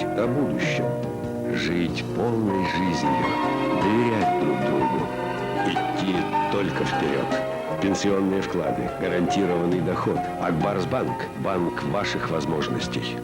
Думать о будущем. Жить полной жизнью. Доверять друг другу. Идти только вперед. Пенсионные вклады, гарантированный доход. Акбарс Банк. Банк ваших возможностей.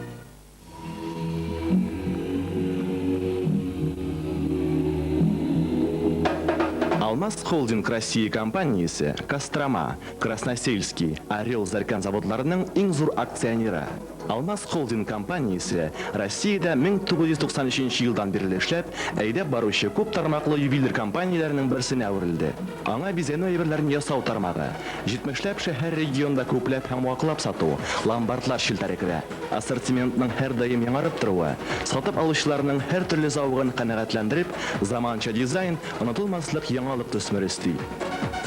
Алмаз Холдинг России компаниясе Кострома, Красносельский, Орел Зарькан заводларының иң зур акционеры. Алмаз Холдинг компаниясе Россиядә 1993 елдан бирле эшләп, әйдәп баручы күп тармаклы ювелир компанияләренең берсенә әверелде. Аңа бизәнү әйберләрен ясау тармагы, 70ләп шәһәр-регионда күпләп һәм ваклап сату, ломбардлар челтәре керә. Ассортиментның һәрдаим яңарып торуы, сатып алучыларның һәртөрле зәвыгын канәгатьләндереп, заманча дизайн, онытылмаслык яңалык төсмере өсти.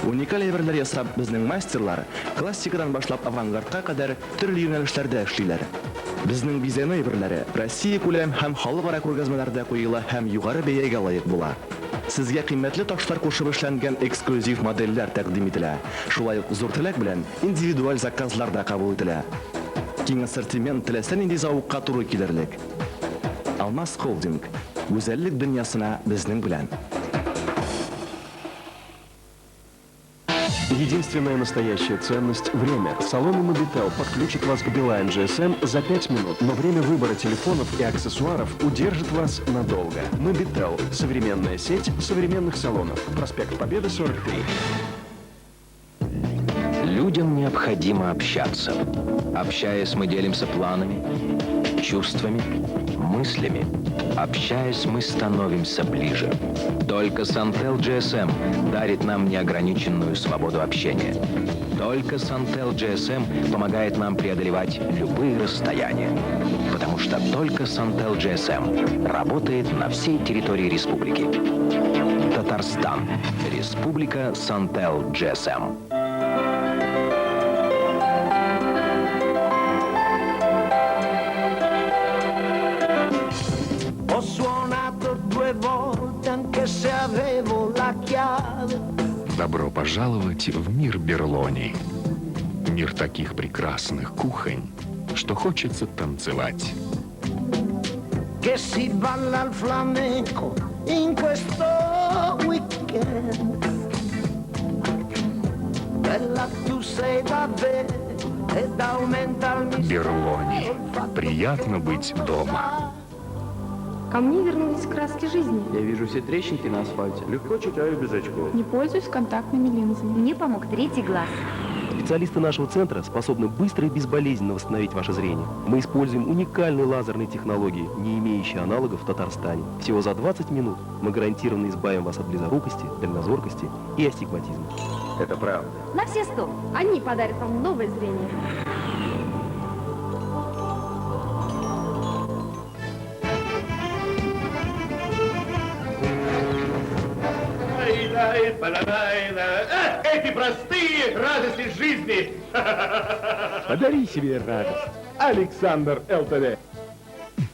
Уникаль әйберләр ясап, безнең мастерлар классикадан башлап авангардка кадәр төрле юнәлешләрдә эшлиләр. Безнең бизәнү әйберләре Россиякүләм һәм халыкара күргәзмәләрдә куела һәм югары бәягә лаек була. Сезгә кыйммәтле ташлар кушып эшләнгән эксклюзив модельләр тәкъдим ителә. Шулай ук зур теләк белән индивидуаль заказлар да кабул ителә. Киң ассортимент теләсә нинди зәвыкка туры килерлек. Алмаз Холдинг. Гүзәллек дөньясына безнең белән. Единственная настоящая ценность – время. Салоны Mobitel подключит вас к Beeline GSM за 5 минут, но время выбора телефонов и аксессуаров удержит вас надолго. Mobitel – современная сеть современных салонов. Проспект Победы, 43. Людям необходимо общаться. Общаясь, мы делимся планами, чувствами, мыслями. Общаясь, мы становимся ближе. Только Сантел GSM дарит нам неограниченную свободу общения. Только Сантел GSM помогает нам преодолевать любые расстояния. Потому что только Сантел GSM работает на всей территории республики. Татарстан. Республика Сантел GSM. Ho suonato due volte anche se avevo la chiave. Добро пожаловать в мир Берлони. Мир таких прекрасных кухонь, что хочется танцевать. Che si balla al flamenco in questo weekend. Bella tu sei davvero ed aumenta il mistero. Берлони. Il fatto Приятно che быть non lo дома. sai. Ко мне вернулись краски жизни. Я вижу все трещинки на асфальте. Легко читаю без очков. Не пользуюсь контактными линзами. Мне помог третий глаз. Специалисты нашего центра способны быстро и безболезненно восстановить ваше зрение. Мы используем уникальные лазерные технологии, не имеющие аналогов в Татарстане. Всего за 20 минут мы гарантированно избавим вас от близорукости, дальнозоркости и астигматизма. Это правда. На все 100. Они подарят вам новое зрение. Эти простые радости жизни. Подари себе радость. Александр ЛТД.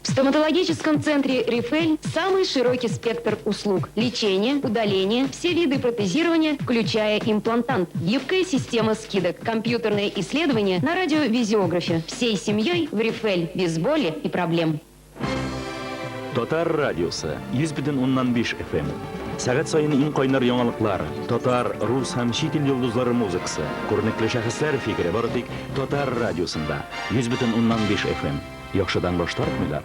В стоматологическом центре «Рифель» самый широкий спектр услуг. Лечение, удаление, все виды протезирования, включая имплантант. Гибкая система скидок, компьютерное исследование на радиовизиографе. Всей семьей в «Рифель» без боли и проблем. Татар радиосы 100,5 FM. Сәгать саен иң кайнар яңалыклар, татар, рус һәм чит ил йолдызлары музыкасы, күренекле шәхесләр фикере бары тик Татар радиосында 100,5 FM. Яхшыдан баш тартмыйлар.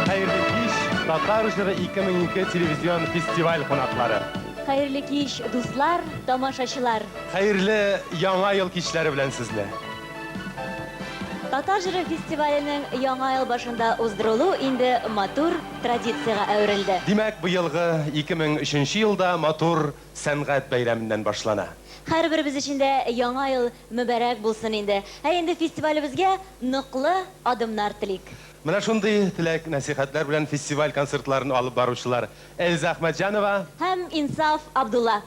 Хәерле кич, Татар җыры 2002 телевизион фестиваль кунаклары. Хәерле кич, дуслар, тамашачылар. Хәерле Яңа ел кичләре белән сезне. Татар җыры фестиваленең Яңа ел башында уздырылу инде матур традициягә әверелде. Димәк, быелгы 2003 ел да матур сәнгать бәйрәменнән башлана. Һәрберебез өчен дә Яңа ел мөбарәк булсын инде. Ә инде фестивалебезгә ныклы адымнар телик. Менә шундый теләк-нәсыйхәтләр белән фестиваль концертларын алып баручылар Эльза Әхмәтҗанова. Һәм Инсаф Абдулла.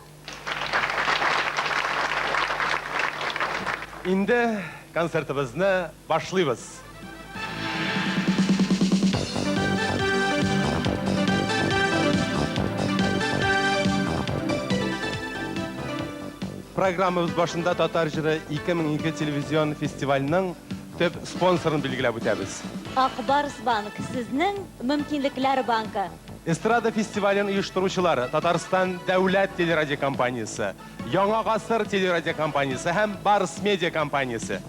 Инде концертыбызны башлыйбыз. Программабыз башында Татар җыры 2002 телевизион фестиваленең төп спонсорын билгеләп үтәбез. Ак Барс Банк, сезнең мөмкинлекләр банкы. Эстрада фестивален оештыручылар, Татарстан дәүләт телерадиокомпаниясе, Яңа гасыр телерадиокомпаниясе һәм Барс Медиа компаниясе.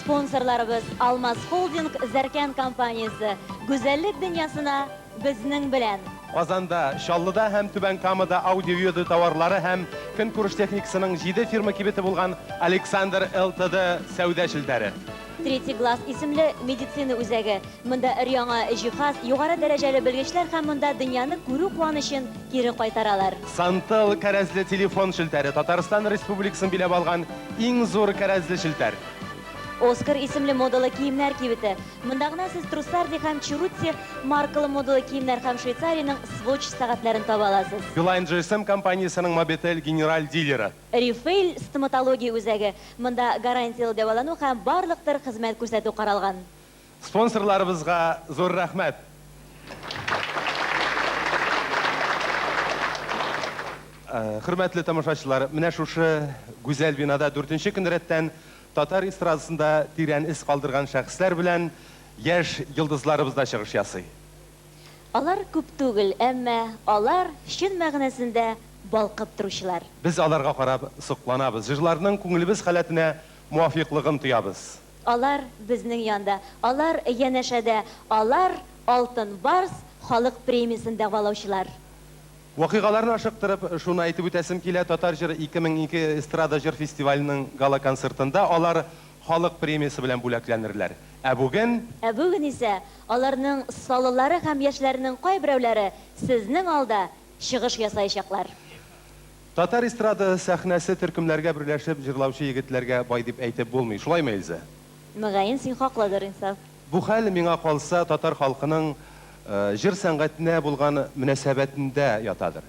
Спонсорларыбыз, Алмаз Холдинг, Зәркән компаниясе, гүзәллек дөньясына безнең белән! Казанда, Чаллыда һәм Түбән Камада аудио-видео товарлары һәм көнкүреш техникасының җиде фирма кибете булган Александр ЛТД сәүдә челтәре. Третий глаз исемле медицина үзәге. Монда өр-яңа җиһаз, югары дәрәҗәле белгечләр һәм монда дөньяны күрү куанычын кире кайтаралар. Сантел кәрәзле телефон челтәре, Татарстан Республикасын биләп алган иң зур кәрәзле челтәр. Оскар исемле модалы киемнәр кибете. Монда гына сез Труссарди һәм Черутти маркалы модалы киемнәр һәм Швейцариянең Swatch сәгатьләрен таба аласыз. Билайн GSM компаниясенең Мобитель генераль дилеры. Рифейль стоматология үзәге. Монда гарантияле дәвалану һәм барлык төр хезмәт күрсәтү каралган. Спонсорларыбызга зур рәхмәт! Хөрмәтле тамашачылар, менә шушы гүзәл бинада дүртенче көн рәттән татар эстрадасында тирән эз калдырган шәхесләр белән яшь йолдызларыбыз да чыгыш ясый. Алар күп түгел, әмма алар чын мәгънәсендә балкып торучылар. Без аларга карап сокланабыз, җырларының күңелебез халәтенә муафикълыгын тоябыз. Алар безнең янда, алар янәшәдә, алар, Алтын Барс халык премиясен дәгъвалаучылар. Вакыйгаларны ашыктырып, шуны әйтеп үтәсем килә, Татар җыры 2002 эстрада җыр фестиваленең гала-концертында алар Халык премиясе белән бүләкләнерләр. Ә бүген. Ә бүген исә аларның саллылары һәм яшьләренең кайберәүләре сезнең алда чыгыш ясаячаклар. Татар эстрада сәхнәсе төркемнәргә берләшеп җырлаучы егетләргә бай дип әйтеп булмый, шулаймы, Эльза? Мөгаен, син хаклыдыр, Инсаф. Бу хәл, миңа калса, татар халкының җыр сәнгатенә булган мөнәсәбәтендә ятадыр.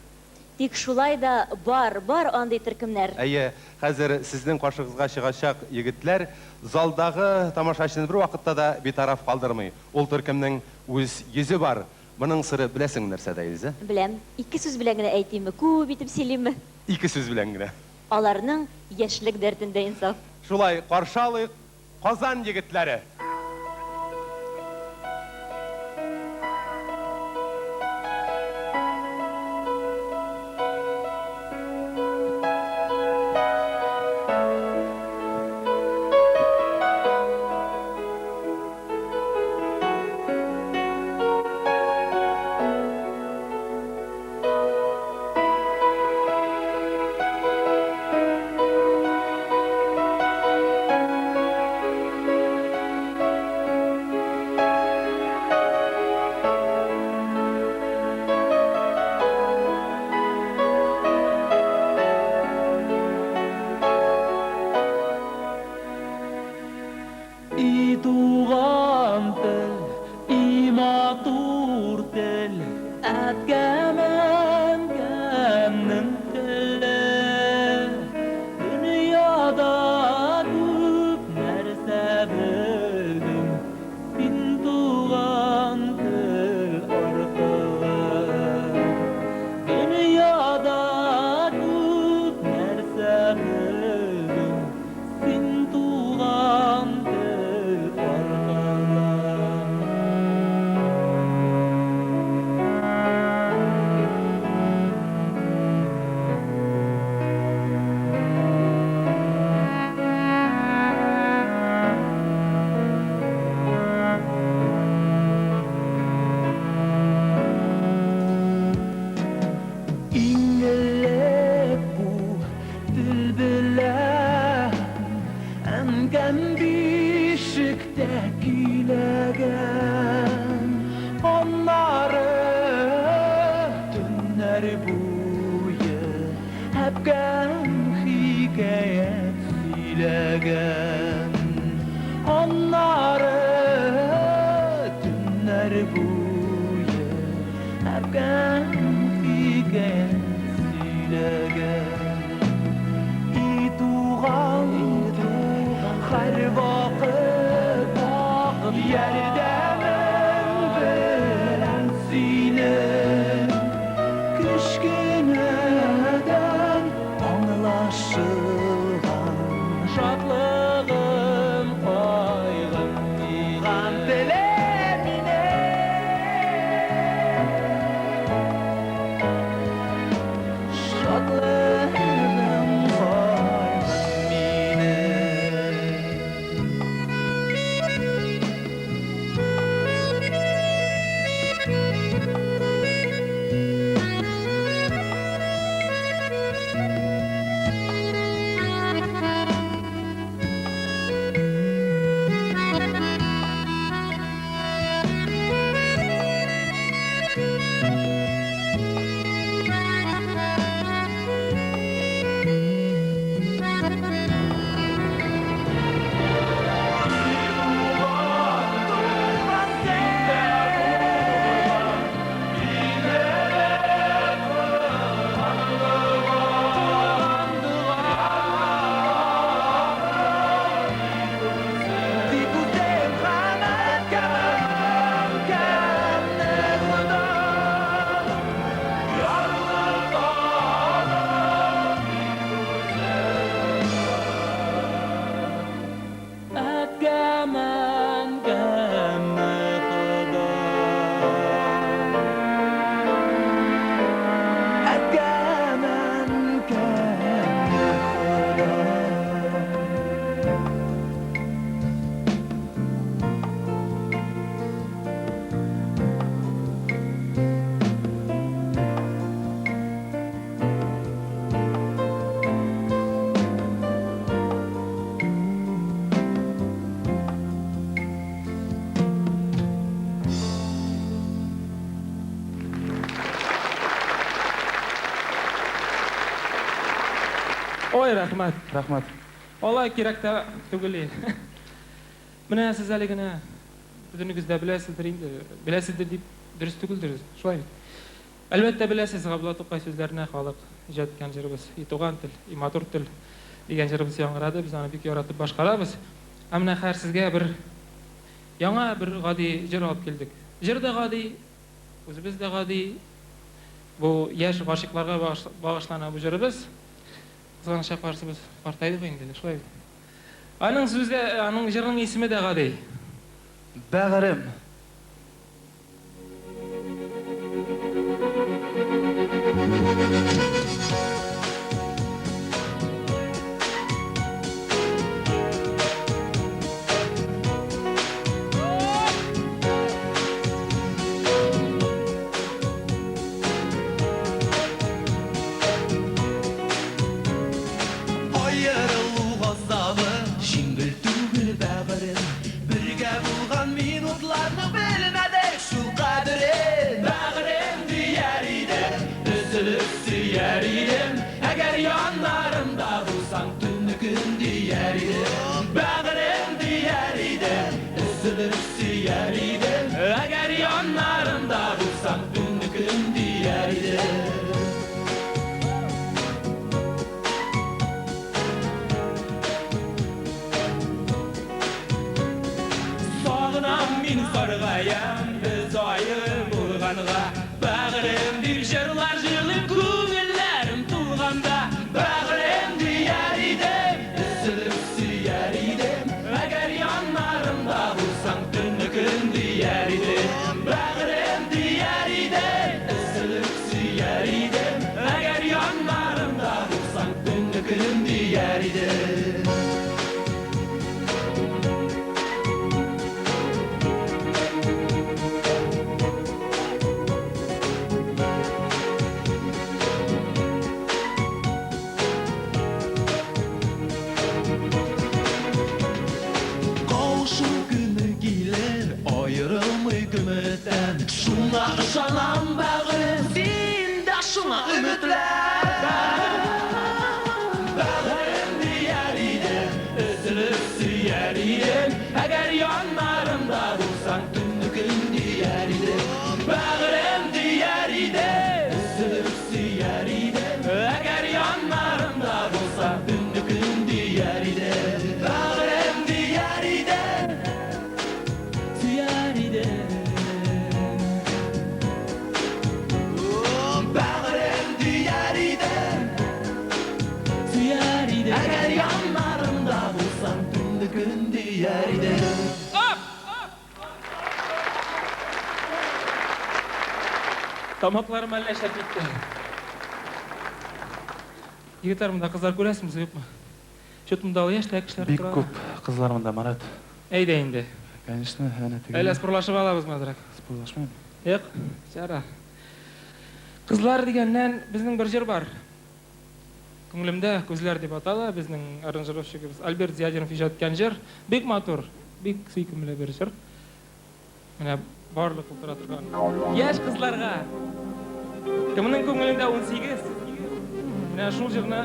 Тик шулай да бар, бар андый төркемнәр. Әйе, хәзер сезнең каршыгызга чыгачак егетләр залдагы тамашачыны бервакытта да битараф калдырмый. Ул төркемнең үз йөзе бар. Моның сыры беләсеңме нәрсәдә, Эльза? Беләм. Ике сүз белән генә әйтимме, күп итеп сөйлимме? Ике сүз белән генә. Аларның яшьлек дәртендә, Инсаф. Шулай, каршы алыйк Казан егетләре! И туган тел, и матур тел, Әткәм, әнкәмнең теле. Дөньяда күп нәрсә белдем, Син туган тел аркылы. Дөньяда күп нәрсә белдем, Син туган тел аркылы. Көннәр буе әбкәм хикәят сөйләгән. И туган тел, һәрвакыт ярдәмең белән синең кечкенәдән аңлашылган шатлыгым, кайгым, туган телем минем. Шатлыгым, кайгым минем. Тик үзем һәм әткәм, әнкәмне Хода Әткәм, әнкәмне Хода. Әткәм, әнкәмне Хода. Ой, рәхмәт, рәхмәт. Алай кирәк тә түгел. Менә сез әле генә бөтенегез дә беләсездер инде. Беләсездер дип дөрес түгелдер, шулай бит. Әлбәттә беләсез Габдулла Тукай сүзләренә халык иҗат иткән җырыбыз И туган тел, и матур тел дигән җырыбыз яңгырады. Без аны бик яратып башкарабыз. Ә менә хәзер сезгә бер яңа бер гади җыр алып килдек. Җыр да гади, үзебез дә гади. Бу яшь гашыйкларга багышлана бу җырыбыз. Кызганычка каршы без картайдык инде, шулай бит. Аның сүзе, аның җырының исеме дә гади. Бәгырем. Аерылу газабы җиңел түгел, бәгырем. Бергә булган минутларның белмәдек шул кадерен. Бәгырем дияр идем, өзелеп сөяр идем. Әгәр яннарымда булсаң, төнне көн дияр идем. Бәгырем дияр идем, өзелеп сөяр идем. Әгәр яннарымда булсаң, төнне көн дияр идем. Сагынам мин, саргаям без аерым булганга. Бәгырем дип җырлар җырлыйм күңелләрем тулганда. Бәгырем дияр идем, өзелеп сөяр идем. Әгәр яннарымда булсаң, төнне көн дияр идем. Бәгырем дияр идем, өзелеп сөяр идем. Әгәр яннарымда булсаң, төнне көн дияр идем. Кавышу көне килер, аерылмый өметтән. Шуңа ышанам, бәгырем, син дә шуңа өметлән. Бәгырем дияр идем, өзелеп сөяр идем. Әгәр яннарымда булсаң, төнне көн дияр Тамакларым әллә эшләп китте. Егетләр, монда кызлар күрәсезме, юкмы? Чут монда ул яшьрәк кешеләр Бик тора. күп кызлар монда, Марат. Әйдә инде. Конечно, әнә теге. Әллә спорлашып алабызмы азрак? Спорлашмыйм. Юк, чара. Кызлар дигәннән безнең бер җыр бар. Күңелемдә күзләр дип атала, безнең аранжировщигыбыз Альберт Зиадинов иҗат иткән җыр. Бик матур, бик сөйкемле бер җыр. Менә барлык утыра торган яшь кызларга, кемнең күңелендә 18, менә шул җырны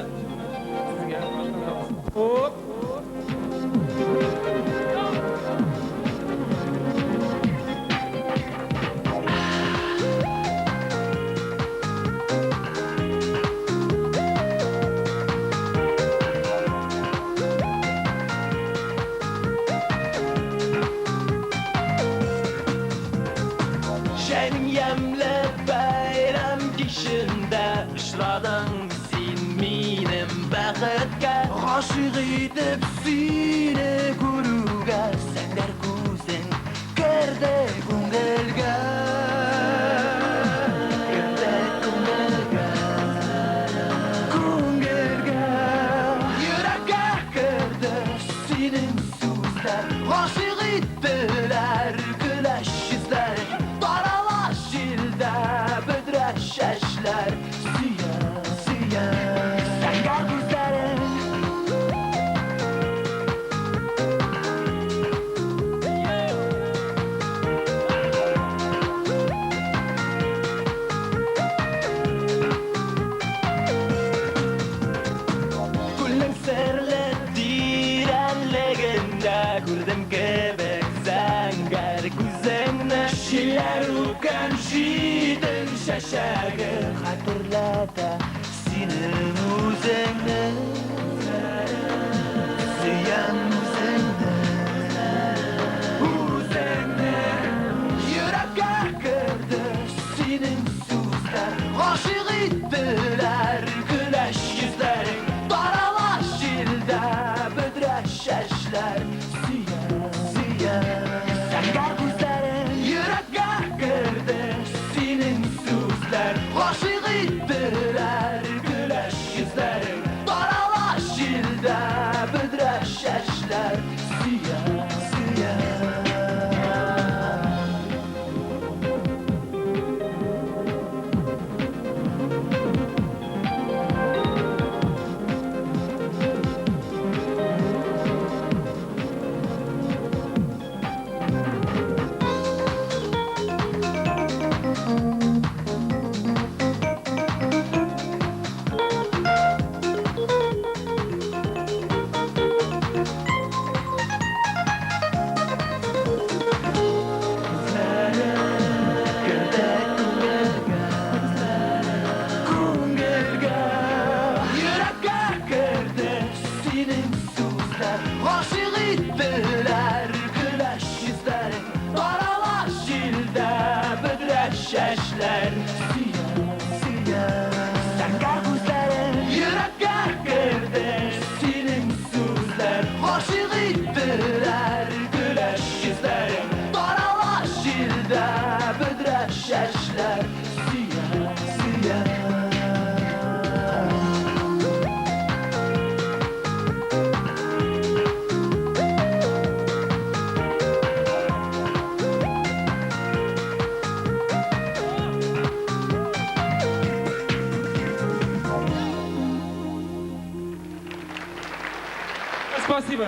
сезгә башкарабыз. Оп! Җәйнең ямьле бәйрәм кичендә Очрадың син минем бәхеткә. Гашыйк итеп сине күрүгә Зәңгәр күзең керде күңелгә. Керде күңелгә. Күңелгә. Йөрәккә керде синең сүзләр. Гашыйк иттеләр көләч йөзләрең. Тарала җилдә бөдрә чәчләр. Сөям, сөям. Зәңгәр күзләрең. Күлнең серле тирәнлегендә күрдем кебек зәңгәр күзеңне. Җилләр үпкән җитен чәчәге хәтерләтә синең үзеңне. Сөям үзеңне, үзеңне. Йөрәккә керде синең сүзләр. Гашыйк иттеләр көләч йөзләрең. Тарала җилдә бөдрә чәчләр. Сөям, сөям. Зәңгәр күзләрең. Йөрәккә керде синең сүзләр. Гашыйк иттеләр көләч йөзләрең. Тарала җилдә бөдрә чәчләр. Сөям, сөям. Керде күңелгә, күңелгә. Йөрәккә керде синең сүзләр. Гашыйк иттеләр көләч йөзләрең. Тарала җилдә бөдрә чәчләр. Сөям, сөям. Зәңгәр күзләрең. Йөрәккә керде синең сүзләр. Гашыйк иттеләр көләч йөзләрең. Тарала җилдә бөдрә чәчләр. Сөям, сөям. Спасибо.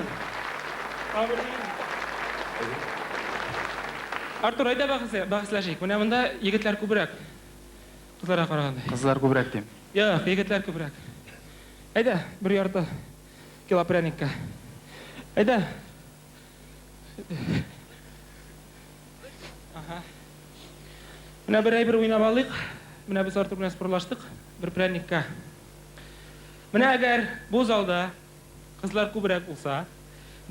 Артур, әйдә бәхәсләшик. Менә монда егетләр күбрәк. Кызларга караганда. Кызлар күбрәк дим. Юк, егетләр күбрәк. Әйдә, бер ярты кило пряникка. Әйдә. Ага. Менә бер әйбер уйнап алыйк. Менә без Артур белән спорлаштык. Бер пряникка. Менә әгәр бу залда кызлар күбрәк булса,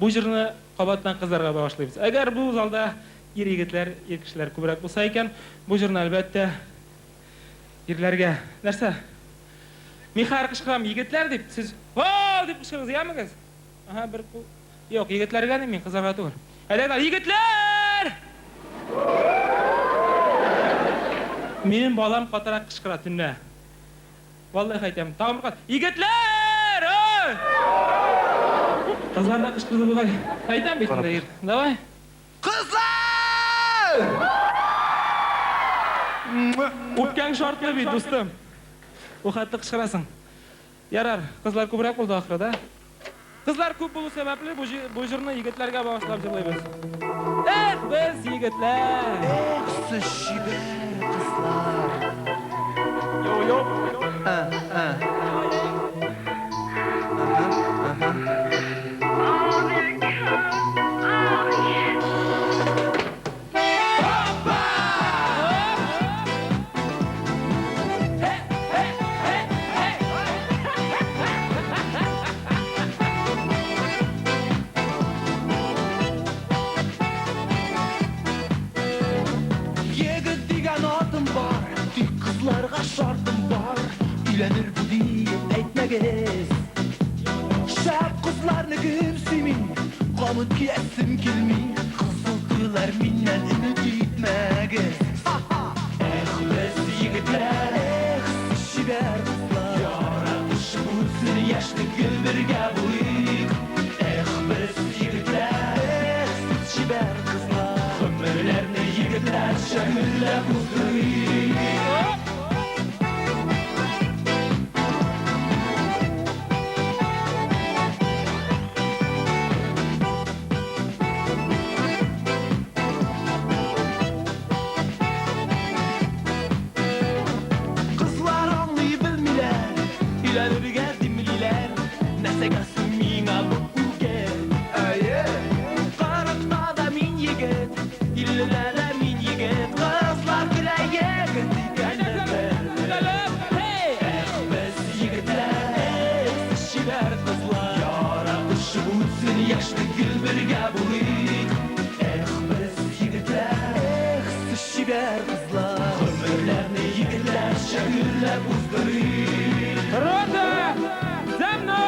бу җырны кабаттан кызларга багышлыйбыз. Әгәр бу залда ир егетләр, ир кешеләр күбрәк булса икән, бу җырны әлбәттә ирләргә. Нәрсә? Мин хәзер кычкырам, егетләр дип, сез вау дип кычкырыгыз, ямегез? Ага, бер кул. Юк, егетләргә дим мин, кызларга түгел. Әйдәгез, егетләр! Минем балам катырак кычкыра төнлә. Валлаһи әйтәм, тагын бер кат. Егетләр! Ой! Кызлар да кычкырды бугай. Әйтәм бит инде, ир. Давай. Кызлар! Үпкәң шартлы бит, дустым. Бу хәтле кычкырасың. Ярар, кызлар күбрәк булды ахры, да? Кызлар күп булу сәбәпле, бу, бу җырны егетләргә багышлап җырлыйбыз. Эх, без егетләр! Эх, сез чибәр кызлар! Йо, йо. А, а. Ага, ага. Егет дигән атым бар, тик кызларга шартым бар. Өйләнер бу диеп әйтмәгез. Шәп кызларны кем сөйми, камыт киясем килми. Кызыл туйлар миннән өмет итмәгез. Эх, без егетләр, эх, сез чибәр кызлар. Яратышып үтсен яшьлек, гел бергә булыйк. Эх, без егетләр, эх, сез чибәр кызлар. Гомерләрне егетләрчә гөлләп уздырыйк. Кызлар аңлый белмиләр, өйләнергә димлиләр. Нәрсәгә соң миңа бу үгет? Әйе. Кырыкта да мин егет, илледә дә мин егет. Кызлар көлә егет икәнне белеп. Эх, без егетләр, эх, сез чибәр кызлар. Яратышып үтсен яшьлек, гел бергә булыйк. Эх, без егетләр, эх, сез чибәр кызлар. Гомерләрне егетләрчә гөрләп уздырыйк. Рота! За мной!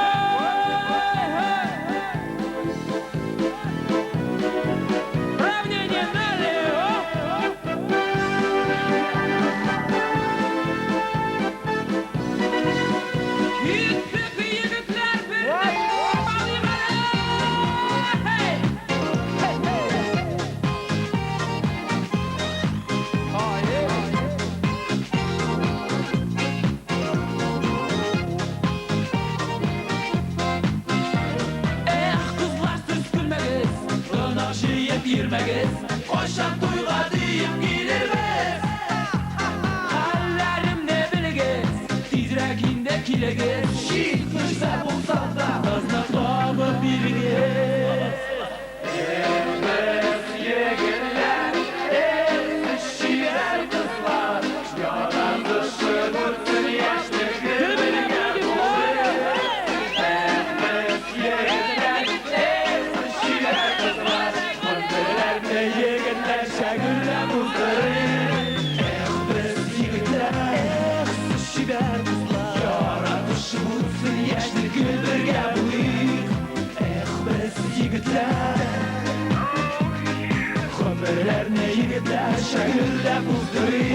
Равнение налево! Киттек, егетләр, бер алыйк әле! Эх, кызлар, сез көлмәгез, кунак җыеп йөрмәгез, кайчан туйга диеп килербез. Хәлләремне белегез, тизрәк инде килегез. Чит нәрсә булса да, кызны табып бирегез. Эх, без егетләр, эх, сез чибәр кызлар, яратышып үтсен яшьлек, гел бергә булыйк. Эх, без егетләр, эх, сез чибәр кызлар, гомерләрне егетләрчә гөрләп уздырыйк. Эх, без егетләр, эх, сез чибәр кызлар, яратышып үтсен яшьлек, гел бергә булыйк. Эх, без егетләр, гомерләрне егетләрчә гөрләп уздырыйк.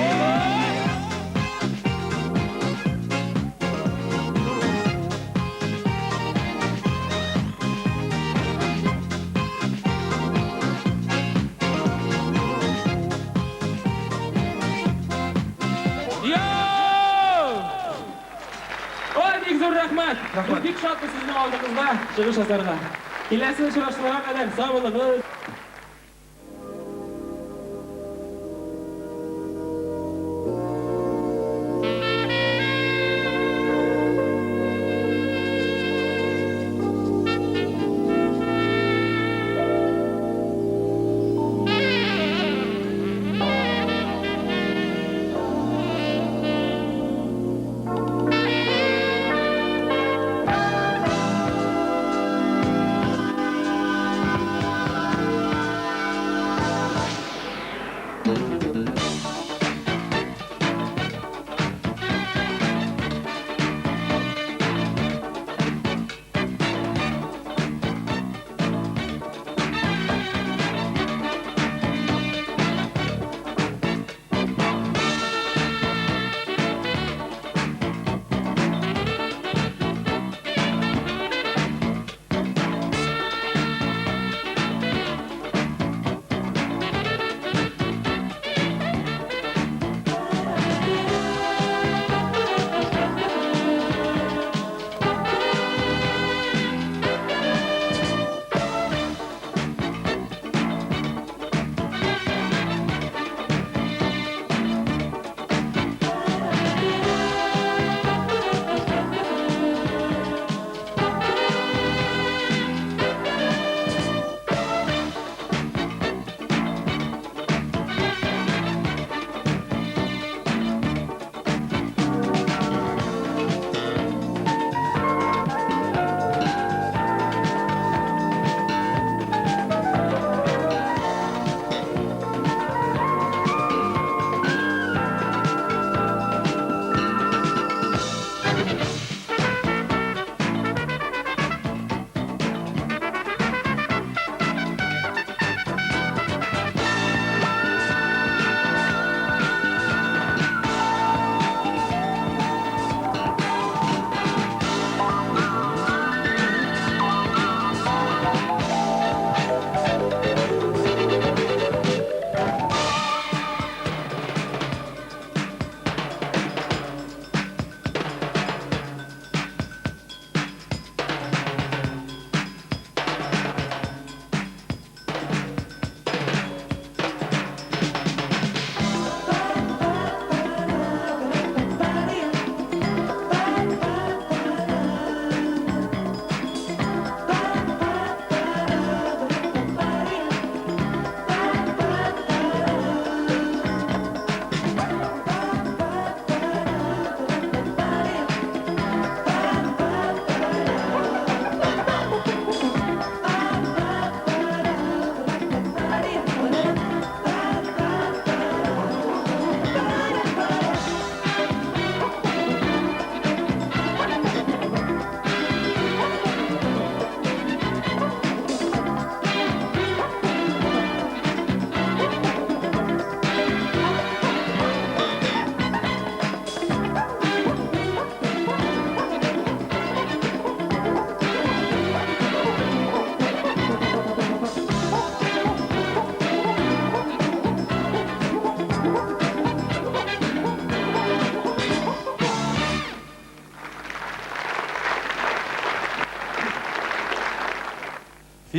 Йоу! Ой, бик зур рәхмәт! Без бик шатбыз сезнең алдыгызда чыгыш ясарга. Киләсе очрашуларга кадәр сау булыгыз!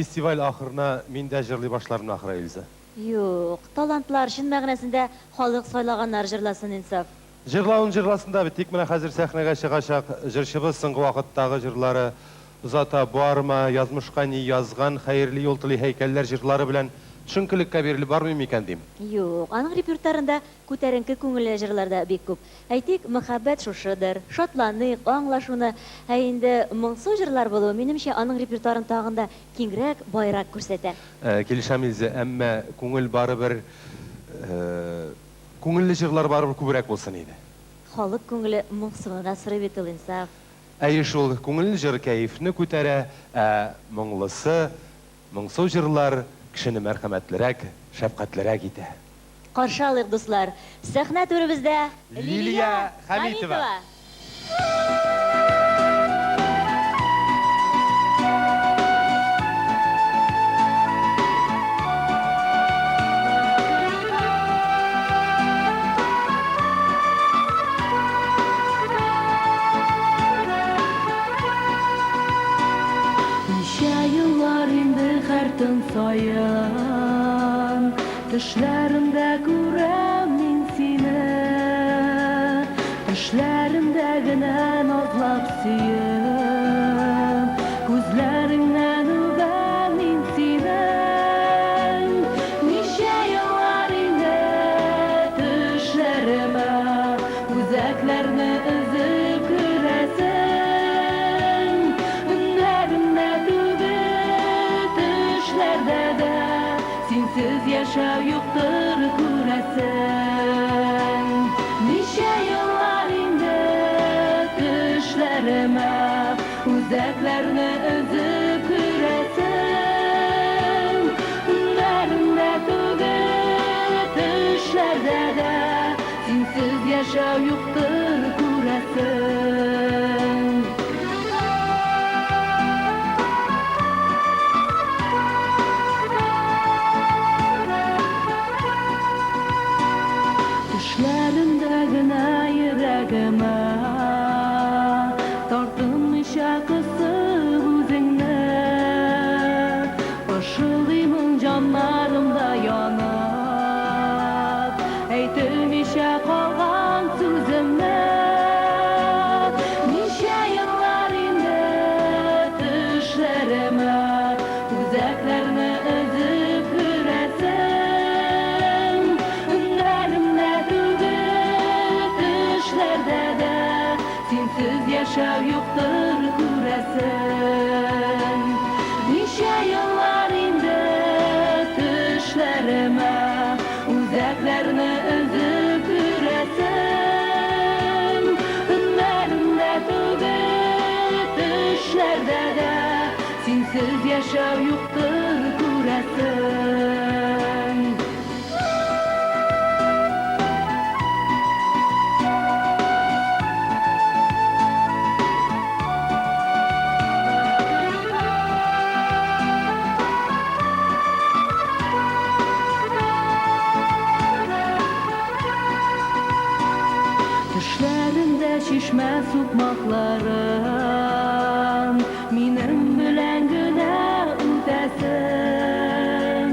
Фестиваль ахырына мин дә җырлый башлармын ахры, Эльза. Юк, талантлар, чын мәгънәсендә халык сайлаганнар җырласын, Инсаф. Җырлавын җырласын да бит, тик менә хәзер сәхнәгә чыгачак җырчыбыз соңгы вакыттагы җырлары Озата барма, Язмышка ни язган, Хәерле юл тели һәйкәлләр җырлары белән төшенкелеккә бирелеп бармый микән дим. Юк, аның репертуарында күтәренке күңелле җырлар да бик күп. Әйтик, Мәхәббәт шушыдыр, Шатланыйк, Аңлашуны. Ә инде моңсу җырлар булуы, минемчә, аның репертуарын тагын да киңрәк, баерак күрсәтә. Килешәм, Илзә, әмма күңел барыбер, күңелле җырлар барыбер күбрәк булсын иде. Халык күңеле моңсуны да сорый бит ул, Инсаф. Әйе шул, күңелле җыр кәефне күтәрә, ә моңлысы, моңсу җырлар кешене мәрхәмәтлерәк, шәфкатьлерәк итә. Каршы алыйк, дуслар, сәхнә түребездә Лилия Хәмитова! Ничә еллар инде һәр төн саен Төшләремдә күрәм мин сине, Төшләремдә генә назлап сөеп, Күзләреңнән үбәм мин синең. Ничә еллар инде төшләремә Үзәкләрне өзеп керәсең. Өннәремдә түгел, төшләрдә дә Синсез яшәү юктыр, күрәсең. Ничә еллар инде төшләремә Үзәкләрне өзеп керәсең. Өннәремдә түгел, төшләрдә дә Синсез яшәү юктыр, күрәсең. Төшләремдә генә йөрәгемә Тартынмыйча кысып үзеңне, Пышылдыймын җаннарымда янып, Әйтелмичә калган сүземне. Ничә еллар инде төшләремә Үзәкләрне өзеп керәсең. Өннәремдә түгел, төшләрдә дә Синсез яшәү юктыр, күрәсең. Ничә еллар инде төшләремә Үзәкләрне өзеп керәсең. Өннәремдә түгел, төшләрдә дә Синсез яшәү юктыр, күрәсең. Төшләремдә чишмә сукмакларын Минем белән генә үтәсең.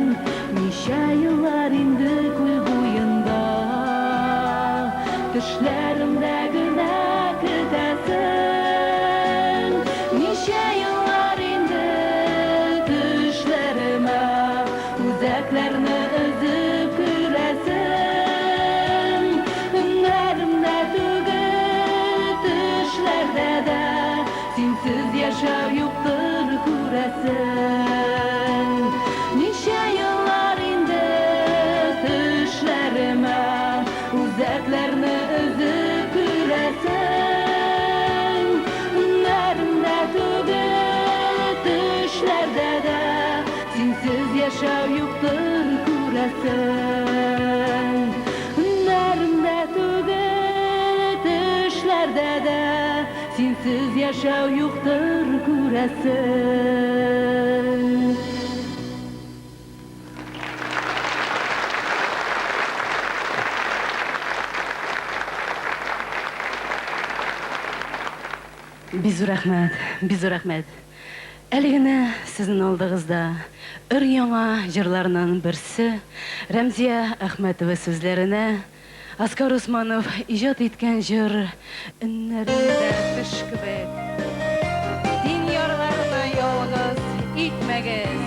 Ничә еллар инде күл буенда Төшләремдә генә көтәсең. Ничә еллар инде төшләремә Үзәкләрне өзеп керәсең. Өннәремдә түгел, төшләрдә дә Синсез яшәү юктыр, күрәсең. Ничә еллар инде төшләремә Үзәкләрне өзеп керәсең. Өннәремдә түгел, төшләрдә дә Синсез яшәү юктыр, күрәсең. Өннәремдә түгел, төшләрдә дә Синсез яшәү юктыр, күрәсең. Бик зур рәхмәт, бик зур рәхмәт. Әле генә сезнең алдыгызда өр-яңа җырларның берсе, Рәмзия Әхмәтова сүзләренә Аскар Усманов иҗат иткән җыр Өннәрендә төш кебек. Син ярларны ялгыз итмәгез.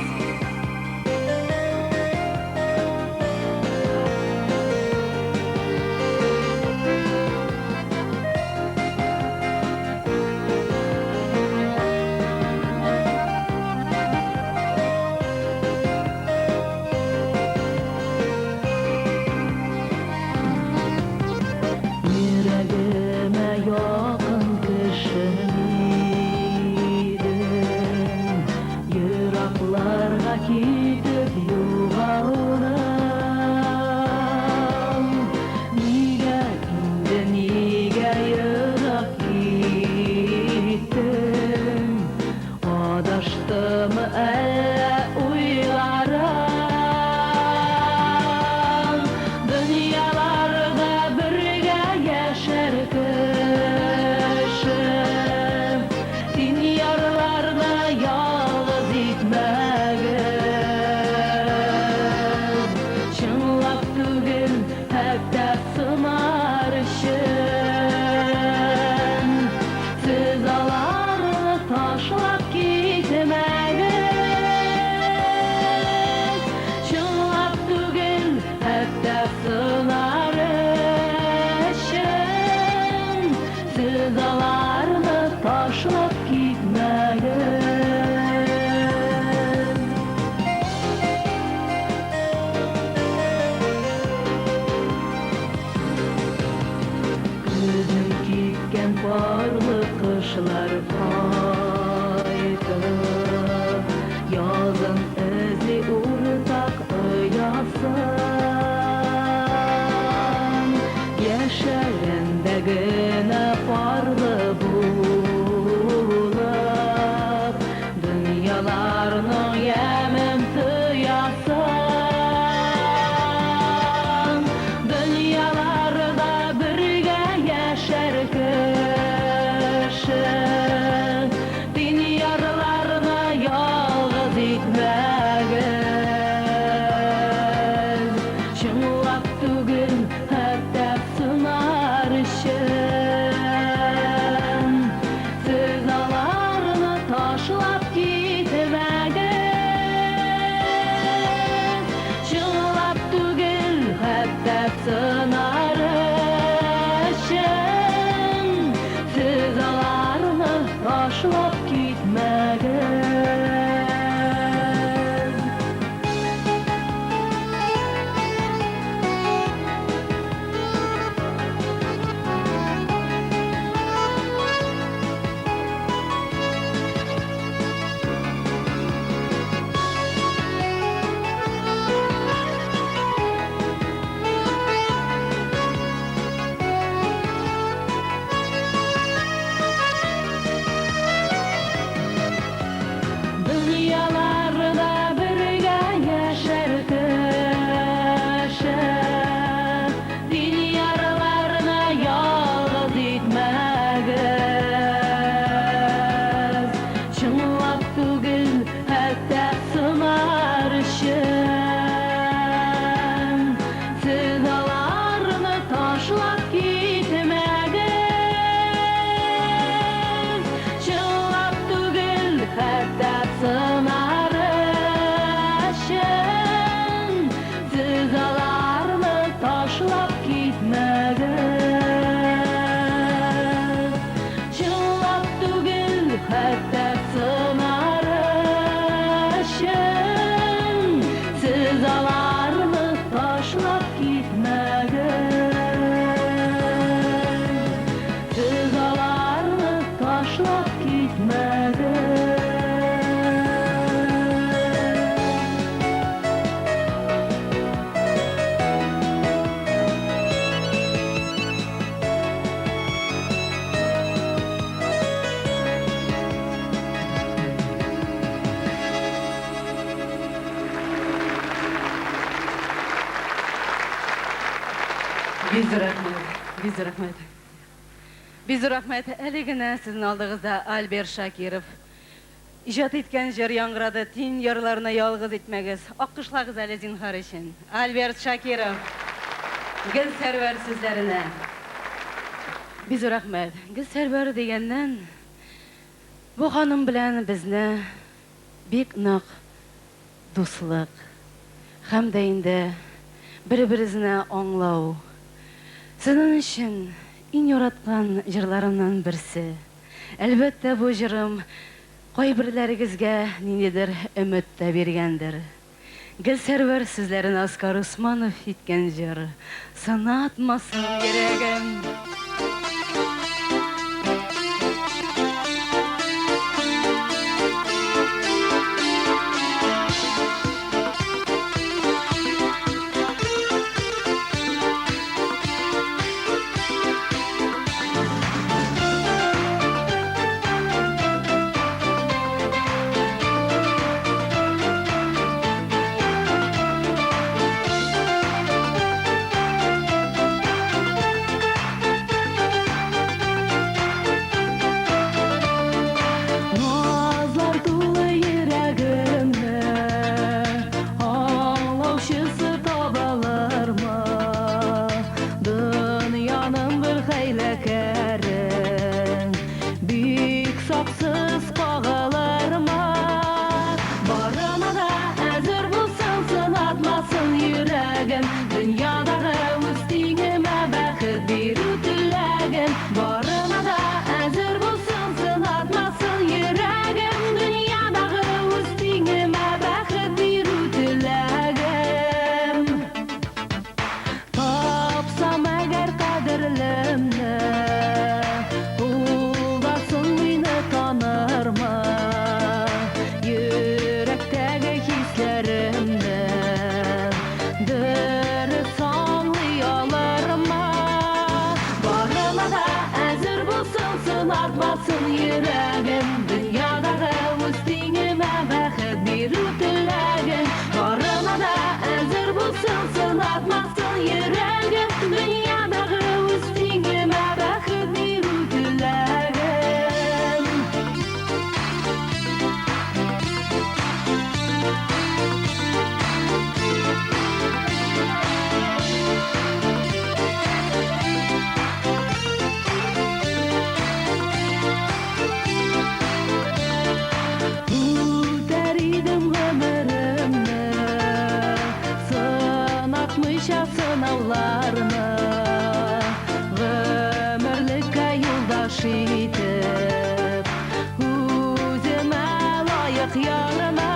Йөрәгемә якын кешем идең, Еракларга китеп югалдың. Нигә инде, нигә ерак киттең? Адаштымы әллә уйларың? Дөньяларда бергә яшәр кеше, Син ярларны ялгыз итмәгез. Чынлап түгел, хәтта сынар өчен. Сез аларны ташлап китмәгез. Чынлап түгел, хәтта сынар өчен. Сез аларны ташлап китмәгез. Көзен киткән парлы кышлар кайтып, Язын эзли уртак оясын. Яшәгәндә генә парлы булып, Дөньяларның ямен тоясың. Дөньяларда бергә яшәр кеше, Син ярларны ялгыз итмәгез. Чынлап түгел, хәтта сынар өчен. Сез аларны ташлап китмәгез. Чынлап түгел, хәтта сынар өчен. Сез аларны ташлап китмәгез. Дөньяларда бергә яшәр кеше, Син ярларны ялгыз итмәгез. Чынлап түгел, хәтта сынар өчен. Сез аларны ташлап китмәгез. Чынлап түгел, хәтта сынар өчен. Сез аларны ташлап китмәгез. Чынлап түгел, хәтта сынар өчен. Сез аларны ташлап китмәгез. Сез аларны ташлап китмәгез. Бик зур рәхмәт, бик зур рәхмәт. Бик зур рәхмәт. Әле генә сезнең алдыгызда Альберт Шакиров. Иҗат иткән җыр яңгырады, Тиң ярларына ялгыз итмәгез, Аккышлагыз әле зинһар өчен. Альберт Шакиров, Гөлсәрвәр сүзләренә. Бик зур рәхмәт. Гөлсәрвәр дигәннән, бу ханым белән безне бик нык дуслык һәм дә инде бер-березне аңлау. Сезнең өчен иң яраткан җырларымнан берсе. Әлбәттә, бу җырым кайберләрегезгә ниндидер өмет тә биргәндер. Гөлсәрвәр сүзләренә Оскар Усманов иткән җыр, Сынатмасын йөрәгем. Назлар тулы йөрәгемне Аңлаучысы табылырмы? Дөньяның бер хәйләкәрен Бик саксыз кагылырмы? Барына да әзер булсын, сынатмасын йөрәгем. Дөньядагы үз тиңемә бәхет бирү теләгем. Барына да әзер булсын, сынатмасын йөрәгем. Дөньядагы үз тиңемә бәхет бирү теләгем. Тапсам әгәр кадерлемне, ул да соң мине танырмы? Йөрәктәге хисләремне дөрес аңлый алырмы? Барына да әзер булсын, сынатмасын йөрәгем. Дөньядагы үз тиңемә бәхет бирү теләгем. Барына да әзер булсын, сынатмасын йөрәгем. Дөньядагы үз тиңемә бәхет бирү теләгем. Үтәр идем гомеремне, сынатмыйча сынауларны. Гомерлеккә юлдаш итеп, үземә лаек ярына.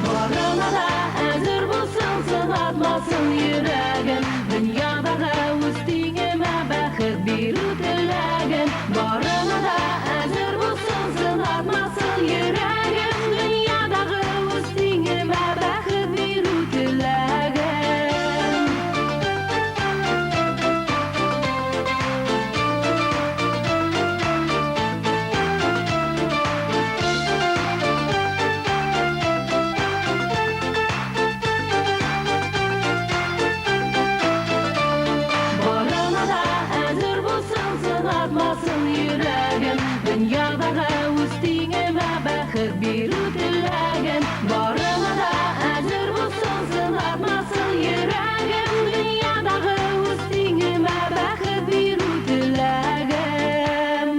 Барына да әзер булсын, сынатмасын йөрәгем. Дөньядагы үз тиңемә бәхет бирү теләгем. Барына да әзер булсын, сынатмасын йөрәгем. Дөньядагы үз тиңемә бәхет бирү теләгем. Барына да әзер булсын, сынатмасын йөрәгем. Дөньядагы үз тиңемә бәхет бирү теләгем. Барына да әзер булсын, сынатмасын йөрәгем. Дөньядагы үз тиңемә бәхет бирү теләгем.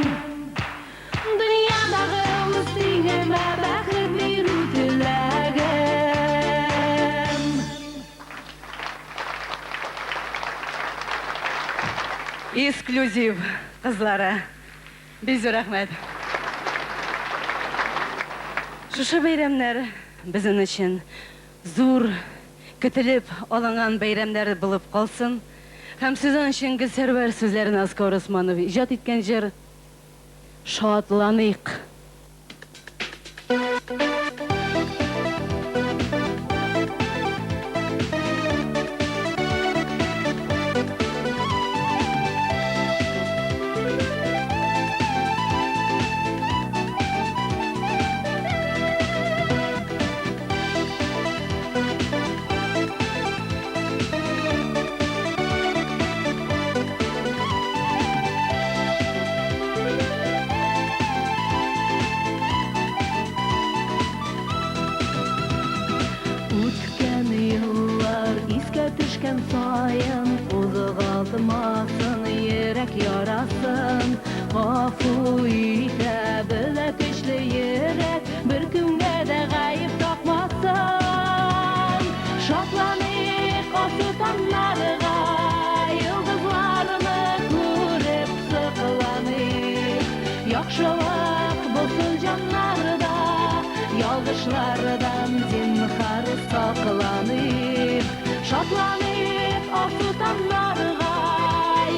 Дөньядагы үз тиңемә бәхет бирү теләгем. Эксклюзив кызлары. Бик зур рәхмәт. Шушы бәйрәмнәр безнең өчен зур көтелеп алынган бәйрәмнәр булып калсын. Һәм сезнең өчен Гөлсәрвәр сүзләренә Оскар Усманов иҗат иткән җыр Шатланыйк. Гафу итә белә көчле йөрәк, беркемгә дә гаеп такмасын. Шатланыйк алсу таңнарга, йолдызларны күреп сокланыйк. Яхшылык булсын җаннарда, ялгышлардан зинһар сакланыйк. Шатланыйк алсу таңнарга,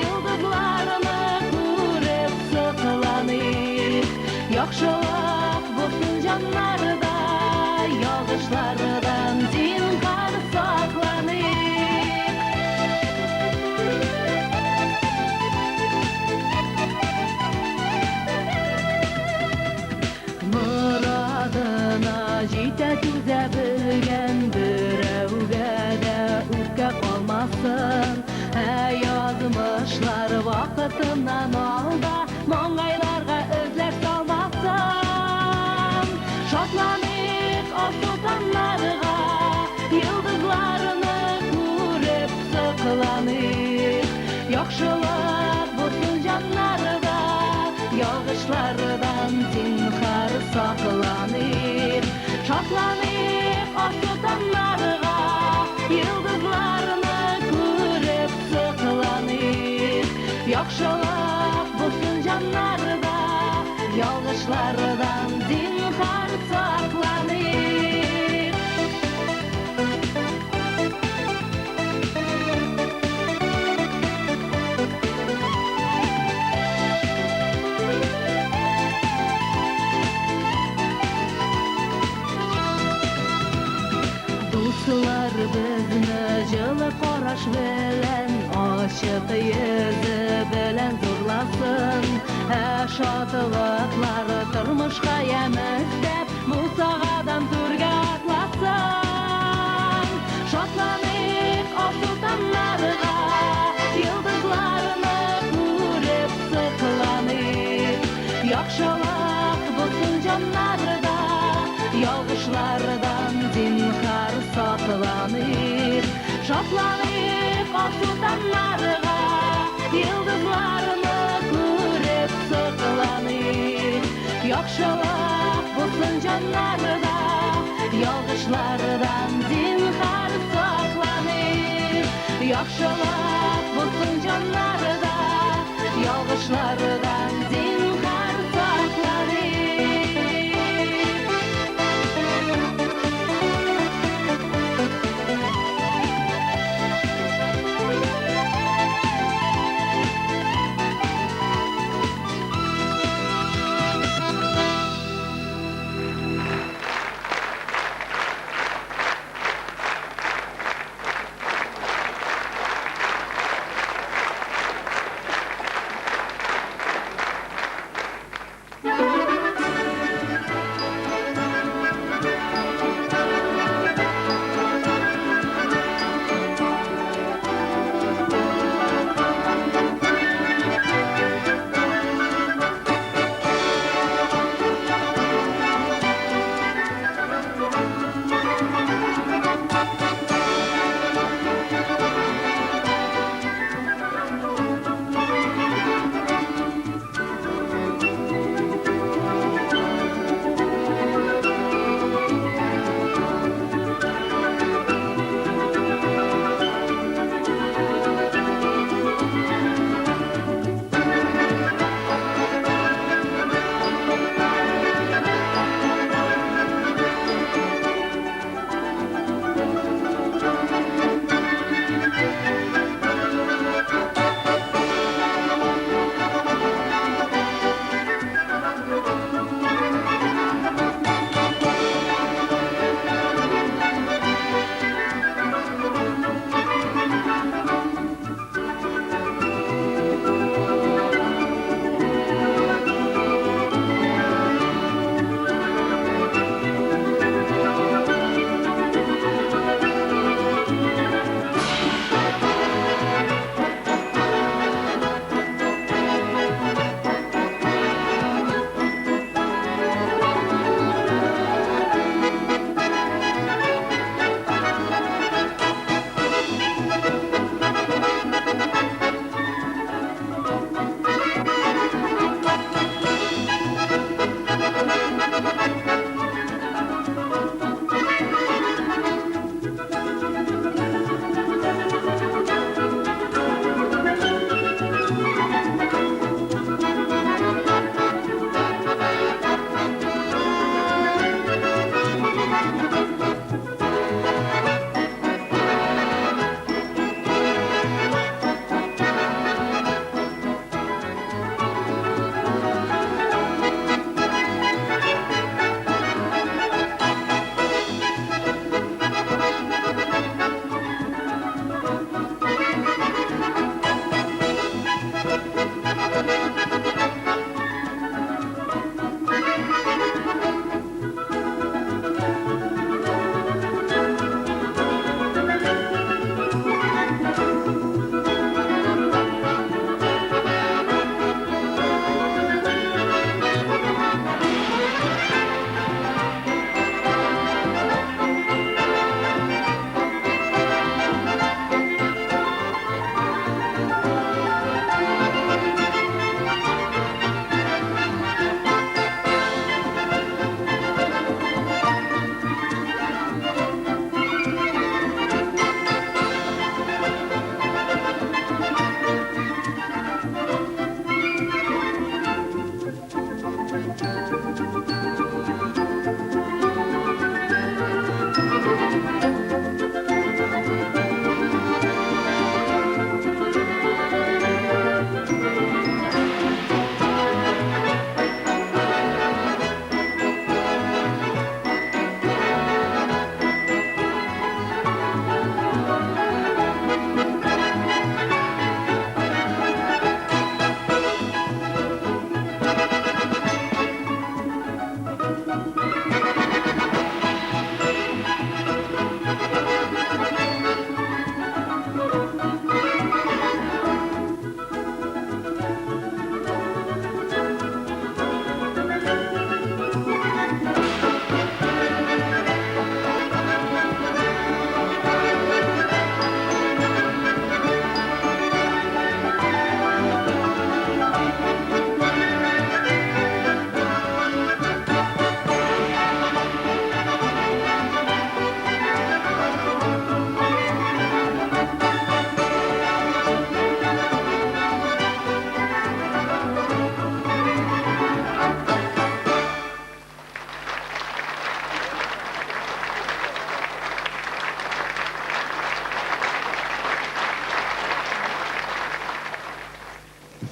йолдызларны күреп сокланыйк. Яхшылык булсын җаннарда, ялгышлардан зинһар сакланыйк. Морадына җитә түзә белгән берәүгә дә үпкә калмасын. Ә язмышлар вакытыннан алда маңгайларга эзләр салмасын. Шатланыйк алсу таңнарга, йолдызларны күреп сокланыйк. Яхшылык булсын җаннарда, ялгышлардан зинһар сакланыйк. Шатланыйк алсу таңнарга, йолдызларны күреп сокланыйк. Яхшылык булсын җаннарда, ялгышлардан зинһар сакланыйк. Дуслар безне җылы караш белән, ачык йөзе белән зурласын. Ә шатлыклары тормышка ямь өстәп, бусагадан түргә атласын. Шатланыйк алсу таңнарга, йолдызларны күреп сокланыйк. Яхшылык булсын җаннарда, ялгышлардан зинһар сакланыйк. Шатланыйк алсу таңнарга, йолдызларны күреп сокланыйк. Яхшылык булсын җаннарда, ялгышлардан зинһар сакланыйк. Яхшылык булсын җаннарда, ялгышлардан зинһар сакланыйк.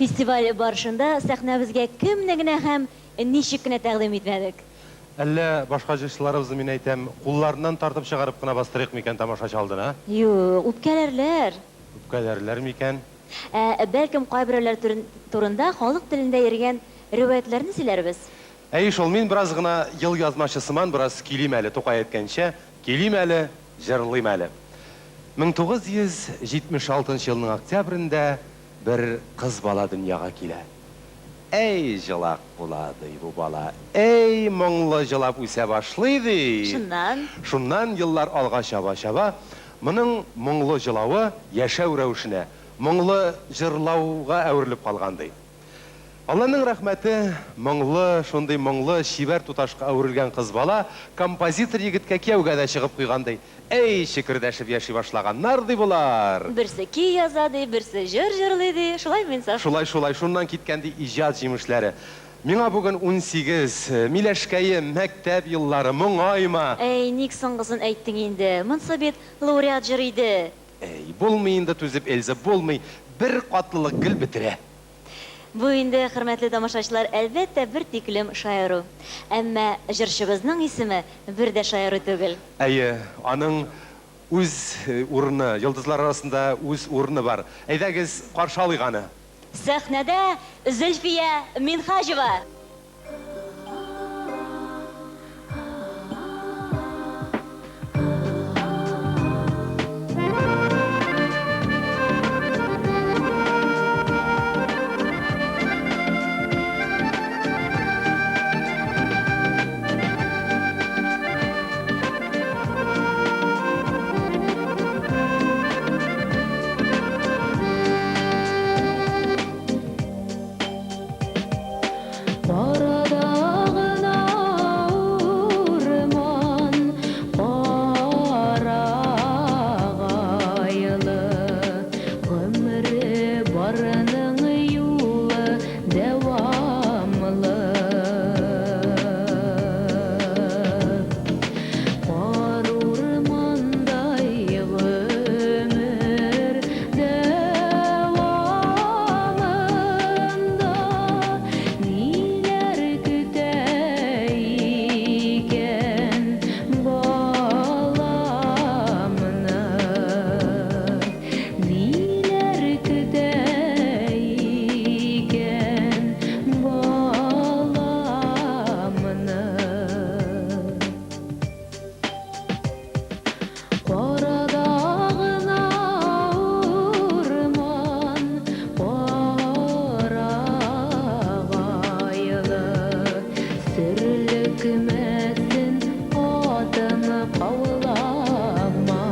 Фестиваль барышында сәхнәбезгә кемне генә һәм ничек кенә тәкъдим итмәдек. Әллә башка җырчыларыбызны, мин әйтәм, кулларыннан тартып чыгарып кына бастырыйк микән тамашачы алдына? Юк, үпкәләрләр. Үпкәләрләр микән? Ә бәлкем кайберәүләр турында халык телендә йөргән риваятьләрне сөйләрбез? Әйе шул, мин бераз гына елъязмачы сыман бераз көйлим әле, Тукай әйткәнчә, көйлим әле, җырлыйм әле. 1976 нчы елның октябрендә бер кыз бала дөньяга килә. Әй, җылак була, ди, бу бала, әй, моңлы җылап үсә башлый, ди. Шуннан? Шуннан еллар алга чаба-чаба, моның моңлы җылавы яшәү рәвешенә, моңлы җырлауга әверелеп калган, ди. Алланың рәхмәте, моңлы, шундый моңлы, чибәр туташка әверелгән кыз бала композитор егеткә кияүгә дә чыгып куйган, ди. Әй, чөкердәшеп яши башлаганнар, ди болар. Берсе көй яза, ди, берсе җыр җырлый, ди. Шулаймы, Инсаф? Шулай, шулай, шуннан киткән, ди, иҗат җимешләре. Миңа бүген 18, миләшкәем, мәктәп еллары, моңайма. Әй, ник соңгысын әйттең инде? Монсы бит лауреат җыр иде. Әй, булмый инде түзеп, Эльза, булмый. Беркатлылык гел бетерә. Бу инде, хөрмәтле тамашачылар, әлбәттә, бер тиклем шаяру. Әмма җырчыбызның исеме бер дә шаяру түгел. Әйе, аның үз урыны, йолдызлар арасында үз урыны бар. Әйдәгез, каршы алыйк аны. Сәхнәдә Зөлфия Минһаҗева! Арада гына урман карагайлы, Гомере барның юлы дәвамлы. Кар урмандай гомер дәвамында Ниләр көтә икән баламны? Ниләр көтә икән баламны? Карада гына урман карагайлы, Сөрлекмәсен атың каулама.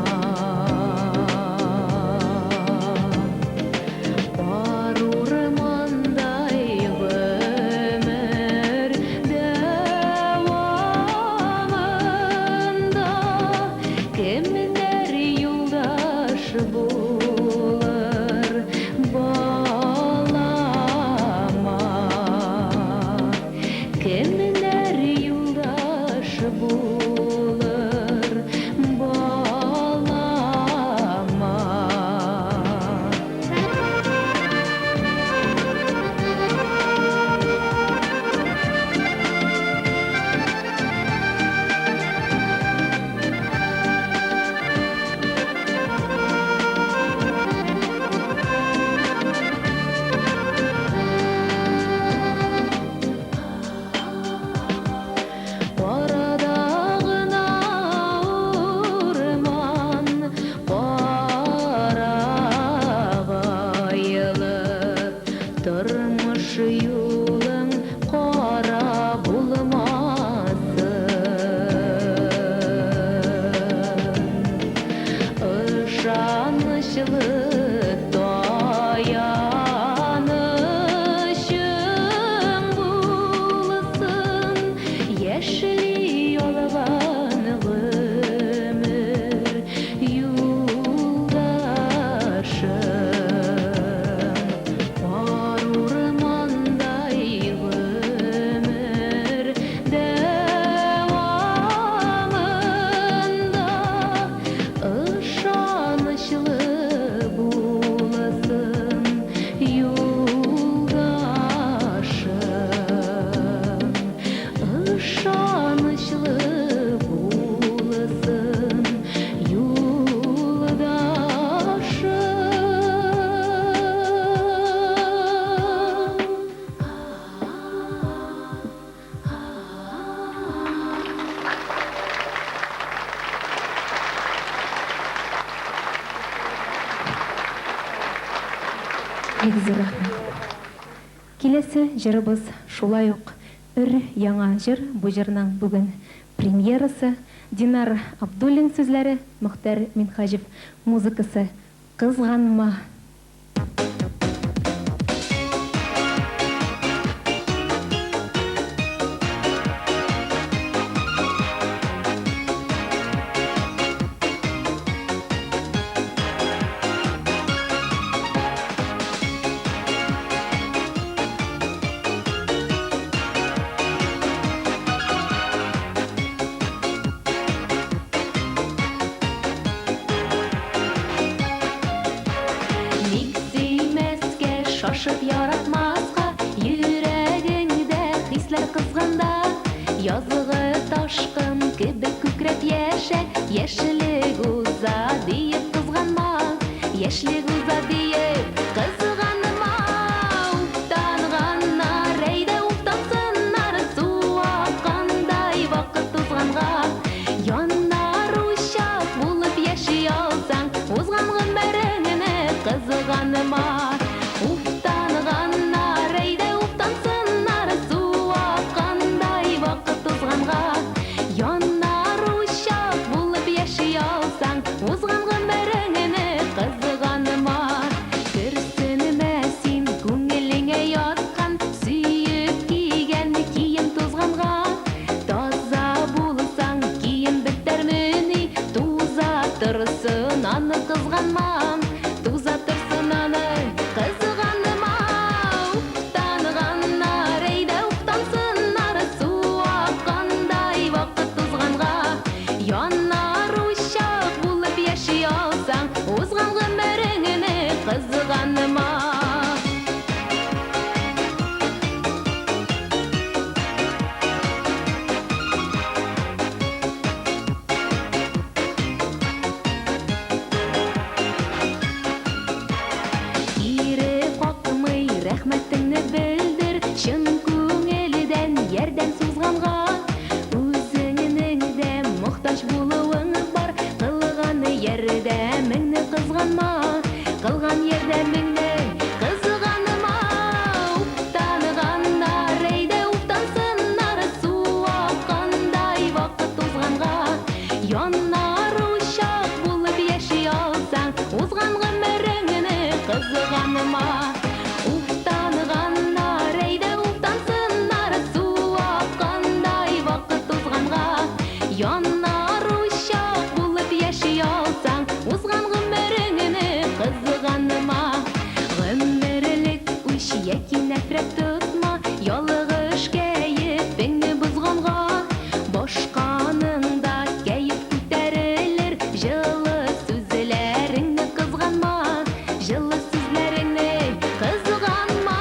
Бар урмандай гомер дәвамында Кемнәр юлдаш булыр балама? Кемнәр юлдаш булыр балама? Арада гына урман карагайлы, Тормыш юлың кара булмасын. Ышанычлы таянычың булсын, Яшьли алган гомер юлдашың. Кар Бик зур рәхмәт. Киләсе җырыбыз шулай ук өр яңа җыр, бу җырның бүген премьерасы. Динар Абдуллин сүзләре, Мөхтәр Минһаҗев музыкасы Кызганма! Ник сөймәскә, шашып яратмаска, Йөрәгеңдә хисләр кызганда, Язгы ташкын кебек күкрәп яшә, Яшьлек уза диеп кызганма, Яшьлек уза диеп кызганма. Уфтанганнар, әйдә уфтансыннар, Су аккандай вакыт узганга. Янар учак булып яши алсаң, Узган гомереңне кызганма. Уфтанганнар, әйдә уфтансыннар, Су аккандай вакыт узганга. Янар учак булып яши алсаң, Узган гомереңне кызганма. Көрсенмә син күңелеңә яткан, Сөеп кигән кием тузганга. Таза булсаң, кием бетәрмени, Туза торсын, аны кызганма. Туза торсын аны кызганма. Уфтанганнар, әйдә уфтансыннар, Су аккандай вакыт узганга. Янар учак булып яши алсаң, Узган гомереңне кызганма. Кире какмый, рәхмәтеңне белдер, Чын күңелдән ярдәм сузганга. Үзеңнең дә мохтаҗ булуың бар, Кылган ярдәмеңне кызганма, Кылган ярдәмеңне кызганма. Уфтанганнар, әйдә уфтансыннар, Су аккандай вакыт узганга. Янар учак булып яши алсаң, Узган гомереңне кызганма. Уфтанганнар, әйдә уфтансыннар, Су аккандай вакыт узганга. Янар учак булып яши алсаң, Узган гомереңне кызганма. Гомерлек үч яки нәфрәт тотма, Ялгыш кәефеңне бозганга. Башканың да кәеф күтәрелер, Җылы сүзләреңне кызганма, Җылы сүзләреңне кызганма.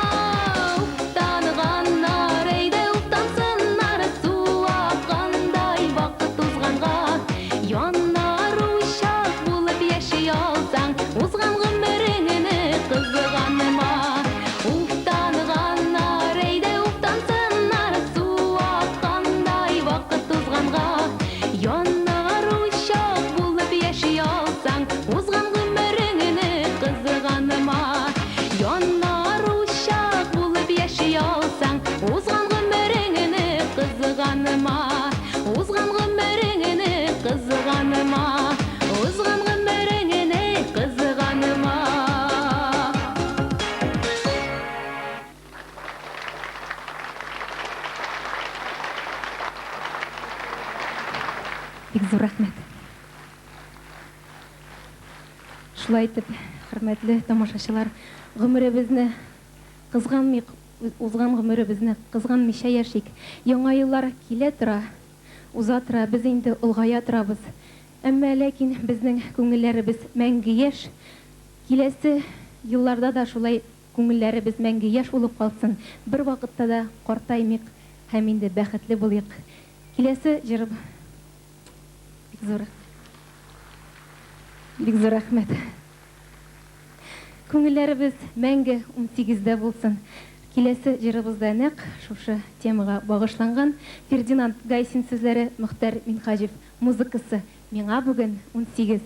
Уфтанганнар, әйдә уфтансыннар, Су аккандай вакыт узганга. Янар учак булып яши алсаң, Узган гомереңне кызганма. Уфтанганнар, әйдә уфтансыннар, Су аккандай вакыт узганга. Янар учак булып яши алсаң, Узган гомереңне кызганма. Янар учак булып яши алсаң, Узган гомереңне кызганма. Узган гомереңне кызганма. Узган гомереңне кызганма. Бик зур рәхмәт. Шулай итеп, хөрмәтле тамашачылар, гомеребезне кызганмыйк, узган гомеребезне кызганмыйча яшик. Яңа еллар килә тора, уза тора, без инде олгая торабыз. Әмма ләкин безнең күңелләребез мәңге яшь. Киләсе елларда да шулай күңелләребез мәңге яшь булып калсын. Бервакытта да картаймыйк һәм инде бәхетле булыйк. Киләсе җырым бик зур. Бик зур рәхмәт. Күңелләребез мәңге унсигездә булсын. Киләсе җырыбыз да нәкъ шушы темага багышланган. Фердинанд Гайсин сүзләре, Мөхтәр Минһаҗев музыкасы. Миңа бүген 18.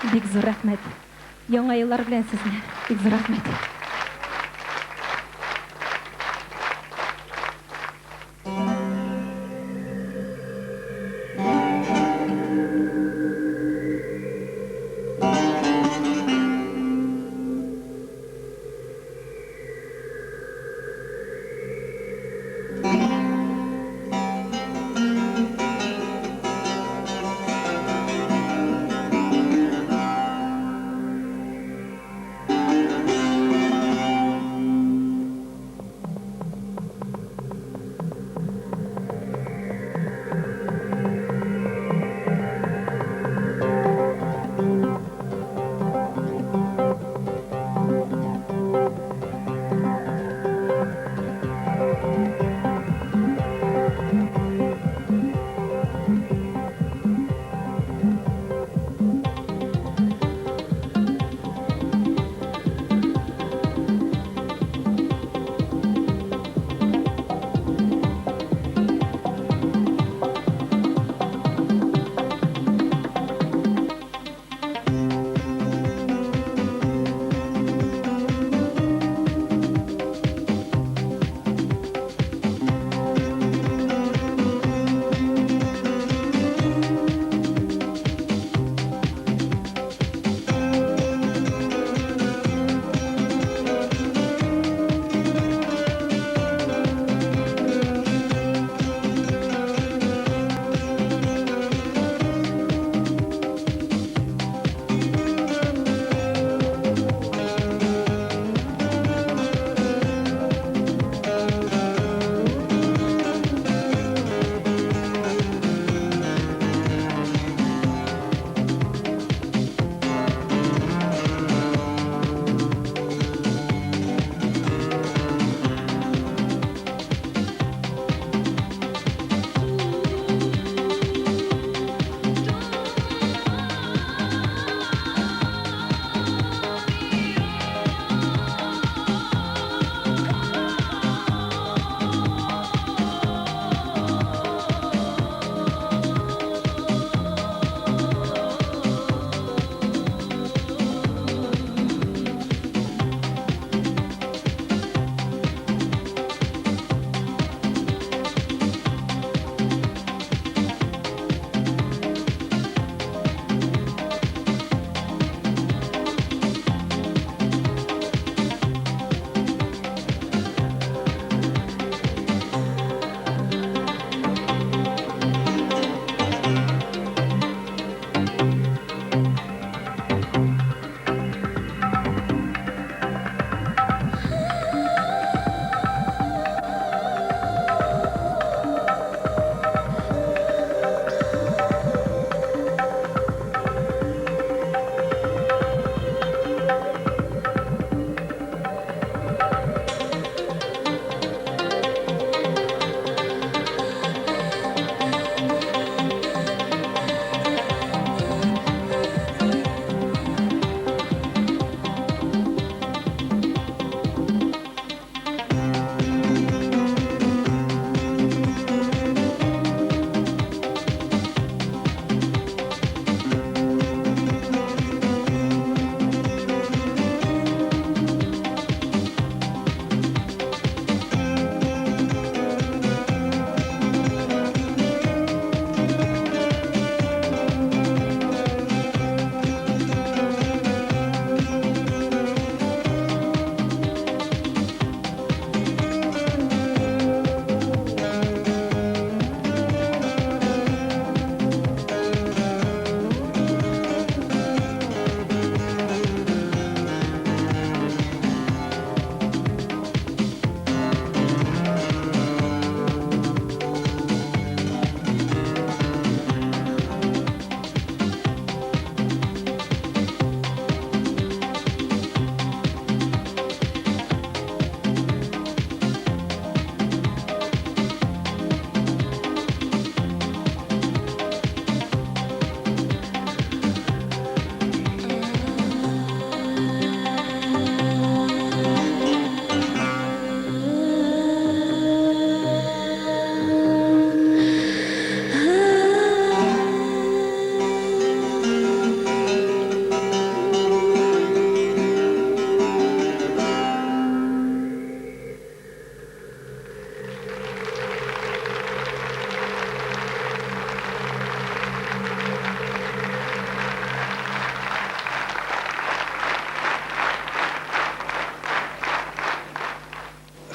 Бик зур рәхмәт. Яңа еллар белән сезне. Бик зур рәхмәт.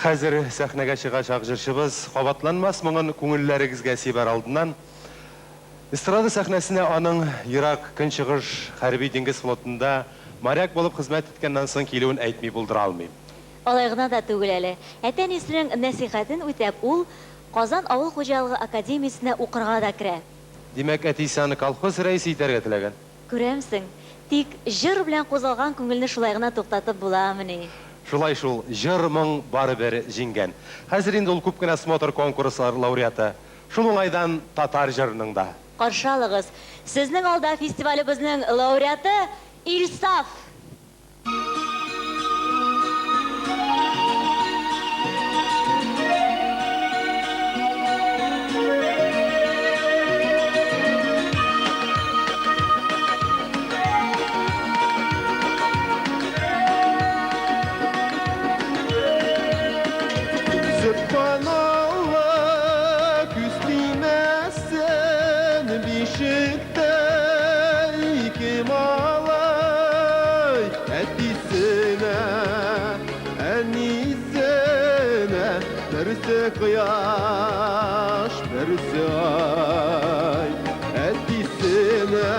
Хәзер сәхнәгә чыгачак җырчыбыз кабатланмас моңын күңелләрегезгә сибәр алдыннан, эстрада сәхнәсенә аның Ерак Көнчыгыш хәрби-диңгез флотында моряк булып хезмәт иткәннән соң килүен әйтми булдыра алмыйм. Алай гына да түгел әле, әти-әнисенең нәсыйхәтен үтәп, ул Казан авыл хуҗалыгы академиясенә укырга да керә. Димәк, әтисе аны колхоз рәисе итәргә теләгән? Күрәмсең. Тик җыр белән кузгалган күңелне шулай гына туктатып буламыни? Шулай шул, җыр-моң барыбер җиңгән. Хәзер инде ул күп кенә смотр-конкурслар лауреаты. Шул уңайдан татар җырының да. Каршы алыгыз, сезнең алда фестивалебезнең лауреаты Илсаф! Сөбханалла, күз тимәсен, бишектә ике малай, әтисенә, әнисенә, берсе кояш, берсе ай. Әтисенә,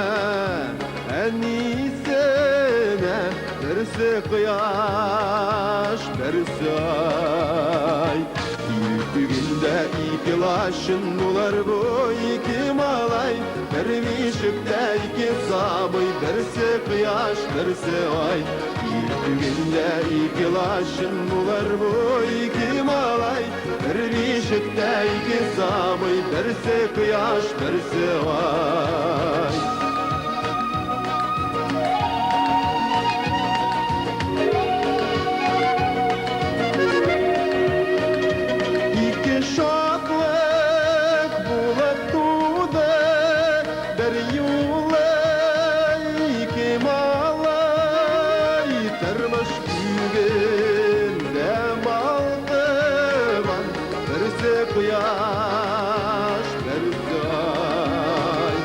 әнисенә, берсе кояш, берсе ай. Ил түгендә ике лачын булыр бу ике малай, бер бишектә ике сабый, берсе кояш, берсе ай. Ил түгендә ике лачын булыр бу ике малай, бер бишектә ике сабый, берсе кояш, берсе ай. Ике шатлык булып туды, бер юлы ике малай. Тормыш күгендә балкыган, берсе кояш, берсе ай.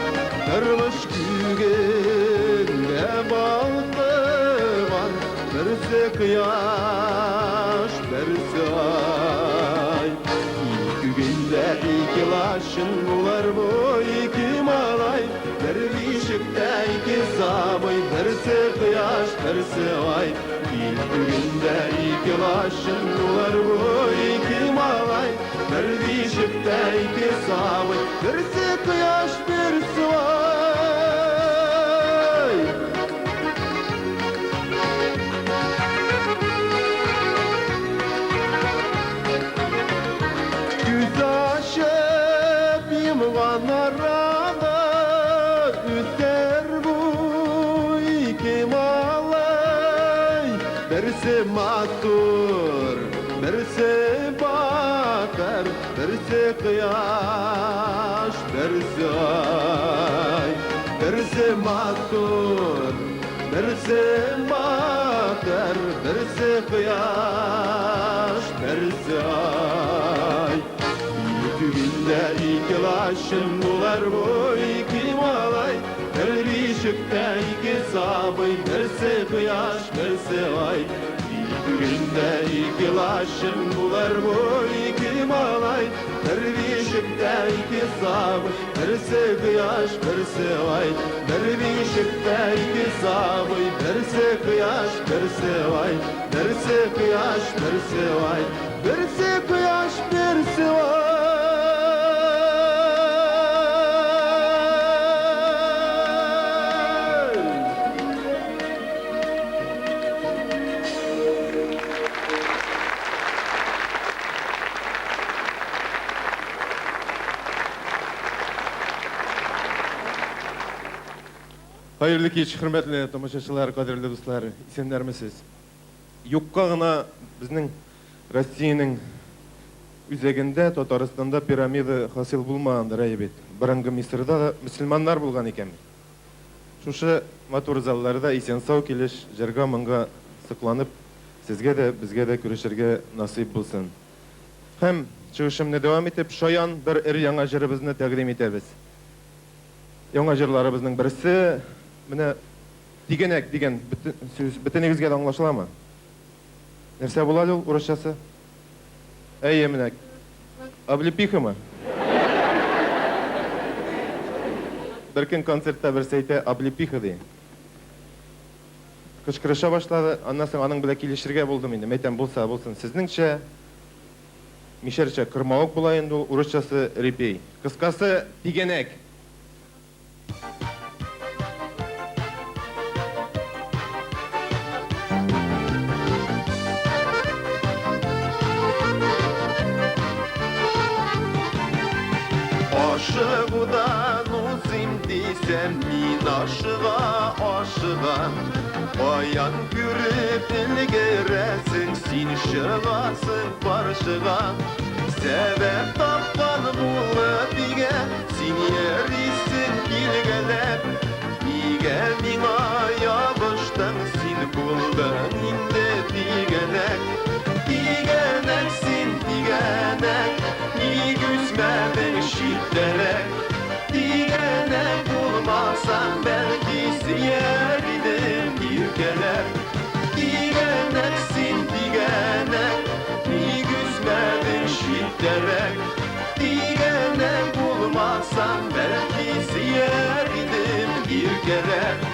Тормыш күгендә балкыган, берсе кояш, берсе ай. Ил күгендә ике лачын булыр бу ике малай, бер бишектә ике сабый, берсе кояш, берсе ай. Ил күгендә ике лачын булыр бу ике малай, бер бишектә ике сабый, берсе кояш, берсе ай. Күз ачып йомган арада үсәр бу ике малай. Берсе матур, берсе батыр, берсе кояш, берсе ай. Берсе матур, берсе батыр, берсе кояш, берсе ай. Ил күгендә ике лачын булыр бу ике малай, бер бишектә ике сабый, берсе кояш, берсе ай. Ил күгендә ике лачын булыр бу ике малай, бер бишектә ике сабый, берсе кояш, берсе ай. Бер бишектә ике сабый, берсе кояш, берсе ай. Берсе кояш, берсе ай. Берсе кояш, берсе ай. Хәерле кич, хөрмәтле тамашачылар, кадерле дуслар, исәннәрмесез? Юкка гына безнең Россиянең үзәгендә, Татарстанда пирамида хасил булмагандыр, әйе бит. Борынгы Мисырда да мөселманнар булган икән бит. Шушы матур залларда исән-сау килеш, җырга-моңга сокланып, сезгә дә, безгә дә күрешергә насыйп булсын. Һәм, чыгышымны дәвам итеп, шаян бер өр-яңа җырыбызны тәкъдим итәбез. Яңа җырларыбызның берсе, менә Тигәнәк дигән сүз бөтенегезгә дә аңлашыламы? Нәрсә була әле ул урысчасы? Әйе, менә. Облепихамы? Беркөн концертта берсе әйтә, облепиха ди. Кычкырыша башлады, аннан соң аның белән килешергә булдым инде. Мәйтәм, булса булсын. Сезнеңчә, мишәрчә кырмавык була инде ул, урысчасы репей. Кыскасы, тигәнәк. Ашыгудан узыйм дисәм, мин ашыга, ашыга. Каян күреп өлгерәсең, син чыгасың каршыга. Сәбәп тапкан булып өйгә, син йөрисең килгәләп. Нигә миңа ябыштың, син булдың инде тигәнәк. Тигәнәк син, тигәнәк, ник үсмәдең читтәрәк? Тигәнәк булмасаң, бәлки сөяр идем иркәләп. Тигәнәк син, тигәнәк, ник үсмәдең читтәрәк? Тигәнәк булмасаң, бәлки сөяр идем иркәләп.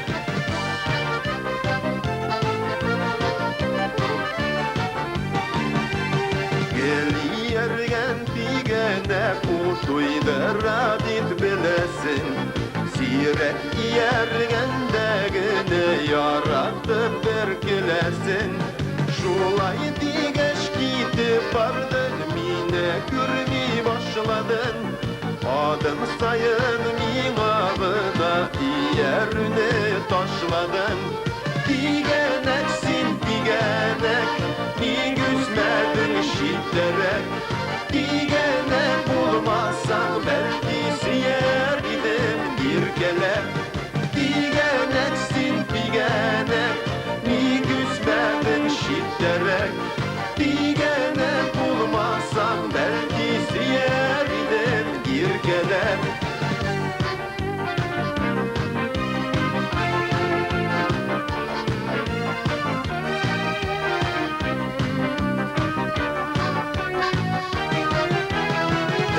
Гел ияргән тигәнәк ул туйдыра дип беләсең. Сирәк ияргәндә генә яратып бер көләсең. Шулай дигәч китеп бардың, мине күрми башладың. Адым саен миңа гына иярүне ташладың. Тигәнәк син, тигәнәк, ник үсмәдең читтәрәк? Тигәнәк булмасаң, бәлки сөяр идем иркәләп. Тигәнәк син, тигәнәк, ник үсмәдең читтәрәк? Тигәнәк булмасаң, бәлки сөяр идем иркәләп.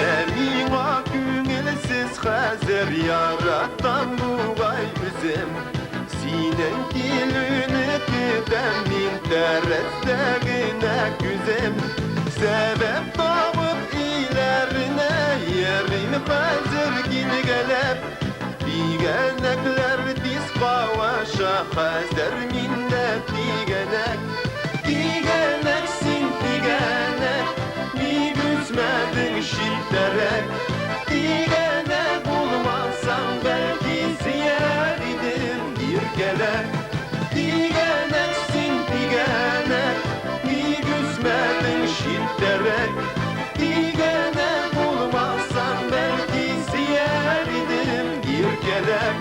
Ә миңа күңелсез хәзер, яратам бугай үзем. Синең килүне көтәм мин тәрәздә генә күзем. Сәбәп табып өйләренә йөрим хәзер килгәләп. Тигәнәкләр тиз кавыша, хәзер мин дә тигәнәк. Тигәнәк син, тигәнәк, ник үсмәдең читтәрәк? Тигәнәк булмасаң, бәлки сөяр идем иркәләп. Тигәнәк син, тигәнәк, ник үсмәдең читтәрәк? Тигәнәк булмасаң, бәлки сөяр идем иркәләп.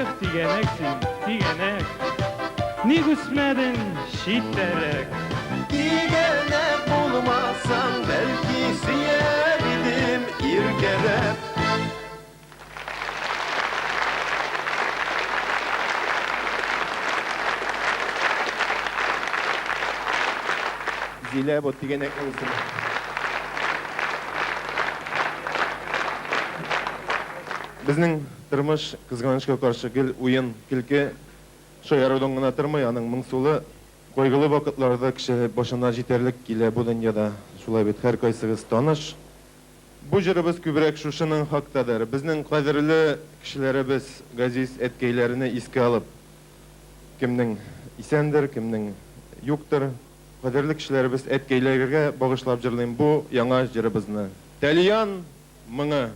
Эх, тигәнәк син, тигәнәк, ник үсмәдең читтәрәк? Тигәнәк булмасаң, бәлки сөяр идем иркәләп. Зилә бу тигәнәкнең исеме. Безнең тормыш, кызганычка каршы, гел уен, көлке, шаярудан гына тормый, аның моңсулы, кайгылы вакытлары да кеше башына җитәрлек килә бу дөньяда. Шулай бит, һәркайсыгыз таныш. Бу җырыбыз күбрәк шушының хактадыр. Безнең кадерле кешеләребез, газиз әткәйләрне искә алып, кемнең исәндер, кемнең юктыр, кадерле кешеләребез, әткәйләргә багышлап җырлыйм бу яңа җырыбызны. Тальян моңы.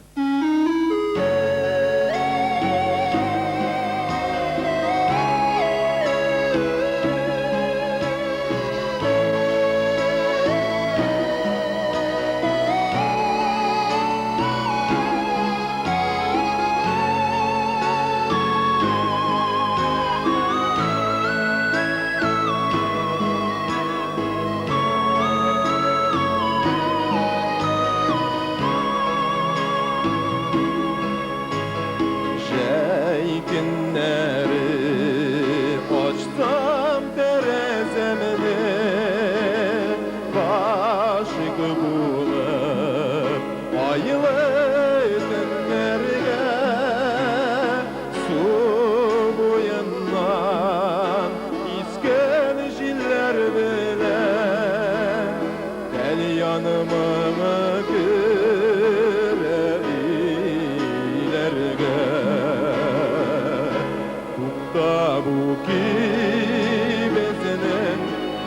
бу көй безнең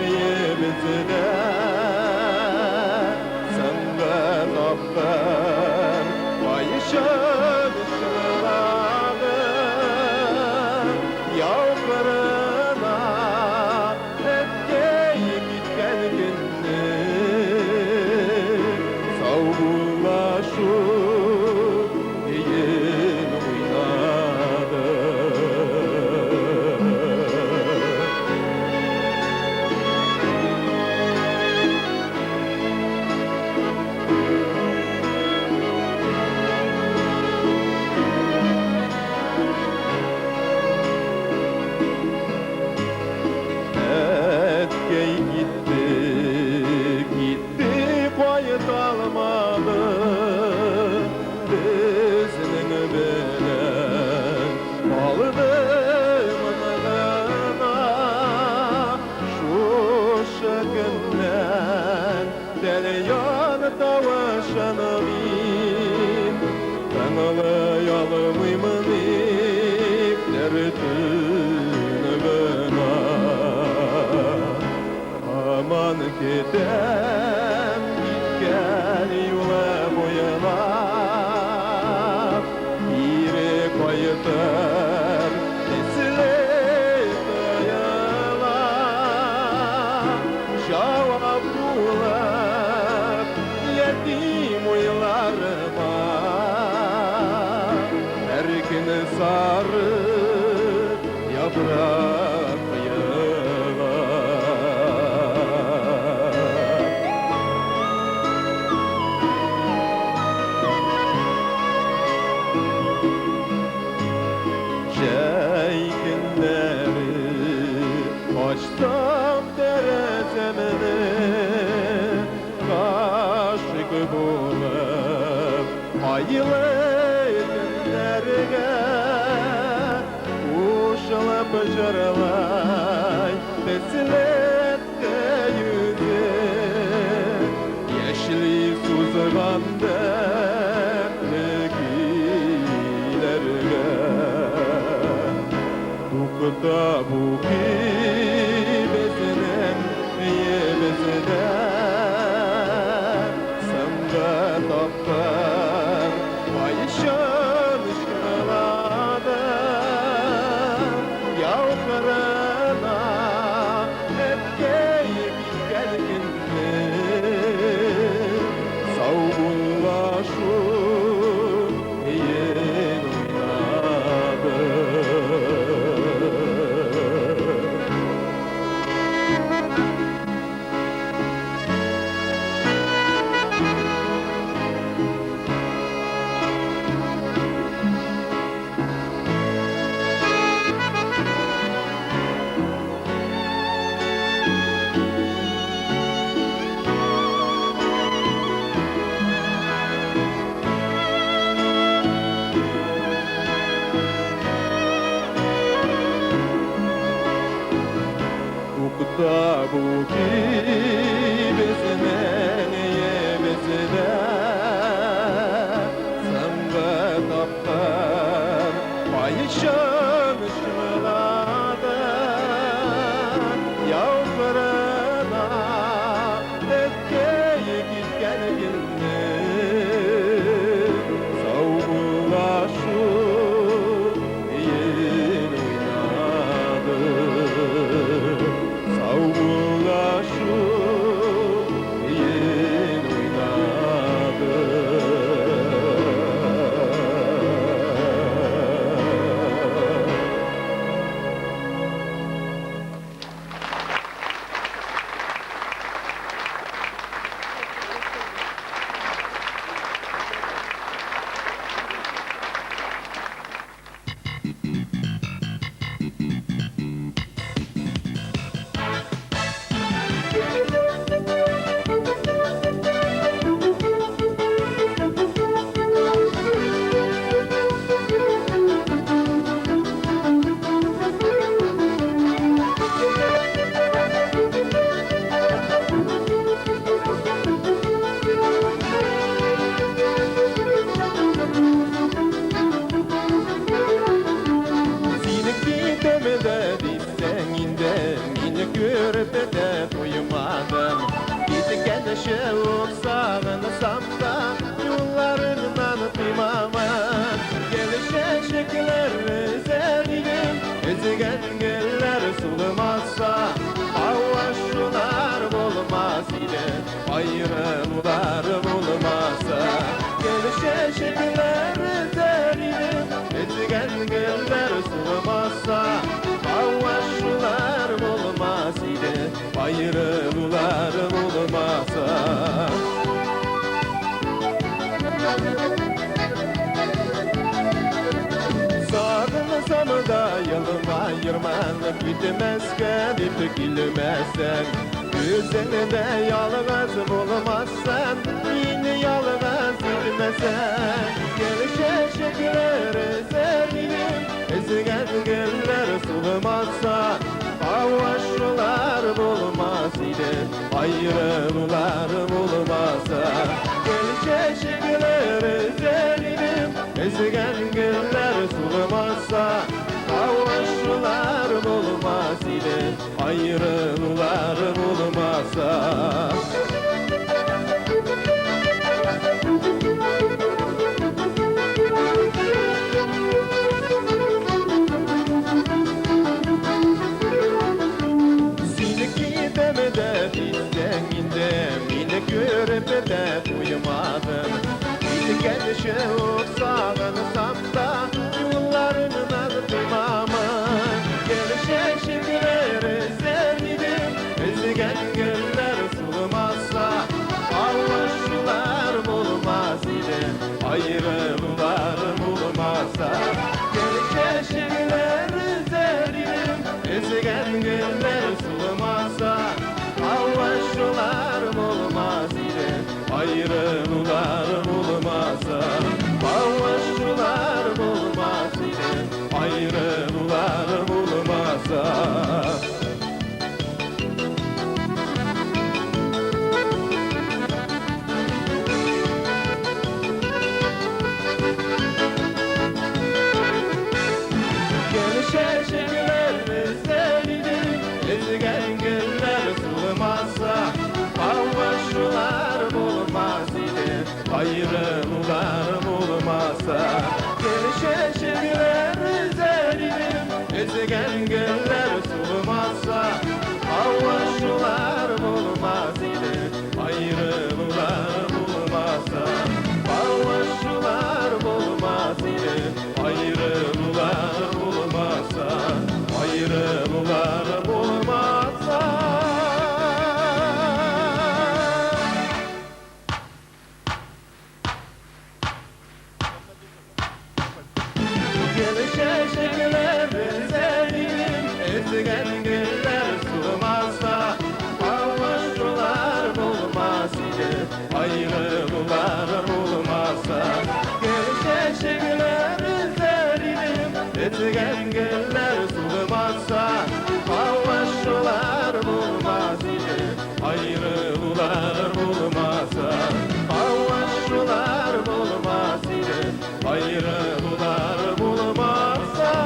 өебездә Соңгы тапкыр кайчан чыңлады Яу кырына әткәй киткән көнне Саубуллашу көен уйнады. Әткәй китте, китте, кайталмады. Безнең белән калды моны гына. Шушы көннән тальян тавышын мин тыңлый алмыймын никтер төн генә. Һаман көтәм киткән юлы буйлап, кире кайтыр төсле тоела. Җавап булып ятим уйларыма һәр көн сары яфрак коела. Җәй көннәре ачсам тәрәзәмне, гашыйк булып айлы төннәргә кушылып җырлай төсле йөзе яшьли сузган дәртле көйләргә. Тукта бу көй безнең өебездә соңгы тапкыр кайчан чыңлады Яу кырына әткәй киткән көнне саубуллашу көен уйнады. Тукта бу көй безнең өебездә соңгы тапкыр кайчан чыңлады Яу кырына әткәй киткән көнне саубуллашу көен уйнады. Саубуллашу көен уйнады. дә туймадым. Киткәнче үк сагынсам да, юлларыңнан тыймамын. Гел чәчәкләр өзәр идем, өзгән гөлләр сулмаса, кавышулар булмас иде, аерылулар булмаса. Гел чәчәкләр өзәр идем, өзгән гөлләр сулмаса, кавышулар булмас иде, аерылулар булмаса. Сагынсам да елмаермын, китмәскә дип килмәсәң, үзең дә ялгыз булмассың, мине ялгыз итмәсәң. Гел чәчәкләр өзәр идем, өзгән гөлләр сулмаса, кавышулар булмас иде, аерылулар булмаса. Гел чәчәкләр өзәр идем, өзгән гөлләр сулмаса, кавышулар булмас иде, аерылулар булмаса. Сине китәм дә дисәң инде, мине күреп тә туймадың. Киткәнче үк сагынсам да, юлларыңнан тыймамын. Гел чәчәкләр өзәр идем, өзгән гөлләр сулмаса, кавышулар булмас иде, аерылулар булмаса. Гел чәчәкләр өзәр идем, өзгән гөлләр сулмаса, кавышулар булмас иде, аерылулар булмаса. Кавышулар булмас иде, аерылулар булмаса. Gel чәчәкләр өзәр идем, өзгән гөлләр сулмаса, кавышулар булмас иде, аерылулар булмаса. Гел чәчәкләр өзәр идем, өзгән гөлләр сулмаса, кавышулар булмас иде, аерылулар булмаса. Кавышулар булмас иде, аерылулар булмаса, аерылулар булмаса. Gel чәчәкләр өзәр идем, өзгән гөлләр сулмаса, кавышулар булмас иде, аерылулар булмаса. Гел чәчәкләр өзәр идем, өзгән гөлләр сулмаса, кавышулар булмас иде, аерылулар булмаса. Кавышулар булмас иде, аерылулар булмаса.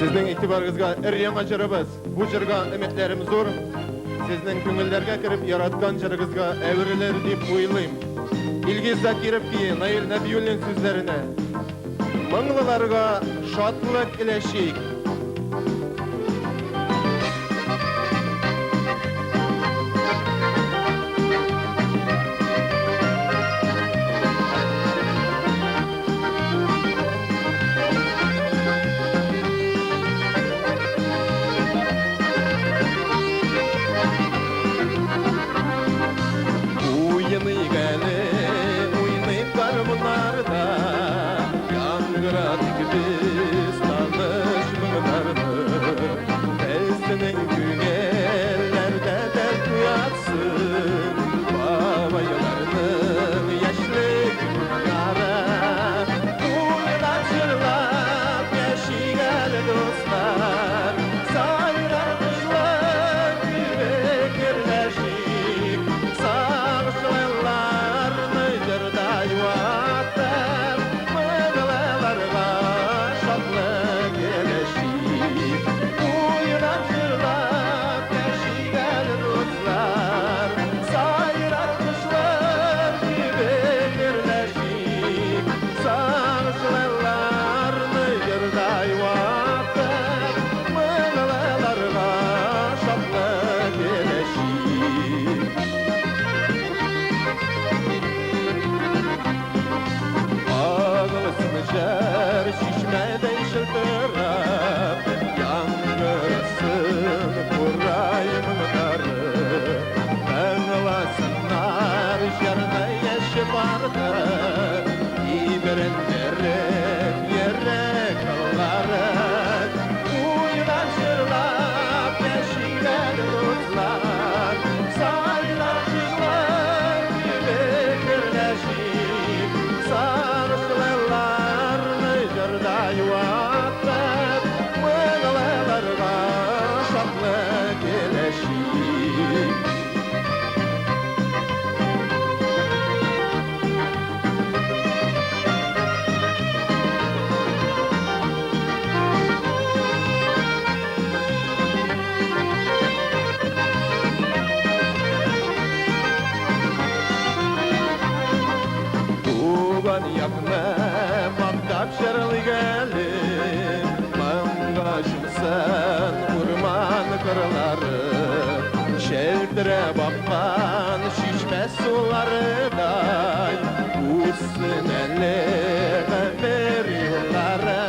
Сезнең игътибарыгызга өр-яңа җырыбыз. Бу җырга өметләрем зур. Сезнең күңелләргә кереп яраткан җырыгызга әверелер дип уйлыйм. Илгиз Закиров көе, Наил Нәбиуллин сүзләренә. Моңлыларга шатлык өләшик. Уйныйк әле, уйныйк гармуннарда, яңгыратыйк без таныш моңнарда. Ачылсын урман кырлары, Челтерәп аккан чишмә суларыдай, Үссен әле гомер юллары.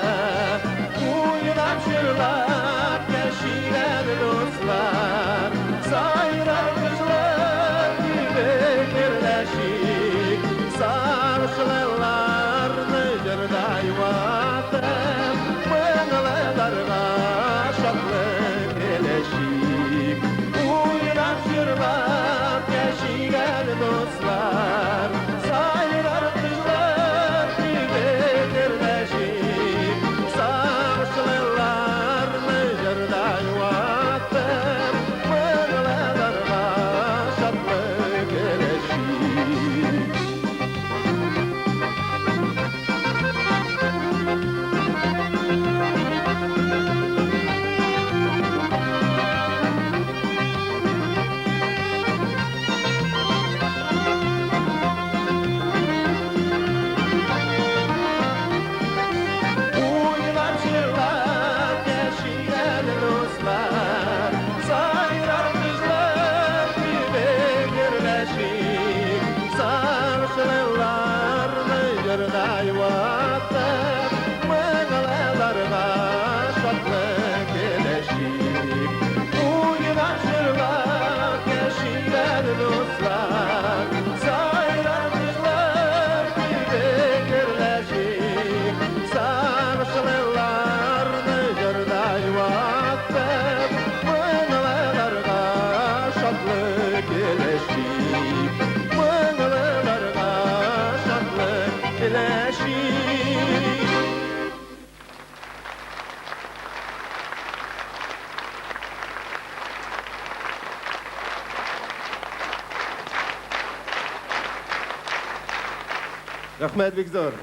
Уйнап җырлап яшик әле, дуслар, Сайрар кошлар кебек гөрләшик, Сагышлыларны җырда юатып, Моңлыларга шатлык өләшик. Уйнап җырлап яшик әле, дуслар, Сайрар кошлар кебек гөрләшик, Сагышлыларны җырда юатып, Моңлыларга шатлык өләшик. Уйнап җырлап яшик әле, дуслар, Сайрар кошлар кебек гөрләшик, Сагышлыларны җырда юатып, Моңлыларга шатлык өләшик. Уйнап җырлап яшик әле, дуслар, Сайрар кошлар кебек гөрләшик, Сагышлыларны җырда юатып, Моңлыларга шатлык өләшик. Моңлыларга шатлык өләшик. Рәхмәт бик зур.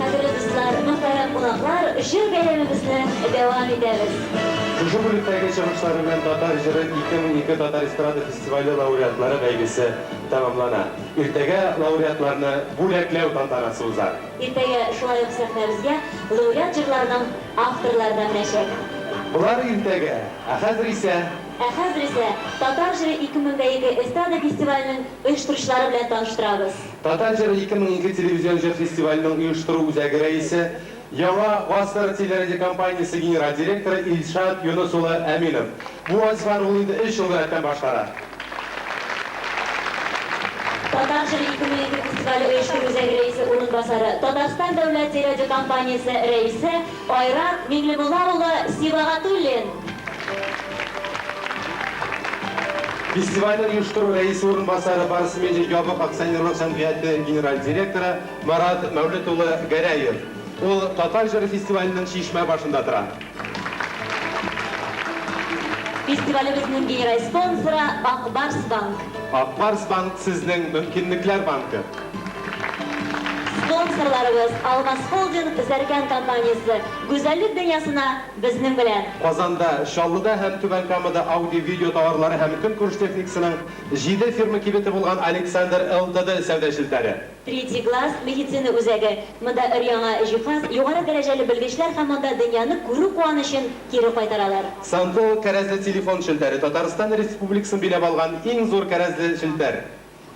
Кадерле дуслар, мөхтәрәм кунаклар, җыр бәйрәмебезне дәвам итәбез. Шушы бүлектәге чыгышлары белән Татар җыры 2002 татар эстрада фестивале лауреатлары бәйгесе тәмамлана. Иртәгә лауреатларны бүләкләү тантанасы уза. Иртәгә шулай ук сәхнәбезгә лауреат җырларның авторлары да менәчәк. Болар иртәгә, ә хәзер исә. Ә хәзер исә Татар җыры 2002 эстрада фестиваленең оештыручылары белән таныштырабыз. Татар җыры 2002 телевизион җыр фестиваленең оештыру үзәге рәисе, Яңа гасыр телерадиокомпаниясе генераль директоры Илшат Юныс улы Әминов. Бу вазифаны ул инде өч ел рәттән башкара. Татар җыры 2002 фестивале оештыру үзәге рәисе урынбасары, Татарстан дәүләт телерадиокомпаниясе рәисе Айрат Миңлемулла улы Сибагатуллин. Фестивальне оештыру рәисе урынбасары, Барс Медиа ябык акционерлык җәмгыяте генераль директоры Марат Мәүлет улы Гәрәев. Ул Татар җыры фестиваленең чишмә башында тора. Фестивалебезнең генераль спонсоры, Ак Барс Банк. Ак Барс Банк, сезнең мөмкинлекләр банкы. Спонсорларыбыз, Алмаз Холдинг, Зәркән компаниясе, Гүзәллек дөньясына безнең белән! Казанда, Чаллыда һәм Түбән Камада аудио-видео товарлары һәм көнкүреш техникасының җиде фирма кибете булган Александр ЛТД сәүдә челтәре. Третий глаз медицина үзәге. Монда өр-яңа җиһаз, югары дәрәҗәле белгечләр һәм монда дөньяны күрү куанычын кире кайтаралар. Сантел кәрәзле телефон челтәре, Татарстан Республикасын биләп алган иң зур кәрәзле челтәр.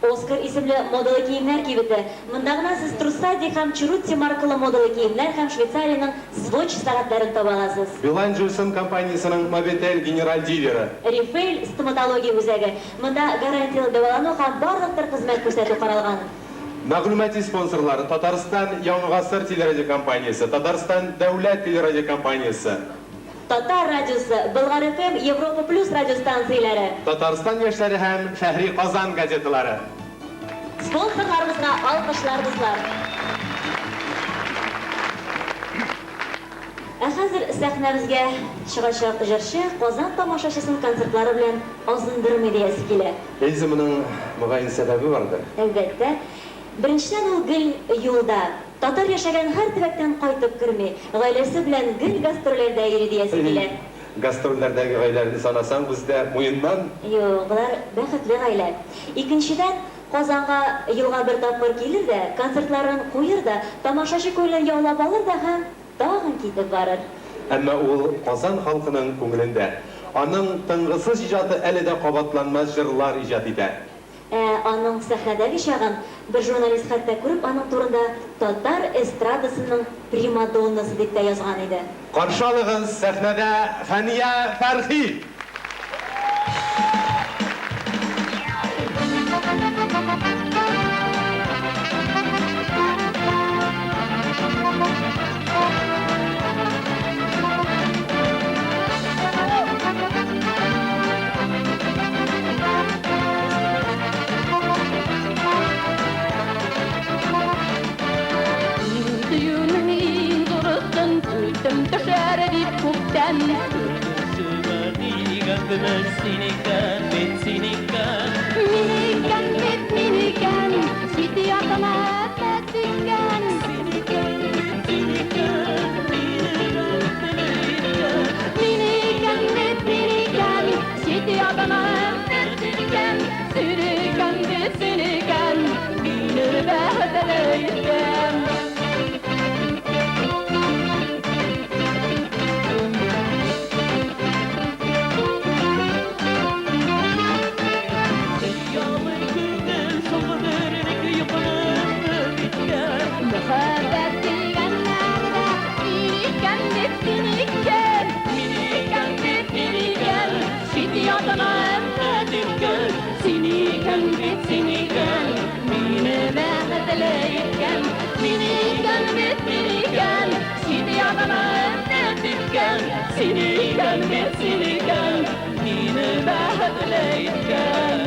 Оскар исемле модалы киемнәр кибете. Монда гына сез Trussardi һәм Cerruti маркалы модалы киемнәр һәм Швейцариянең Swatch сәгатьләрен таба аласыз. Билайн GSM компаниясенең Mobitel генераль дилеры. Рифейль стоматология үзәге. Монда гарантияле дәвалану һәм барлык төр хезмәт күрсәтү каралган. Мәгълүмати спонсорлар, Татарстан Яңа гасыр телерадиокомпаниясе, Татарстан дәүләт телерадиокомпаниясе. Татар радиосы, Болгар FM, Европа плюс радиостанцияләре. Татарстан яшьләре һәм Шәһри Казан газеталары. Спонсорларыбызга алкышлар, дуслар! Ә хәзер сәхнәбезгә чыгачак җырчы Казан тамашачысын концертлары белән азындырмый диясе килә. Эльза, моның, мөгаен, сәбәбе бардыр. Әлбәттә. Беренчедән, ул гел юлда. Татар яшәгән һәр төбәктән кайтып керми. Гаиләсе белән гел гастрольләрдә йөри диясе килә. Гастрольләрдәге гаиләләрне санасаң, бездә муеннан. Юк, болар бәхетле гаилә. Икенчедән, Казанга елга бер тапкыр килер дә, концертларын куер да, тамашачы күңелен яулап алыр да һәм тагын китеп барыр. Әмма ул Казан халкының күңелендә. Аның тынгысыз иҗаты әле дә кабатланмас җырлар иҗат итә. Ә аның сәхнәдәге чагын бер журналист хәтта күреп аның турында татар эстрадасының примадоннасы дип тә язган иде. Каршы алыгыз, сәхнәдә Хәния Фәрхи! иткән. Син икән бит, син икән. Мин икән бит, мин икән, чит ятына өмет иткән. Син икән бит, син икән, мине бәхетле иткән. Мин икән бит, мин икән, чит ятына өмет иткән. Син икән бит, син икән, мине бәхетле иткән. Хыялый күңел шул гомерлек йокыны өмет иткән. Мәхәббәт дигәннәрдә син икән бит, син икән. Мин икән бит, мин икән, чит ятына өмет иткән. Син икән бит, син икән, мине бәхетле иткән. Мин икән бит, мин икән, чит ятына өмет иткән. Син икән бит, син икән, мине бәхетле иткән.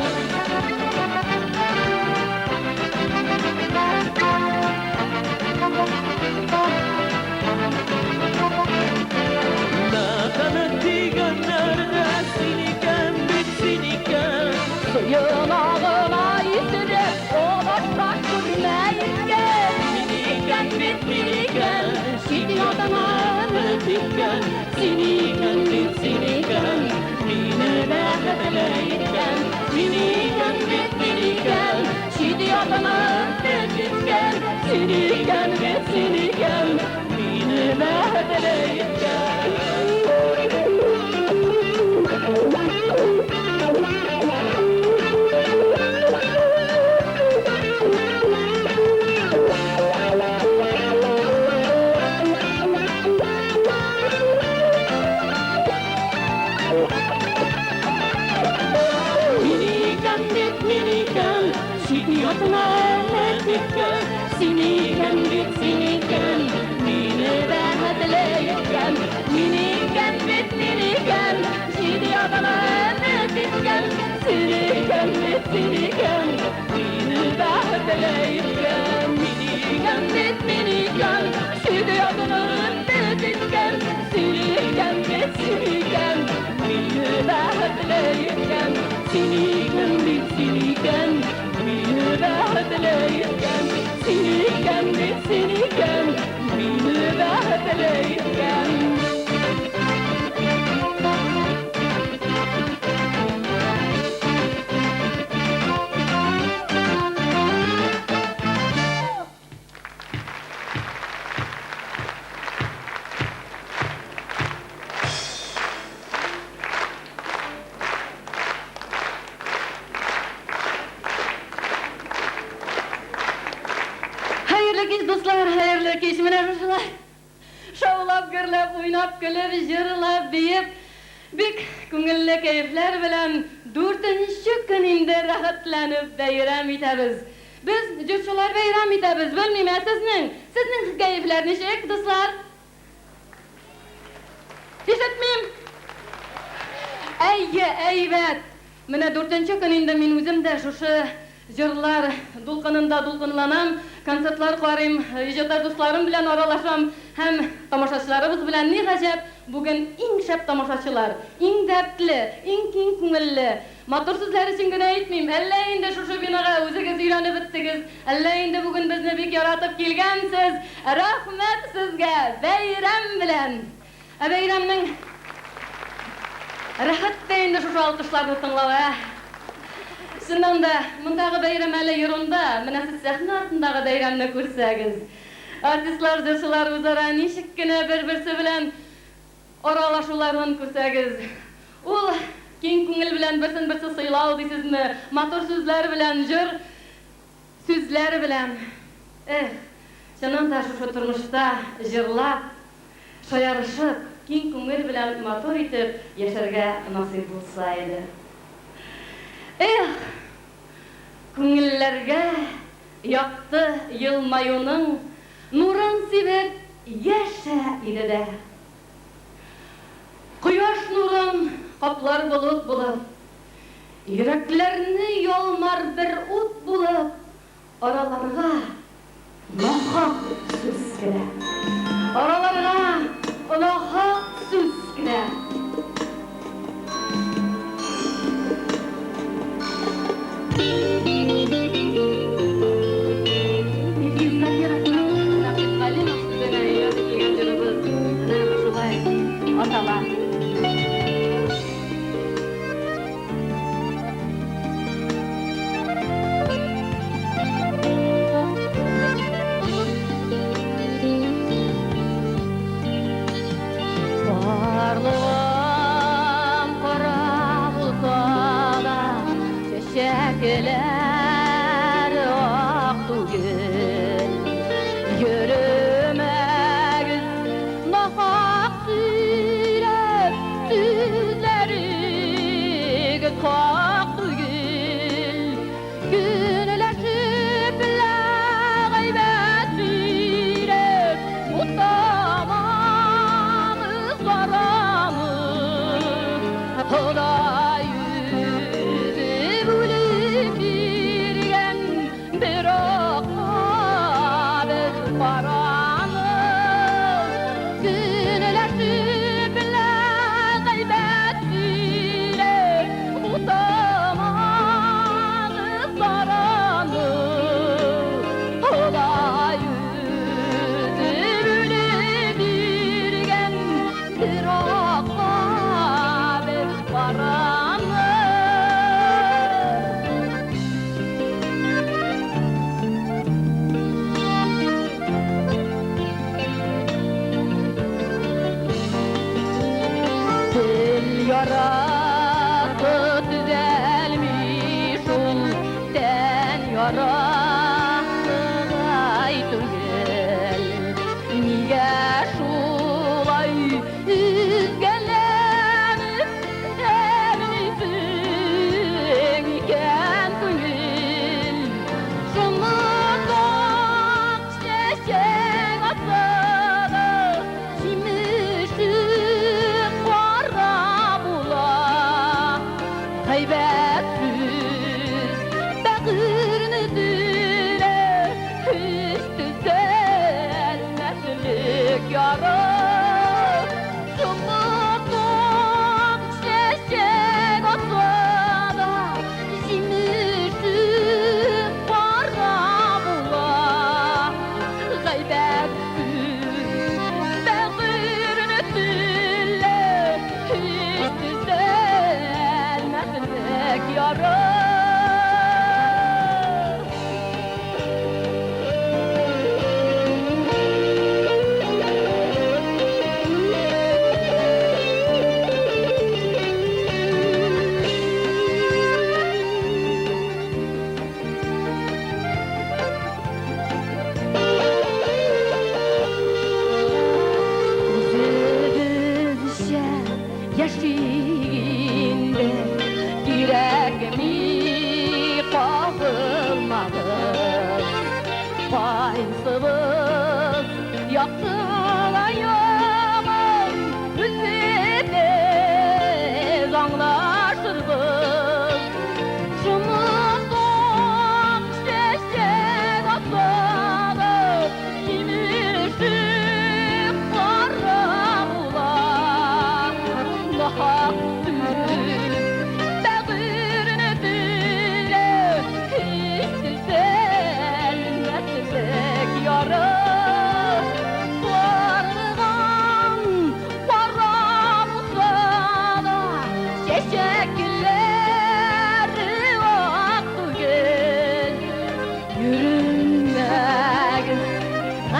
Мәрхәмәт дигәннәрдә син икән бит, син икән. Суына гына исереп, алаша күрмә иткән. Мин икән бит, мин икән, чит ятына өмет иткән. Син икән бит, син икән, мине бәхетле иткән. Мин икән бит, мин икән, чит ятына өмет иткән. Син икән бит, син икән, мине бәхетле иткән. Мин икән бит, мин икән, чит ятына өмет иткән. Син икән бит, син икән, мине бәхетле иткән. Мин икән бит, мин икән, чит ятына өмет иткән. Син икән бит, син икән, мине бәхетле иткән. Мин икән бит, мин икән, чит ятына өмет иткән. Син икән бит, син икән, мине бәхетле иткән. Син икән бит, син икән, мине бәхетле иткән. Син икән бит, син икән, мине бәхетле иткән. Хәерле кич, дуслар, хәерле кич. Менә шушылай шаулап, гөрләп, уйнап, көлеп, җырлап, биеп, бик күңелле кәефләр белән дүртенче көн инде рәхәтләнеп бәйрәм итәбез. Без, җырчылар, бәйрәм итәбез. Белмим, ә сезнең? Сезнең кәефләр ничек, дуслар? Ишетмим. Әйе, әйбәт. Менә дүртенче көн инде мин үзем дә шушы җырлар дулкынында дулкынланам, концертлар карыйм, иҗатдаш дусларым белән аралашам һәм тамашачыларыбыз белән, ни гаҗәп, бүген иң шәп тамашачылар, иң дәртле, иң киң күңелле. Матур сүзләр өчен генә әйтмим, әллә инде шушы бинага үзегез өйрәнеп беттегез, әллә инде бүген безне бик яратып килгәнсез. Рәхмәт сезгә! Бәйрәм белән! Ә бәйрәмнең рәхәт тә инде шушы алкышларны тыңлау, ә? Чыннан да, мондагы бәйрәм әле ерунда, менә сез сәхнә артындагы бәйрәмне күрсәгез. Артистлар, җырчылар үзара ничек кенә бер-берсе белән аралашуларын күрсәгез. Ул киң күңел белән берсен-берсе сыйлау дисезме, матур сүзләр белән, җыр сүзләр белән. Эх, чыннан да шушы тормышта җырлап, шаярышып, киң күңел белән матур итеп яшәргә насыйп булса иде. Эх, күңелләргә якты елмаюның нурын сибеп яшә иде дә. Кояш нурын каплар болыт булып, йөрәкләрне ялмар бер ут булып, араларга нахак сүз керә. Араларга нахак сүз керә.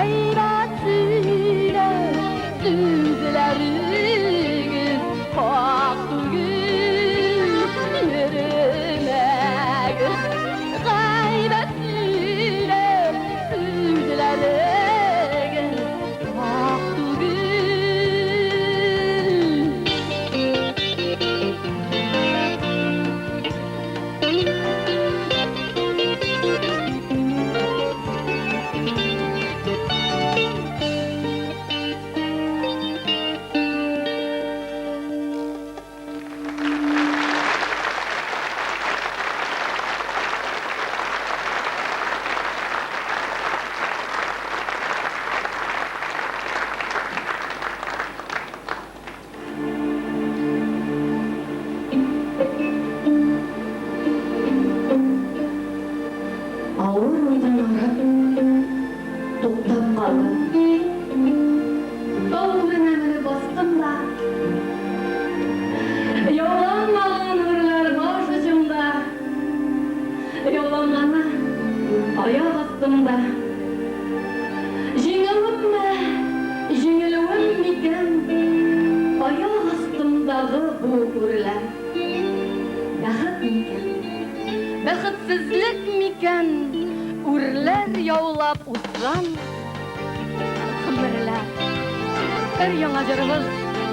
Гайбәт сөйләп сүзләрегез хак түгел, йөрмәгез. Гайбәт сөйләп сүзләрегез хак түгел. Авыр уйдан арып, туктап калдым. Тау үренә менеп бастым да, яуланмаган үрләр баш очымда, яуланганы аяк астымда. Җиңүемме, җиңелүем микән, аяк астымдагы бу үрләр? Бәхет микән, бәхетсезлек микән, үрләр яулап узган гомерләр? Өр яңа җырыбыз,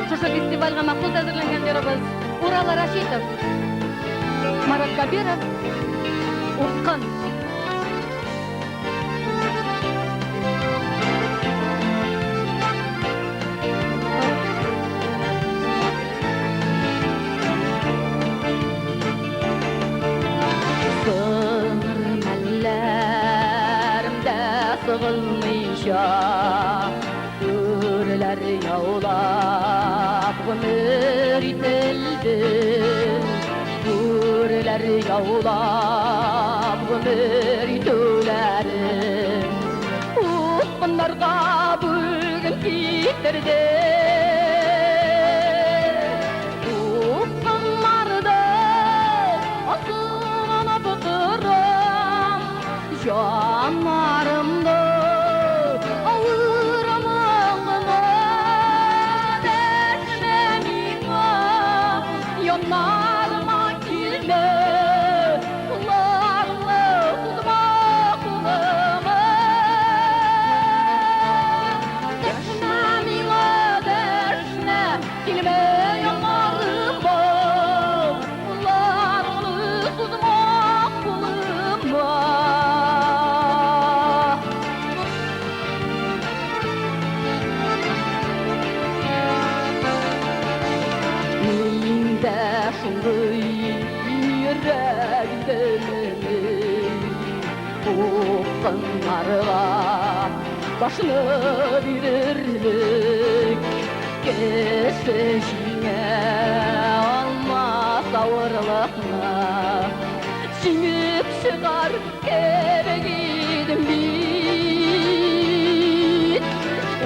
шушы фестивальгә махсус әзерләнгән җырыбыз, Урал Рәшитов, Марат Кәбиров, Упкын. Сыңар мәлләремдә сыгылмыйча, Үрләр яулап гомер ителде. Үрләр яулап гомер итүләрем Упкыннарга бүген китерде. Упкыннарда асылынып торам, Җаннарымда авыр моңыма. Дәшмә миңа, яннарыма килмә, Кулларыңны сузма кулыма. Дәшмә миңа, дәшмә, килмә яннарыма, Кулларыңны сузма кулыма. Мин дә шундый йөрәк идемени, Упкыннарга башны бирерлек? Кеше җиңә алмас авырлыкны, Җиңеп чыгар кебек идем бит.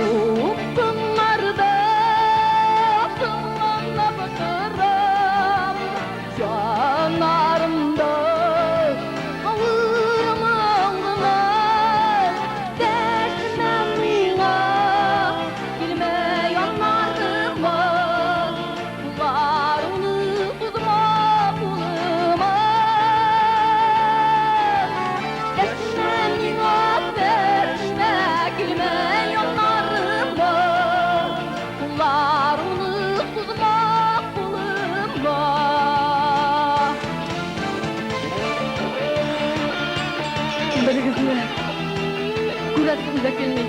Упкыннарда сынланып торам, Җаннарымда авыр моңны. Дәшмә миңа, килмә яннарыма, Кулларыңны сузма кулыма. Дәшмә миңа, дәшмә, килмә яннарыма, Кулларыңны сузма кулыма. Берегезне күрәсем дә килми.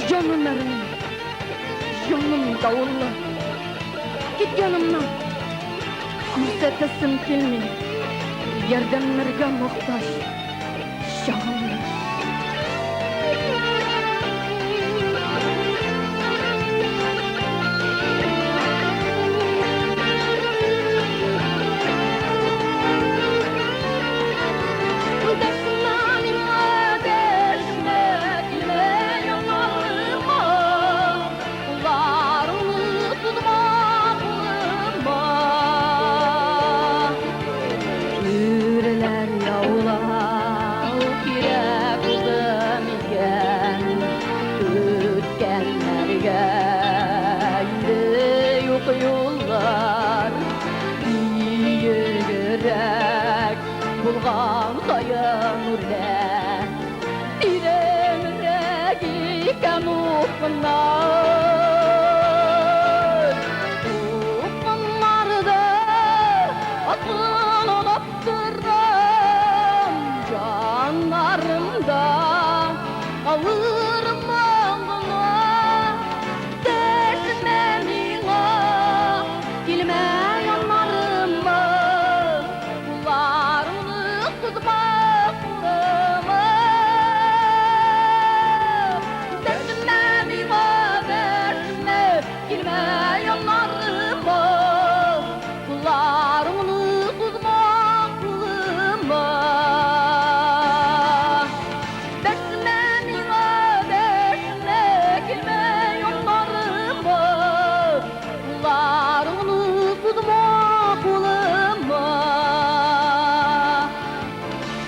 Җаным әрни, җаным давыллы. Кит янымнан, күрсәтәсем килми. Ярдәмнәргә мохтаҗ чагымны. Дәшмә миңа, дәшмә, килмә яннарыма, Кулларыңны сузма кулыма. Үрләр яулау кирәк. Барган саен үрлә, тирәнрәк икән упкыннар. Упкыннарда атланып торам, җаннарымда калырмын гына. Дәшмә миңа, килмә яннарыма, кулларыңны сузма кулыма. Дәшмә миңа, дәшмә, килмә яннарыма, кулларыңны сузма кулыма. Дәшмә миңа, дәшмә, килмә яннарыма, кулларыңны сузма кулыма.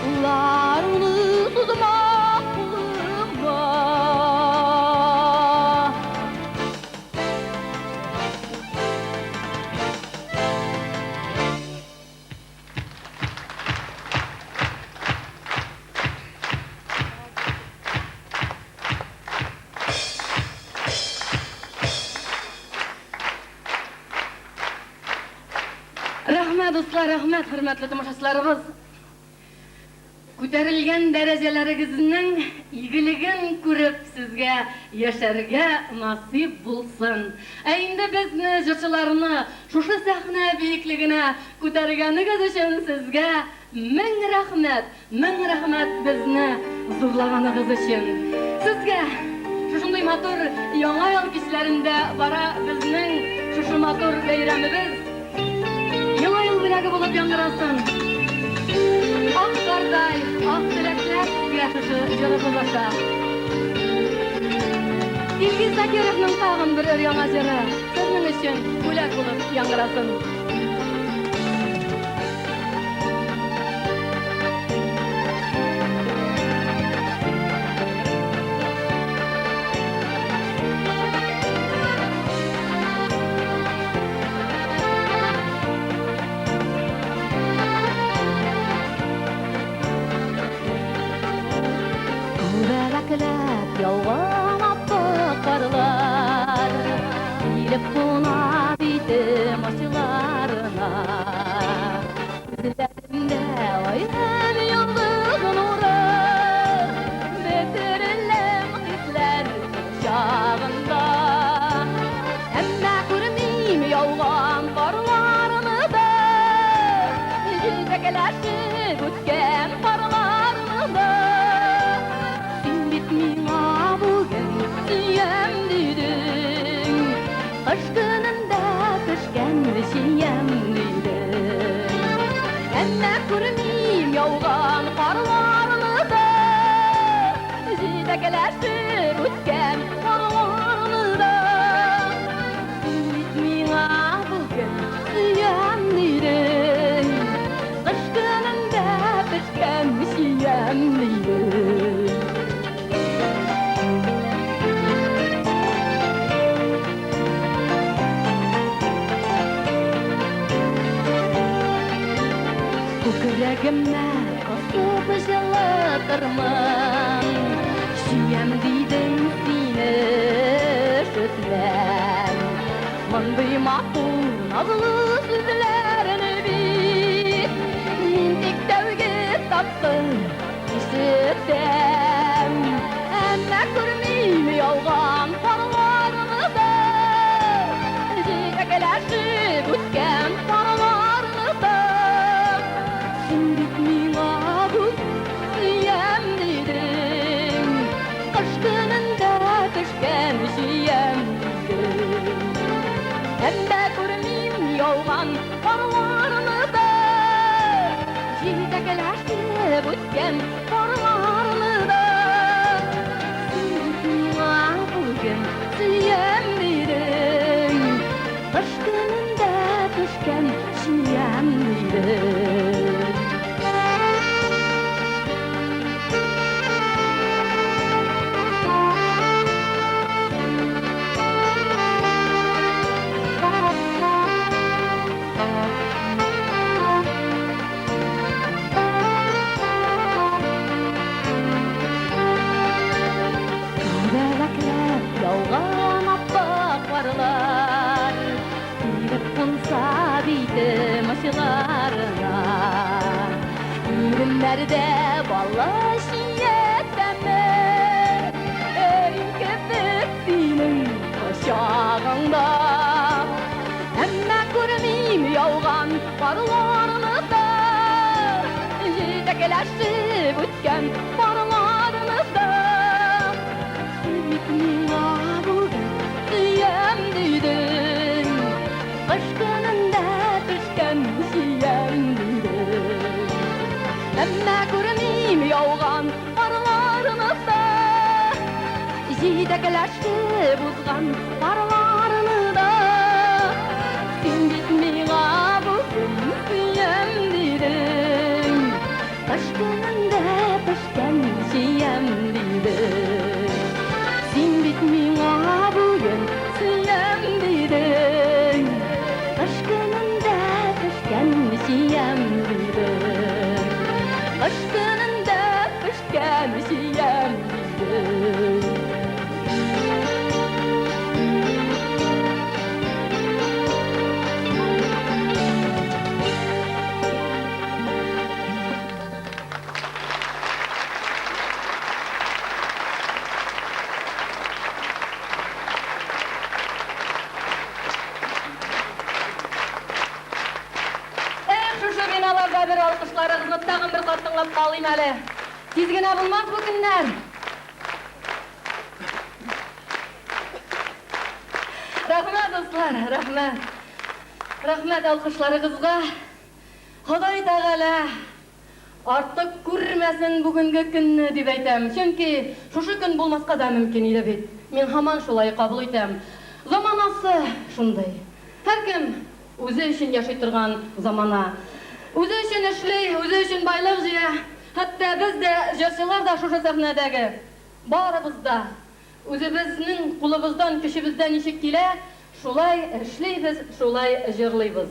Кулларыңны сузма кулыма. Рәхмәт, дуслар, рәхмәт, хөрмәтле тамашачыларыбыз. Күтәрелгән дәрәҗәләрегезнең игелеген күреп, сезгә яшәргә насыйп булсын. Ә инде безне, җырчыларны, шушы сәхнә биеклегенә күтәргәнегез өчен сезгә мең рәхмәт, мең рәхмәт безне зурлаганыгыз өчен. Сезгә шушындый матур Яңа ел кичләрендә бара безнең шушы матур бәйрәмебез. Яңа ел бүләге булып яңгырасын. Ак кардай, ак теләкләр сезгә шушы җырыбыз аша. Илгиз Закировның тагын бер өр-яңа җыры сезнең өчен бүләк булып яңгырасын. Күбәләкләп яуган ап-ак карлар Килеп куна битем очларына. Күзләремдә ай һәм йолдыз нуры, Бөтереләм хисләр кочагында. Әмма күрмим яуган карларны да, Җилдәкләшеп үткән парларны да. Син бит миңа бүген сөям дидең, Кыш көнендә пешкән чиям дидең. Әмма күрмим яуган карларны да, Җитәкләшеп үткән парларны да. Син бит миңа бүген сөям дидең, Кыш көнендә пешкән чиям дидең. Күкрәгемә кысып җылытырмын, Сөям дидең сине өшетмәм. Мондый матур назлы сүзләрне бит мин тик тәүге тапкыр ишетәм. Әмма күрмим яуган карларны да, Җитәкләшеп үткән парларны да. Син бит миңа бүген сөям дидең, Кыш көнендә пешкән чиям дидең. Әмма күрмим яуган карларны да, Җитәкләшеп үткән парларны да. Син бит миңа бүген сөям дидең, Кыш көнендә пешкән чиям дидең. Яуган ап-ак карлар килеп кунса битем очларына. Иреннәрдә балы чия тәме, Өрим кебек синең кочагыңда. Әмма күрмим яуган карларны да, Җитәкләшеп үткән парларны да. Син бит миңа бүген сөям дидең, Кыш көнендә пешкән чиям дидең. Әмма күрмим яуган карларны да, Җитәкләшеп узган парларны да. Син бит миңа бүген сөям дидең, Кыш көнендә пешкән чиям дидең. Син бит миңа бүген сөям дидең, Кыш көнендә пешкән чиям дидең. Кыш көнендә пешкән чиям дидең. Эх, шушы биналарда бер алкышларыгызны тагын бер кат тыңлап калыйм әле. Тиз генә булмас бу көннәр. Рәхмәт, дуслар, рәхмәт. Рәхмәт алкышларыгызга. Ходай Тәгалә артык күрмәсен бүгенге көнне, дип әйтәм. Чөнки шушы көн булмаска да мөмкин иде бит. Мин һаман шулай кабул итәм. Заманасы шундый. Һәркем үзе өчен яши торган замана. Үзе өчен эшли, үзе өчен байлык җыя. Хәтта без дә, җырчылар да шушы сәхнәдәге барыбыз да үзебезнең кулыбыздан, көчебездән ничек килә, шулай эшлибез, шулай җырлыйбыз.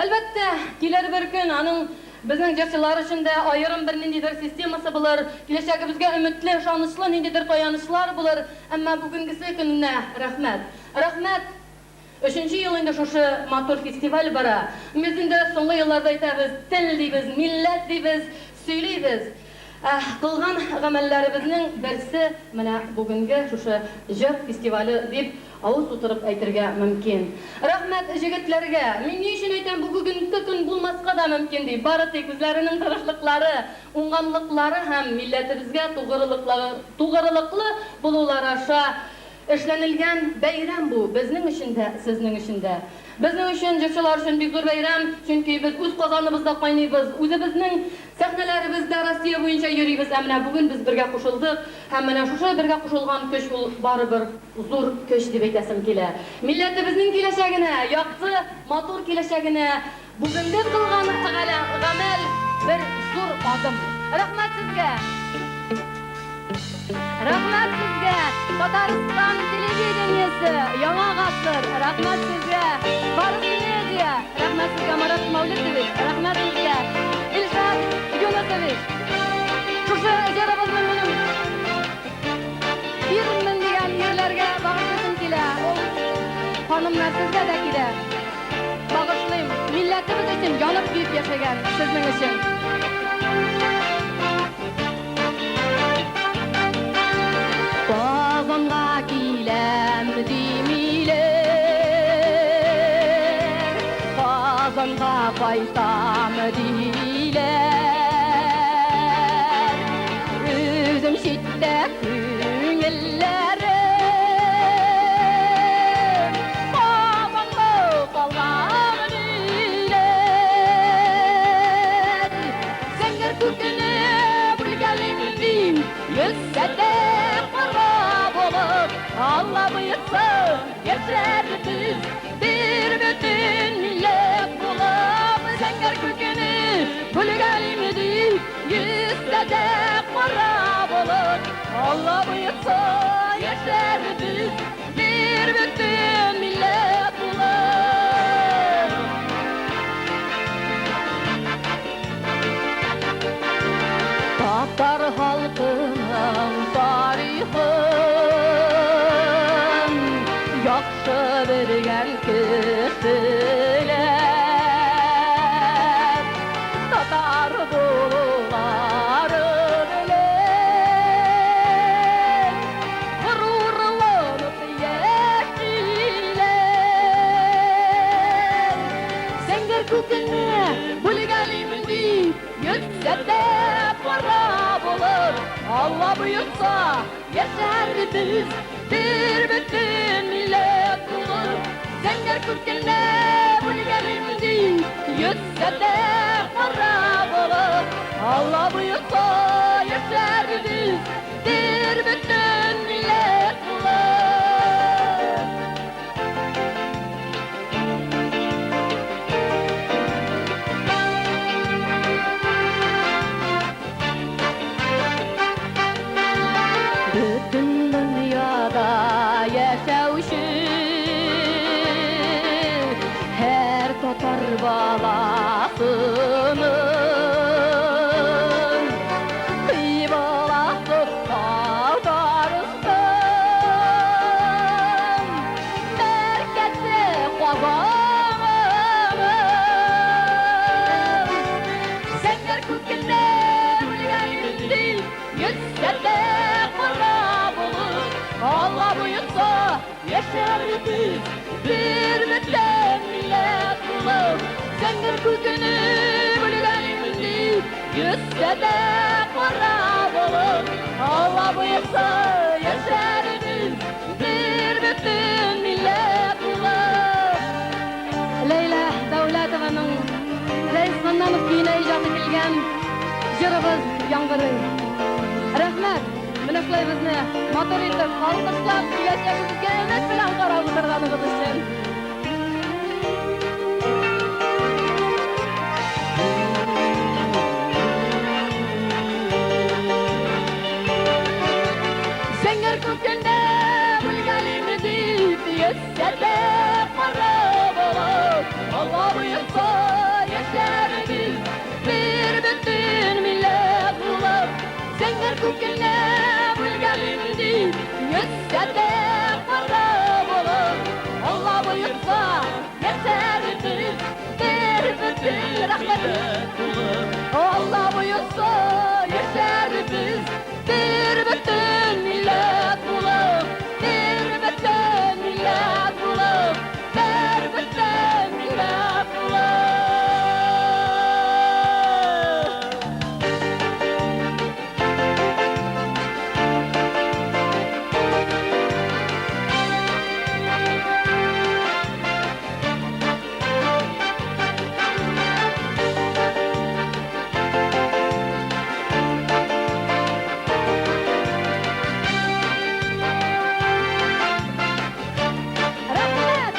Әлбәттә, килер бер көн, аның безнең җырчылар өчен дә аерым бер ниндидер системасы булыр, киләчәгебезгә өметле, ышанычлы ниндидер таянычлар булыр, әмма бүгенгесе көненә рәхмәт. Рәхмәт! Өченче ел инде шушы матур фестиваль бара. Без инде соңгы елларда әйтәбез, тел дибез, милләт дибез, сөйлибез. Ә кылган гамәлләребезнең берсе менә бүгенге шушы җыр фестивале дип авыз тутырып әйтергә мөмкин. Рәхмәт җегетләргә! Мин ни өчен әйтәм, бу бүгенге көн булмаска да мөмкин дип, бары тик үзләренең тырышлыклары, уңганлыклары һәм милләтебезгә тугрылыклы булулары аша Эшләнелгән бәйрәм бу, безнең өчен дә, сезнең өчен дә. Безнең өчен, җырчылар өчен бик зур бәйрәм, чөнки без үз Казаныбызда кайныйбыз, үзебезнең сәхнәләребездә Россия буенча йөрибез, ә менә бүген без бергә кушылдык һәм менә шушы бергә кушылган көч ул барыбер зур көч дип әйтәсем килә. Милләтебезнең киләчәгенә, якты, матур киләчәгенә Бүгенге кылган гамәл бер зур адым. Рәхмәт сезгә! Рәхмәт сезгә, Татарстан телевидениесе, Яңа гасыр! Рәхмәт сезгә, Барыс Медиа! Рәхмәт сезгә, Марат Мәүлетович! Рәхмәт сезгә, Илшат Юнысович! Шушы җырыбызны минем ирмен дигән ирләргә багышлыйсым килә. Ул, ханымнар, сезгә дә килә. Багышлыйм, милләтебез өчен янып-көеп яшәгән сезнең өчен. Казанга киләм димиләр, Казанга кайтам диләр. Үзем читтә күңелләрем Казанда калган диләр. Зәңгәр күкне бүлгәлим дим, Йөзсә дә кара болыт, Алла боерса, яшәрбез бер бөтен милләт булып. Зәңгәр күкне бүлгәлим дим, Йөзсә дә кара болыт, Алла боерса, яшәрбез бер бөтен милләт булып. Татар халкының тарихын яхшы белгән кешеләр. Татар булулары белән горурланып яшиләр. Зәңгәр күкне бүлгәлим дип, йөзсә дә кара булып, Алла боерса, яшәрбез бер бөтен милләт булып. Зәңгәр күкне бүлгәлим дип, йөзсә дә кара булып, Алла боерса, яшәрбез бер бөтен милләт булып. Бөтен дөньяда яшәүче һәр татар баласының кыйбласы Татарстан, мәркәзе Казан. Зәңгәр күкне бүлгән дип, йөзсә дә кара булып, Алла боерса, яшәрбез бер бөтен милләт булып. Зәңгәр күкне бүлгән дип, йөзсә дә кара булып, Алла боерса, яшәрбез бер бөтен милләт булып. Ләйлә Дәүләтованың Рәис Маннанов көенә иҗат ителгән җырыбыз яңгырый. Рәхмәт! Менә шулай безне матур итеп, алкышлап, киләчәгебезгә өмет белән карап утырганыгыз өчен. Зәңгәр күкне бүлгәлим дип, йөзсә дә кара булып, Алла боерса, яшәрбез бер бөтен милләт булып. Зәңгәр күкне бүлгәлим дип, йөзсә дә кара булып, Алла боерса, яшәрбез бер бөтен рәхмәт. Алла боерса, яшәрбез бер бөтен милләт булып, бер бөтен милләт булып, бер бөтен милләт булып. Рәхмәт!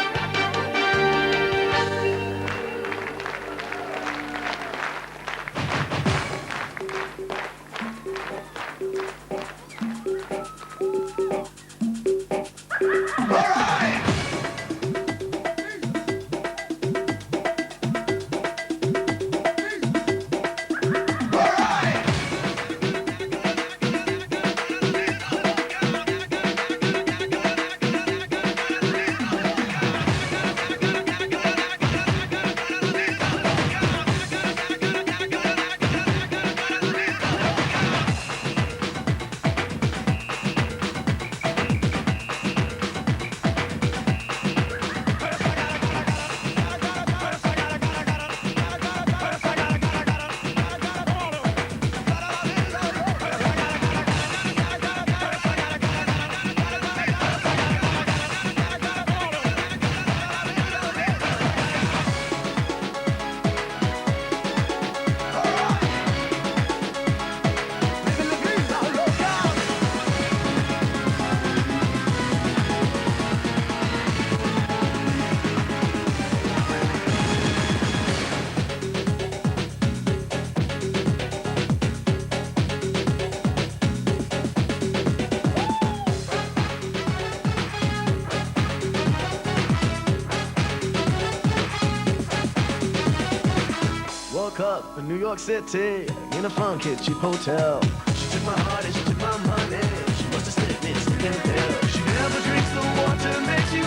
Woke up in New York City in a funky cheap hotel. She took my heart and she took my money. She must have slipped me a sleeping pill. She never drinks the water, makes you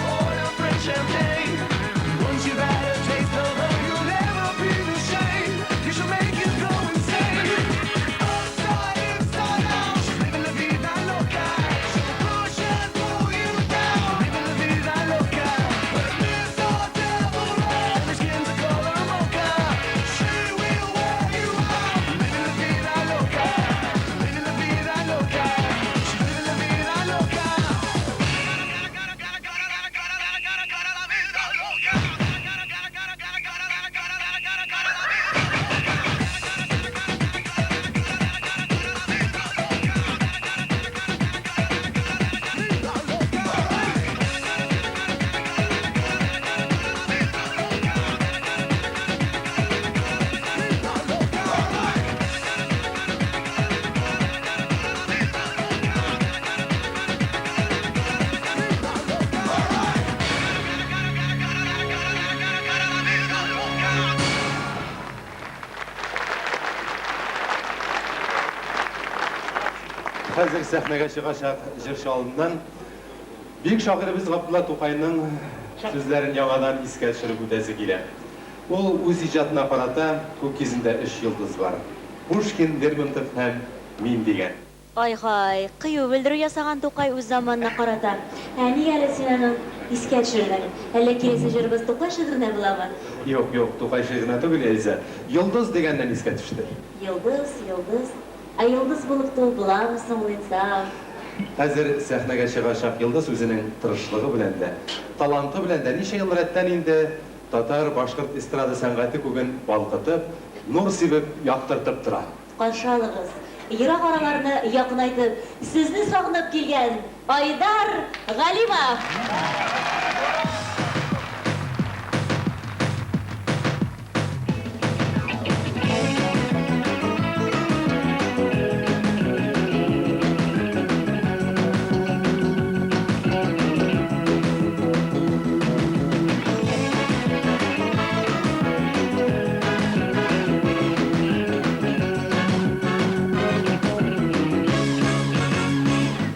Хәзер сәхнәгә чыгачак җырчы алдыннан бөек шагыйребез Габдулла Тукайның сүзләрен яңадан искә төшереп үтәсе килә. Ул үз иҗатына карата Күк йөзендә өч йолдыз бар. Пушкин, Лермонтов һәм мин дигән. Ай-һай, кыю белдерү ясаган Тукай үз заманына карата. Ә нигә әле син аны искә төшердең? Әллә киләсе җырыбыз Тукай шигыренә буламы? Юк, юк, Тукай шигыренә түгел, Эльза. Йолдыз дигәннән искә төште. Йолдыз, йолдыз. Ә йолдыз булып туып буламы соң ул инсан? Хәзер сәхнәгә чыгачак йолдыз үзенең тырышлыгы белән дә, таланты белән дә ничә ел рәттән инде татар, башкорт эстрада сәнгате күген балкытып, нур сибеп, яктыртып тора. Каршы алыгыз, ерак араларны якынайтып, сезне сагынып килгән Айдар Галимов!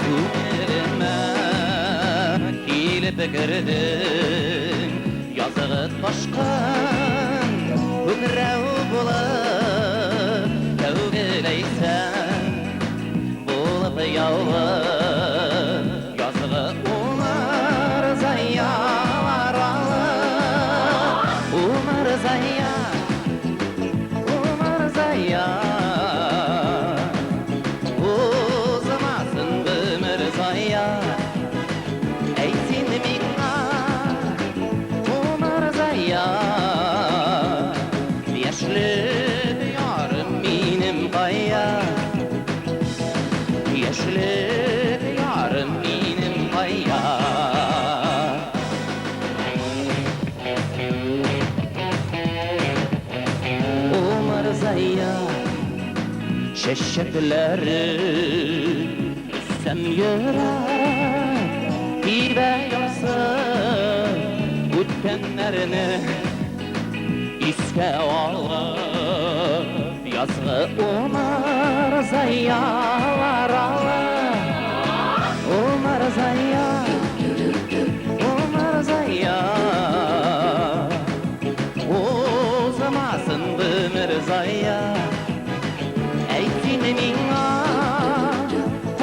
Күңелемә килеп кердең, Язгы ташкын күкрәү булып, Тәүге ләйсән булып явып, Язгы умырзаялар алып, Умырзая, умырзая, Узмасын гомер зая. Әйт син миңа, умырзая, Яшьлек ярым минем кая? Яшьлек ярым минем кая? Умырзая, чәчәкләре өзсәм йөрәк тибә ярсып, Үткәннәрне искә алып, Язгы умырзаялар алып, Умырзая, умырзая, Узмасын гомер зая. Әйт син миңа,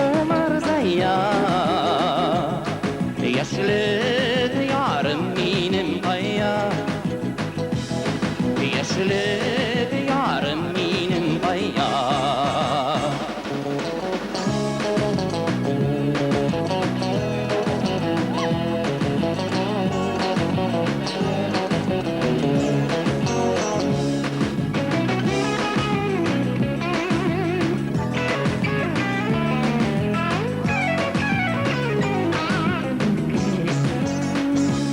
умырзая, Яшьлек ярым минем кая? Яшьлек ярым минем кая?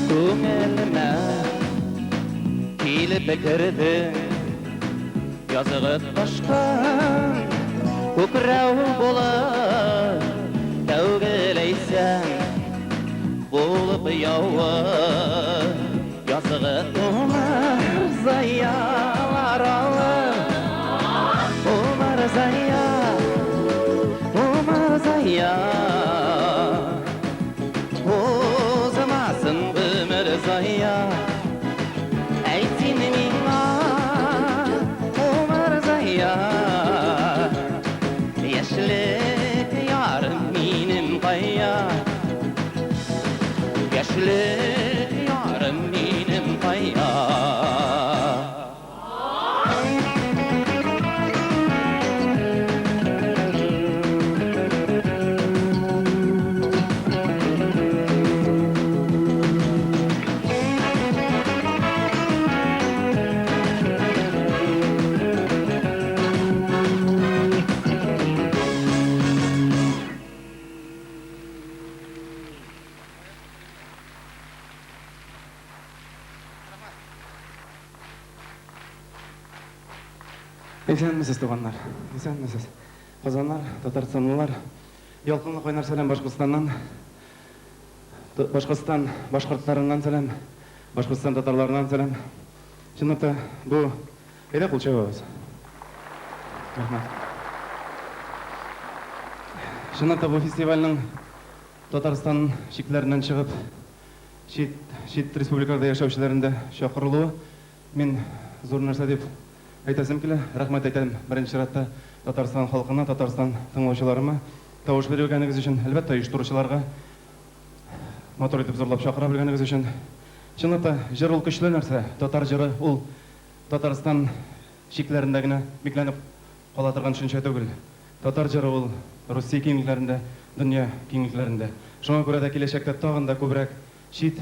Күңелемә килеп керде Язгы ташкын күкрәү булып, Тәүге ләйсән булып явып, Язгы умырзаялар алып, Умырзая, умырзая, Узмасын гомер зая. Әйт син миңа, умырзая, Яшьлек ярым минем кая? Яшьлек ярым минем кая? Исәнмесез, туганнар. Исәнмесез. Казаннар, татарстанлылар. Ялкынлы кайнар сәлам Башкортстаннан. Башкортстан башкортларыннан сәлам. Башкортстан татарларыннан сәлам. Чынлап та, бу әйдә кул чабабыз. Рәхмәт. Чынлап та бу фестивальнең Татарстан чикләреннән чыгып, чит чит республикаларда яшәүчеләрен дә чакырылуы мин зур нәрсә дип әйтәсем килә. Рәхмәт әйтәм беренче чиратта Татарстан халкына, Татарстан тыңлаучыларыма тавыш биргәнегез өчен, әлбәттә, оештыручыларга матур итеп зурлап чакыра белгәнегез өчен. Чынлап та, җыр ул көчле нәрсә. Татар җыры ул Татарстан чикләрендә генә бикләнеп кала торган төшенчә түгел. Татар җыры ул Русия киңлекләрендә, дөнья киңлекләрендә. Шуңа күрә дә киләчәктә тагын да күбрәк чит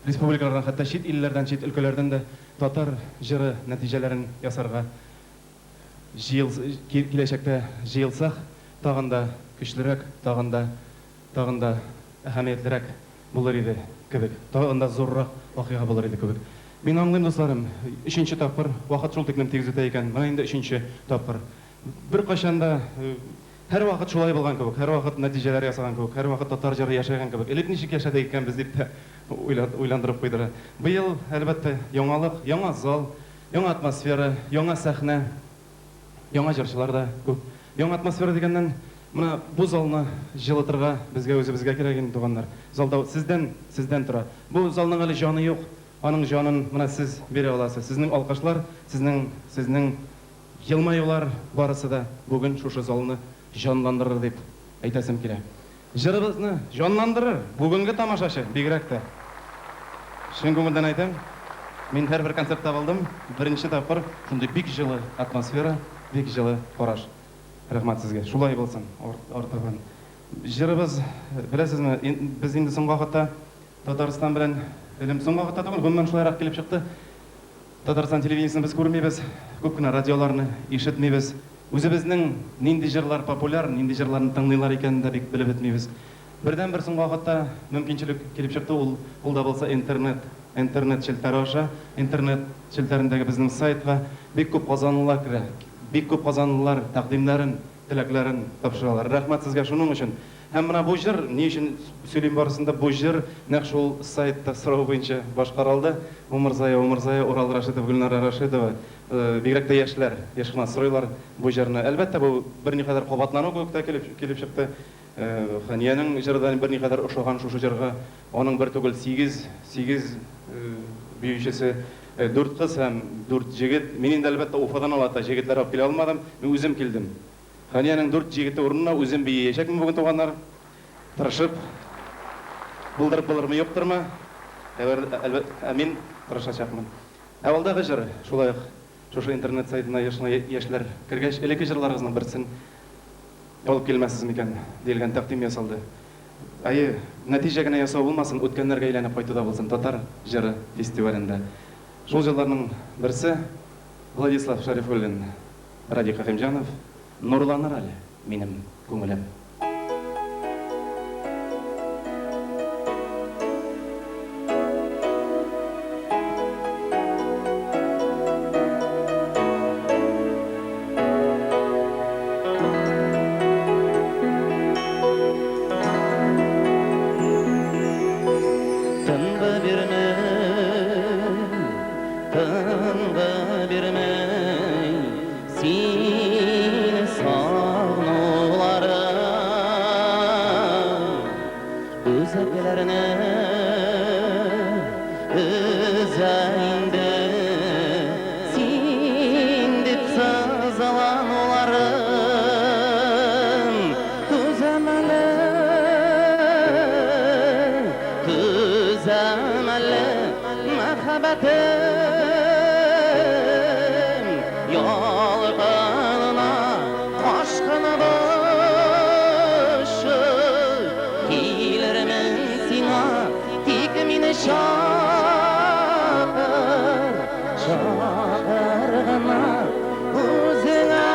республикалардан, хәтта чит илләрдән, чит өлкәләрдән дә татар җыры нәтиҗәләрен ясарга җыел, киләчәктә җыелсак, тагын да көчлерәк, тагын да, тагын да әһәмиятлерәк булыр иде кебек, тагын да зуррак вакыйга булыр иде кебек. Мин аңлыйм, дусларым, өченче тапкыр, вакыт шул тиклем тигез үтә икән, менә инде өченче тапкыр. Беркайчан да, һәрвакыт шулай булган кебек, һәрвакыт нәтиҗәләр ясаган кебек, һәрвакыт татар җыры яшәгән кебек. Элек ничек яшәдек икән без дип тә уйландырып куйдыра. Быел, әлбәттә, яңалык, яңа зал, яңа атмосфера, яңа сәхнә, яңа җырчылар да күп. Яңа атмосфера дигәннән, менә бу залны җылытырга безгә үзебезгә кирәк инде, туганнар. Залда сездән, сездән тора. Бу залның әле җаны юк, аның җанын менә сез бирә аласыз. Сезнең алкышлар, сезнең, сезнең Елмаюлар барысы да бүген шушы залны җанландырыр дип әйтәсем килә. Җырыбызны җанландырыр бүгенге тамашачы бигрәк тә. Чын күңелдән әйтәм, мин һәрбер концертта булдым, беренче тапкыр шундый бик җылы атмосфера, бик җылы караш. Рәхмәт сезгә. Шулай булсын артабан. Җырыбыз, беләсезме, без инде соңгы вакытта Татарстан белән элем соңгы вакытта түгел, гомумән шулайрак килеп чыкты. Татарстан телевидениесен без күрмибез, күп кенә радиоларны ишетмибез. Үзебезнең нинди җырлар популяр, нинди җырларны тыңлыйлар икәнен дә бик белеп бетмибез. Бердәнбер соңгы вакытта мөмкинчелек килеп чыкты, ул, ул да булса интернет, интернет челтәре аша, интернет челтәрендәге безнең сайтка бик күп казанлылар керә, бик күп казанлылар тәкъдимнәрен, теләкләрен тапшыралар. Рәхмәт сезгә шуның өчен. Һәм менә бу җыр, ни өчен сөйлим барысын да, бу җыр нәкъ шул сайтта сорау буенча башкарылды. Умырзая, Умырзая, Урал Рашитов, Гөлнара Рашитова. Бигрәк тә яшьләр еш кына сорыйлар бу җырны. Әлбәттә, бу берникадәр кабатлану кебек тә килеп, килеп чыкты. Хәниянең җыры да берникадәр ошаган шушы җырга. Аның бер түгел, сигез, сигез биючесе, дүрт кыз һәм дүрт җегет. Мин инде, әлбәттә, Уфадан алата җегетләр алып килә алмадым. Мин үзем килдем. Хәниянең дүрт җегете урынына үзем бииячәкмен бүген, туганнар. Тырышып. Булдырып булырмы, юктырмы? Әвәр, әлбәт, ә мин тырышачакмын. Ә алдагы җыр, шулай ук, шушы интернет сайтына еш кына яшьләр кергәч, элекке җырларыгызның берсен алып килмәссез микән, диелгән тәкъдим ясалды. Әйе, нәтиҗә генә ясау булмасын, үткәннәргә әйләнеп кайту да булсын Татар җыры фестивалендә. Шул җырларның берсе, Владислав Шәрифуллин. Радик Хәкимҗанов, Нурланыр әле минем күңелем. Тынгы бирми, Тынгы бирми сине сагынуларым, Үзәкләрне өзә инде син дип сызлануларым. Түзәм әле, түзәм әле. Мәхәббәтем ялкынына кашкын бочы, Килермен сиңа, тик мине чакыр, чакыр гына үзеңә.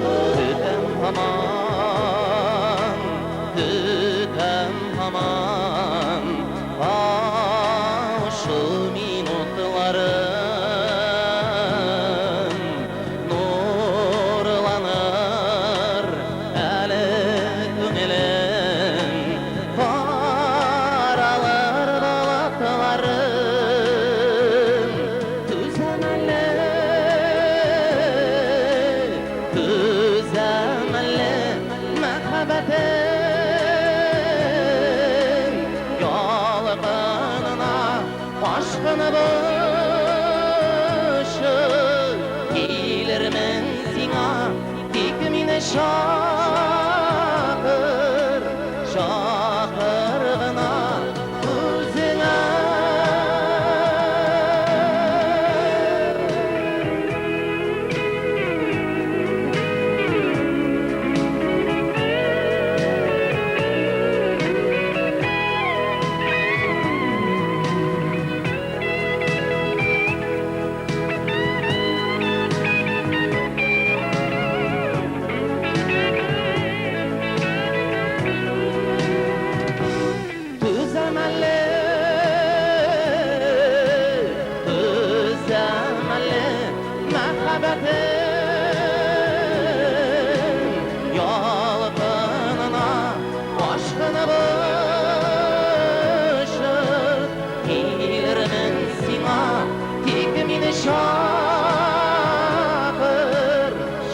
Көтәм һаман, көтәм һаман Кавышу минутларын. Нурланыр әле чакыр, чакыр гына үзеңә. Түзәм әле, түзәм әле, мәхәббәтем ялкынына ашкынып очып килермен сиңа, тик мине чакыр,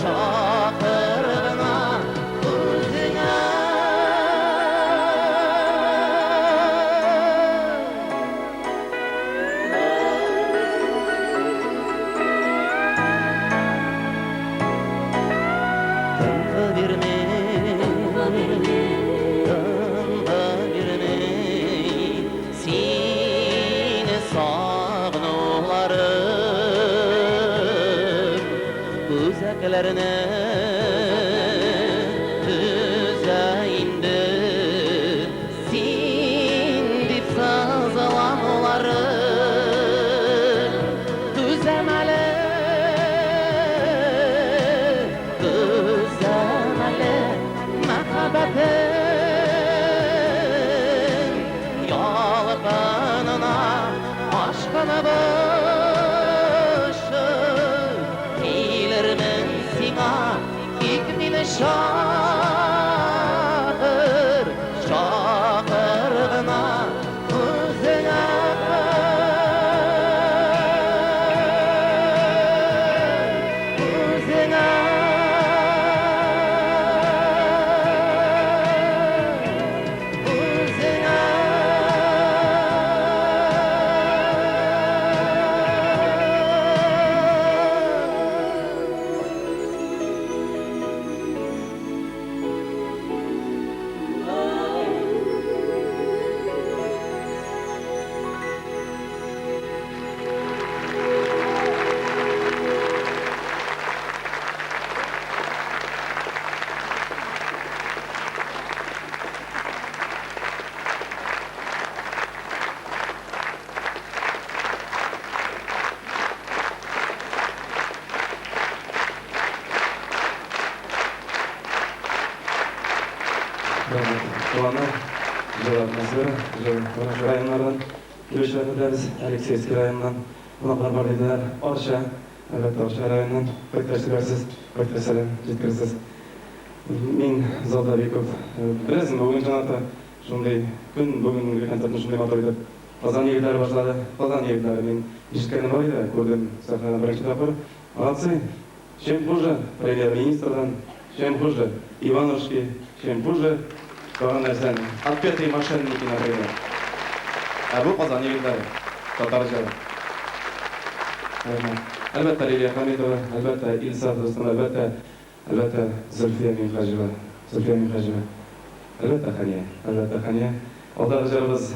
чакыр гына үзеңә. Тынгы бирми, тынгы бирми, сине сагынуларым үзәкләрне өзә инде. Син дип сызлануларым түзәм әле, түзәм әле, мәхәббәтем ялкынына ашкынып очып килермен сиңа, тик мине чакыр, чакыр гына үзеңә. Үзеңә. Үзеңә. Рәхмәт. Туганнар, җылы атмосфера, җылы менә районнардан килүчеләрне беләбез. Алексеевский районыннан кунаклар бар диделәр. Арча, әлбәттә, Арча районыннан кайткач сөйләрсез, кайткач сәлам җиткерерсез. Мин залда бик күп. Беләсезме, бүген чынлап та шундый көн, бүгенге концертны шундый матур итеп Казан егетләре башлады. Казан егетләре мин ишеткәнем бар иде, күрдем сәхнәдә беренче тапкыр. Молодцы! Чем хуже премьер-министрдан, чем хуже Иванушки, чем хуже тагын нәрсәне. Отпетые мошенники, например. Ә бу Казан егетләре, татар җыры. Рәхмәт. Әлбәттә, Лилия Хамитова, әлбәттә, Илсаф дустым, әлбәттә, әлбәттә, Зөлфия Минһаҗева, Зөлфия Минһаҗева. Әлбәттә, Хәния, әлбәттә, Хәния. Алдагы җырыбыз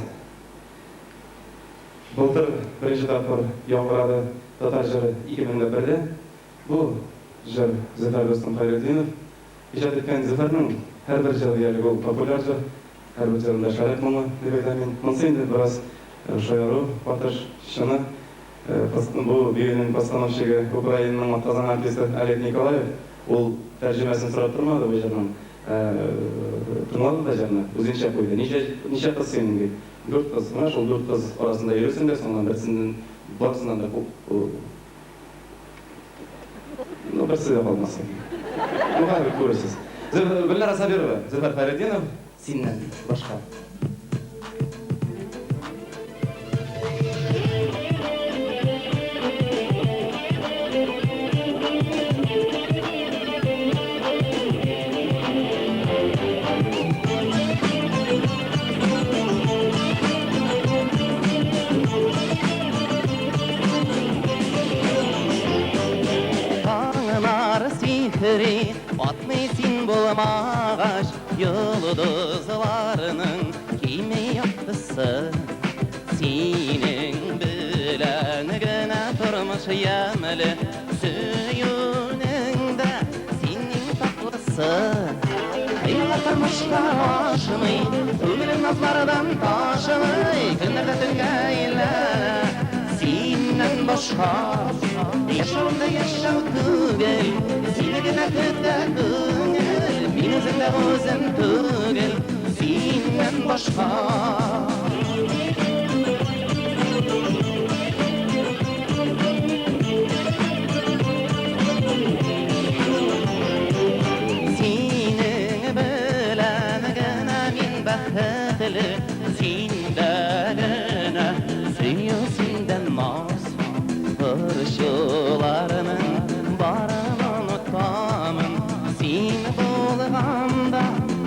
былтыр беренче тапкыр яңгырады татар җыры 2001-дә. Бу җыр Зөфәр дустым Хәйретдинов иҗат иткән. Зөфәрнең һәрбер җыры диярлек ул популяр җыр, һәрбер җырында шәрык моңы дип әйтәм мин. Монысы инде бераз шаяру катыш чыны. Бу биюнең постановщигы Украинаның атказанган артисты Олег Николаев. Ул тәрҗемәсен сорап тормады бу җырның. Тыңлады да җырны, үзенчә куйды. Ничә, ничә кыз синең, ди. Дүрт кыз. Менә шул дүрт кыз арасында йөрерсең дә, соңыннан берсеннән, барысыннан да күп. Ну, берсе дә калмас. Ну, хәзер күрерсез. Гөлнара Сабирова, Зөфәр Хәйретдинов, синнән башка. Таңнар сихри, атмый. Син булмагач, йолдызларның кими яктысы. Синең белән генә тормыш ямьле, сөюнең дә синең татлысы. Хыяллар тормышка ашмый, күңелем назлардан ташымый, көннәр дә төнгә әйләнә. Синнән башка яшәвем дә яшәү түгел, сине генә көтә күңел, мин үзем дә үзем түгел, синнән башка. Синең белән генә мин бәхетле, синдә генә сөю, синдә наз. Борчуларның барын онытамын, син булганда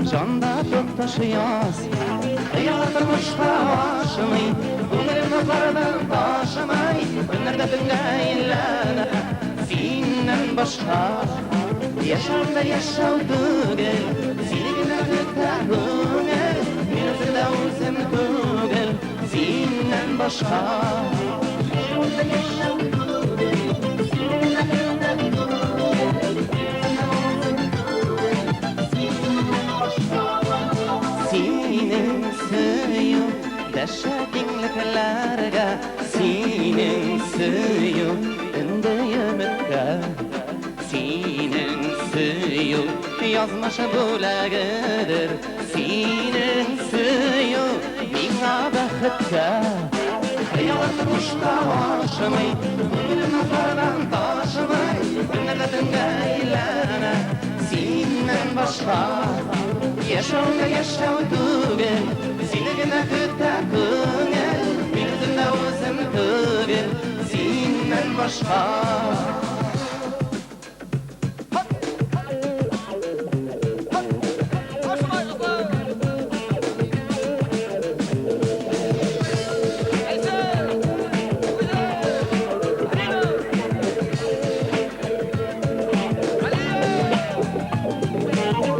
җанда тоташ яз. Хыяллар тормышка ашмый, күңелем назлардан ташымый, көннәр дә төнгә әйләнә, синнән башка. Яшәвем дә яшәү түгел, сине генә көтә күңел, мин үзем дә үзем түгел, синнән башка. Яшәвем дә яшәү түгел, сине генә көтә күңел, мин үзем дә үзем түгел, синнән башка. Синең сөю дәшә киңлекләргә, синең сөю өнди өметкә. Синең сөю язмыш бүләгедер, синең сөю миңа бәхеткә. Хыяллар тормышка ашмый, күңелем назлардан ташымый, көннәр дә төнгә әйләнә, синнән башка. Яшәвем дә яшәү түгел, сине генә көтә күңел, мин үзем дә үзем түгел, синнән башка.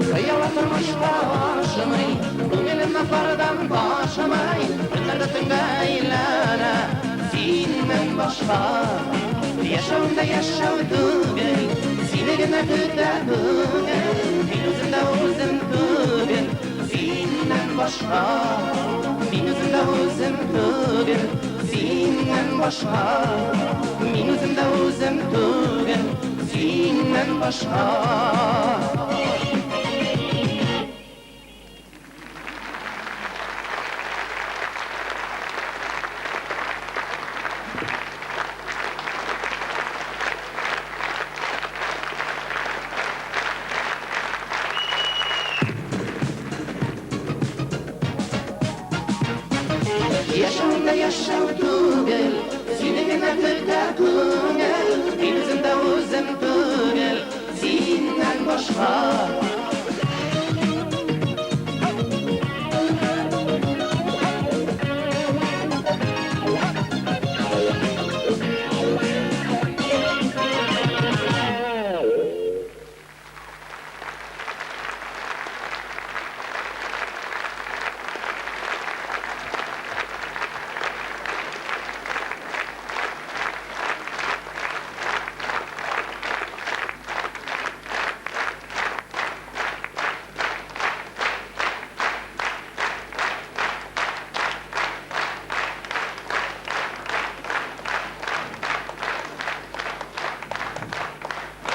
Хыяллар тормышка ашмый, күңелем назлардан ташымый, көннәр дә төнгә әйләнә, синнән башка. Яшәвем дә яшәү түгел, сине генә көтә күңел, мин үзем дә үзем түгел, синнән башка. Мин үзем дә үзем түгел, синнән башка. Мин үзем дә үзем түгел, синнән башка. Яшәвем дә яшәү түгел, сине генә көтә күңел, мин үзем дә үзем түгел, синнән башка.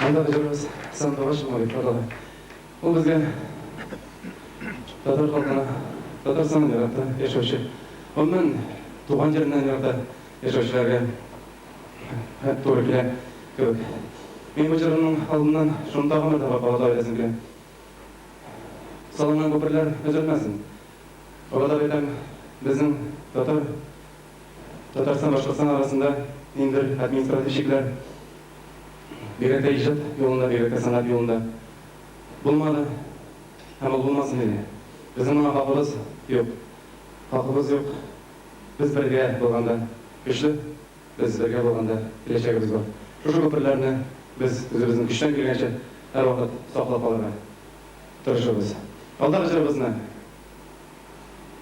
Анда җырыбыз Сандугач моңы дип атала. Ул безгә татар халкына, Татарстаннан еракта яшәүче, гомумән, туган җиреннән еракта яшәүчеләргә туры килә кебек. Мин бу җырымның алдыннан шуны тагын бер тапкыр кабатлап әйтәсем килә. Салынган күперләр өзелмәсен. Кабатлап әйтәм, безнең татар, Татарстан, Башкортстан арасында ниндидер административ чикләр, бигрәк тә иҗат юлында, бигрәк тә сәнгать юлында булмады һәм ул булмасын иде. Безнең моңа хакыбыз юк. Хакыбыз юк. Без бергә булганда көчле, без бергә булганда киләчәгебез бар. Шушы күперләрне без үзебезнең көчтән килгәнчә һәрвакыт саклап калырга. тырышырбыз. Алдагы җырыбызны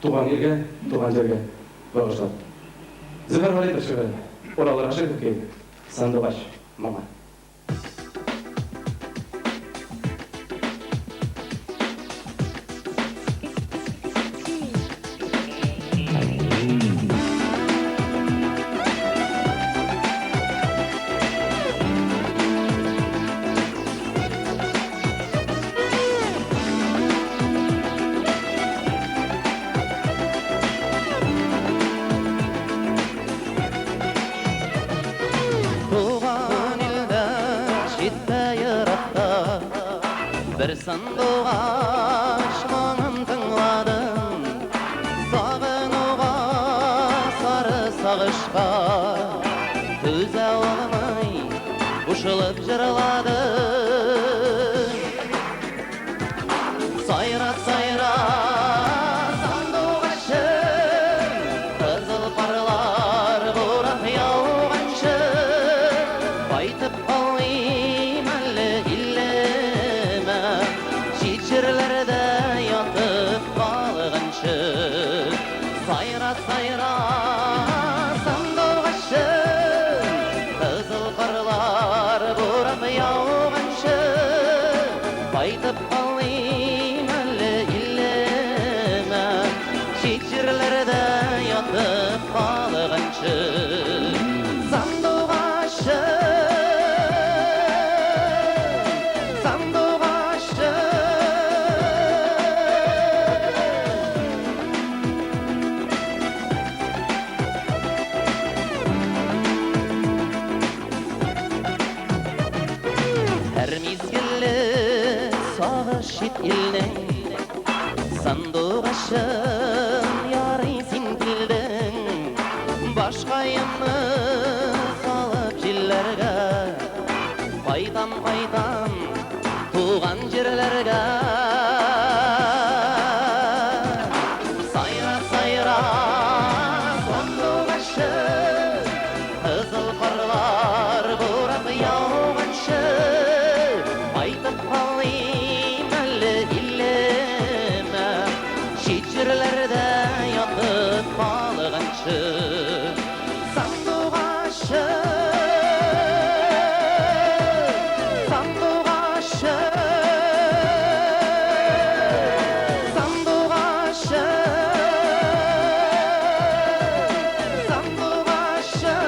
туган илгә, туган җиргә багышлап. Зөфәр Вәлитов шигыре, Урал Рәшитов көе, Сандугач моңы. Туган илдә, читтә еракта Бер сандугач моңын тыңладым. Сагынуга, сары сагышка Түзә алмый, кушылып җырладым. Сайра, сайра, сандугачым, Кызыл карлар бурап яуганчы, Кайтып калыйм әле илемә, Чит җирләрдә ятып калганчы. Сайра, сайра, сандугачым, Кызыл карлар бурап яуганчы, Кайтып калыйм әле илемә, Чит җирләрдә ятып калганчы. Сандугачым, сандугачым. Һәр мизгелле сагыш чит илнең, Сандугачым, ярый син килдең. Башкаемны салып җилләргә, Кайтам, кайтам туган җирләргә. Сайра, сайра, сандугачым, Кызыл карлар бурап яуганчы, Кайтып калыйм әле илемә, Чит җирләрдә ятып калганчы. Сандугачым, сандугачым, сандугачым, сандугачым.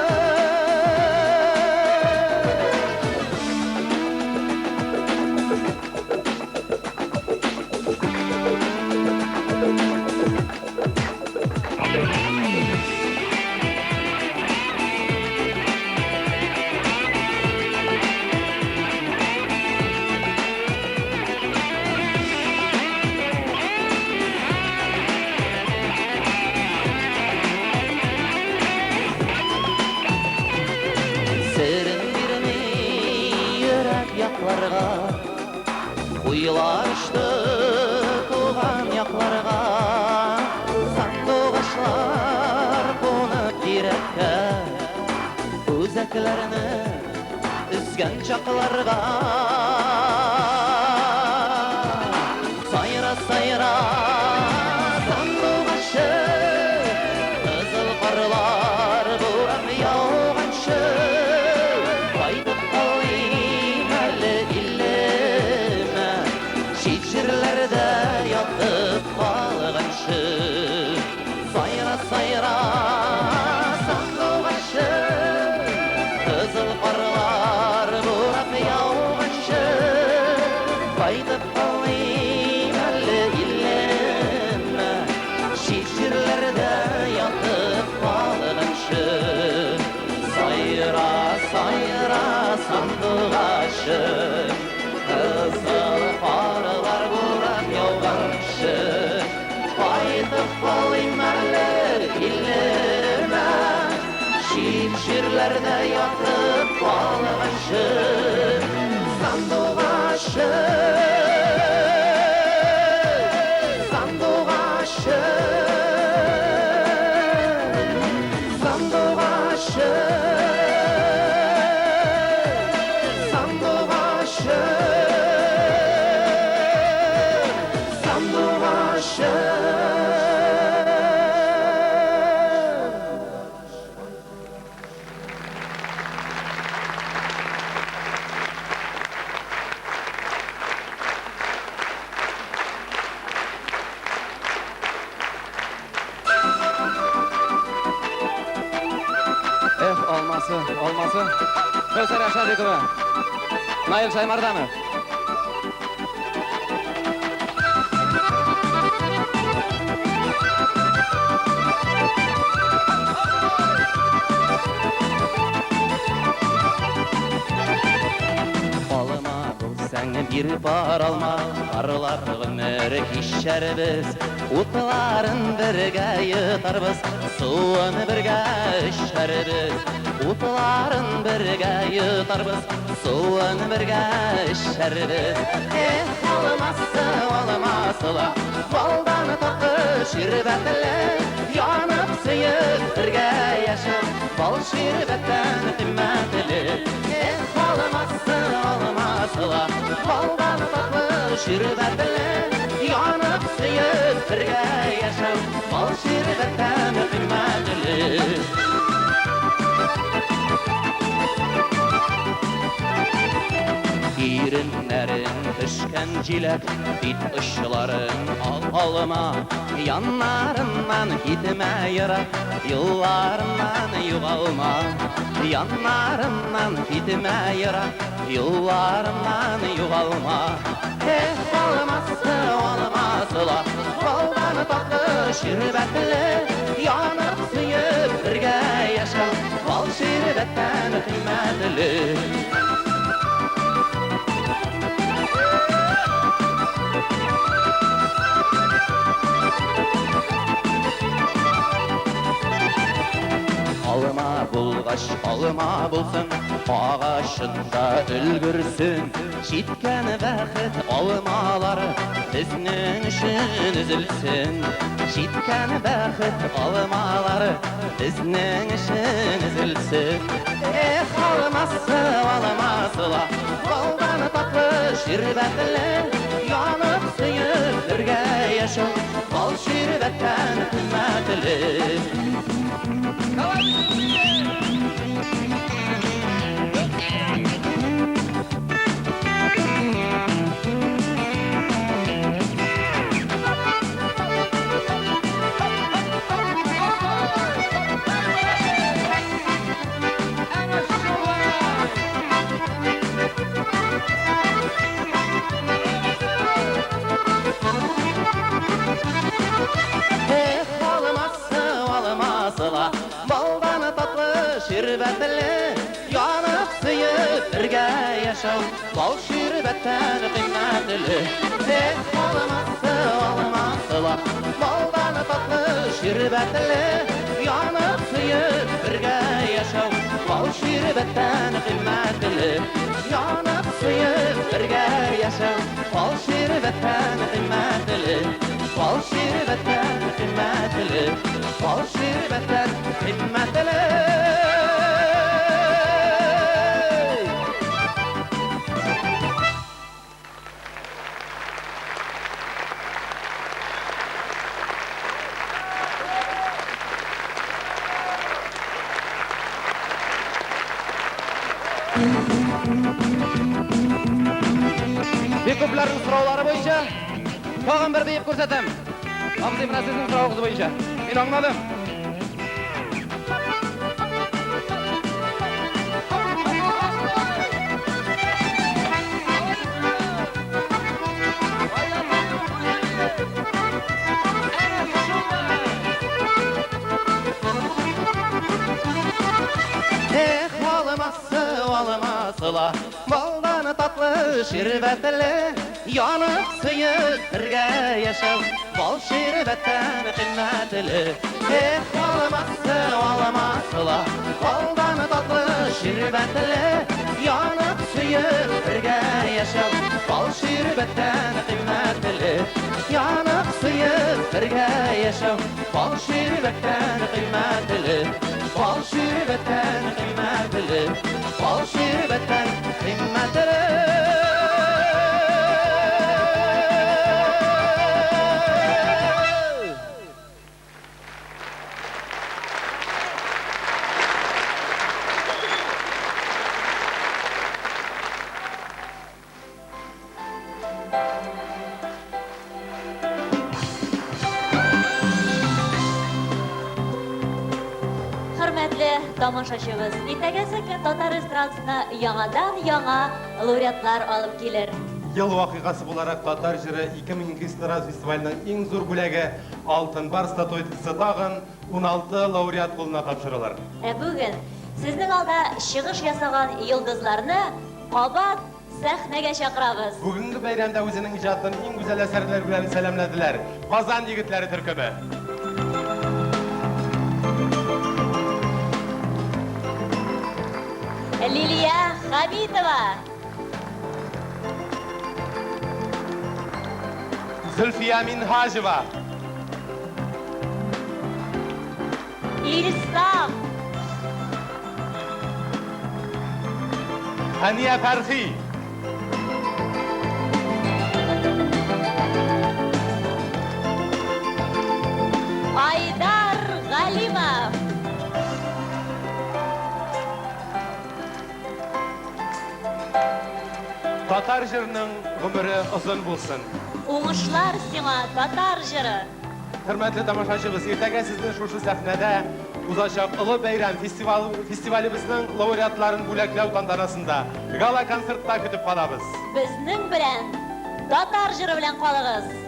Серен бирми йөрәк якларга, Уйлар очты туган якларга. Сандугачлар кунып тирәккә, Үзәкләрне өзгән чакларга. Сайра, сайра, сандугачым, Кызыл карлар бурап яуганчы, Кайтып калыйм әле илемә, Чит җирләрдә ятып калганчы. Сайра, сайра, сандугачым, Кызыл карлар бурап яуганчы, Кайтып калыйм әле илемә, Чит җирләрдә ятып калганчы. Сайра, сайра, сандугачым, Кызыл карлар бурап яуганчы, Кайтып калыйм әле илемә, Чит җирләрдә ятып калганчы. Сандугачым, сандугачым, сандугачым, сандугачым. Алмачым. Эх, алмасы, алмасы. Кәүсәрә Шадикова. Наил Шаймарданов. Алма булсаң бир пар алма, парлап гомер кичәрбез. Утларын бергә йотарбыз, суын бергә эчәрбез. Утларын бергә йотарбыз, суын бергә эчәрбез. Эх, алмасы, алмасы ла, балдан татлы ширбәтле, янып сөеп бергә яшәү, бал ширбәттән кыйммәтле. Эх, алмасы, алмасы ла, балдан татлы ширбәтле, янып сөеп бергә яшәү, бал ширбәттән кыйммәтле. Иреннәрең пешкән җиләк, бит очларың ал алма, яннарыннан китмә ерак, юлларыннан югалма. Яннарыннан китмә ерак, юлларыннан югалма. Эх, алмасы, алмасы ла, балдан татлы ширбәтле, янып сөеп бергә яшәү, бал ширбәттән кыйммәтле. Алма булгач, алма булсын, агачында өлгерсен. Җиткән бәхет алмалары безнең өчен өзелсен. Җиткән бәхет алмалары безнең өчен өзелсен. Эх, алмасы, алмасы ла, балдан татлы ширбәтле, янып сөеп бергә яшәү, бал ширбәттән кыйммәтле. Эх, алмасы, алмасы ла, балдан татлы ширбәтле, янып сөеп бергә яшәү, бал ширбәттән кыйммәтле. Эх, алмасы, алмасы ла, балдан татлы ширбәтле, янып сөеп бергә яшәү, бал ширбәттән кыйммәтле. Янып сөеп бергә яшәү, бал ширбәттән кыйммәтле. Бал ширбәттән кыйммәтле, бал ширбәттән кыйммәтле. Бик күпләрнең сораулары буенча тагын бер биеп күрсәтәм. Абзый, менә сезнең соравыгыз буенча. Мин аңладым. Эх, алмасы, алмасы ла, балдан татлы ширбәтле, янып сөеп бергә яшәү, бал ширбәттән кыйммәтле. Эх, алмасы, алмасы ла, балдан татлы ширбәтле, янып сөеп бергә яшәү, бал ширбәттән кыйммәтле. Янып сөеп бергә яшәү, бал ширбәттән кыйммәтле. Бал ширбәттән кыйммәтле, бал ширбәттән кыйммәтле. тамашачыбыз, иртәгәсе көн татар эстрадасына яңадан-яңа лауреатлар алып килер. Ел вакыйгасы буларак Татар җыры 2002 эстрада фестиваленең иң зур бүләге Алтын барс статуэткасы тагын 16 лауреат кулына тапшырылыр. Ә бүген сезнең алда чыгыш ясаган йолдызларны кабат сәхнәгә чакырабыз. Бүгенге бәйрәмдә үзенең иҗатын иң гүзәл әсәрләр белән сәламләделәр Казан егетләре төркеме. Лилия Хәмитова. Зөлфия Минһаҗева. Илсаф. Хәния Фәрхи. Айдар Галимов. Татар җырының гомере озын булсын. Уңышлар сиңа, татар җыры! Хөрмәтле тамашачыбыз, иртәгә сезне шушы сәхнәдә узачак олы бәйрәм, фестиваль, фестивалебезнең лауреатларын бүләкләү тантанасында, гала-концертта көтеп калабыз. Безнең белән, татар җыры белән калыгыз!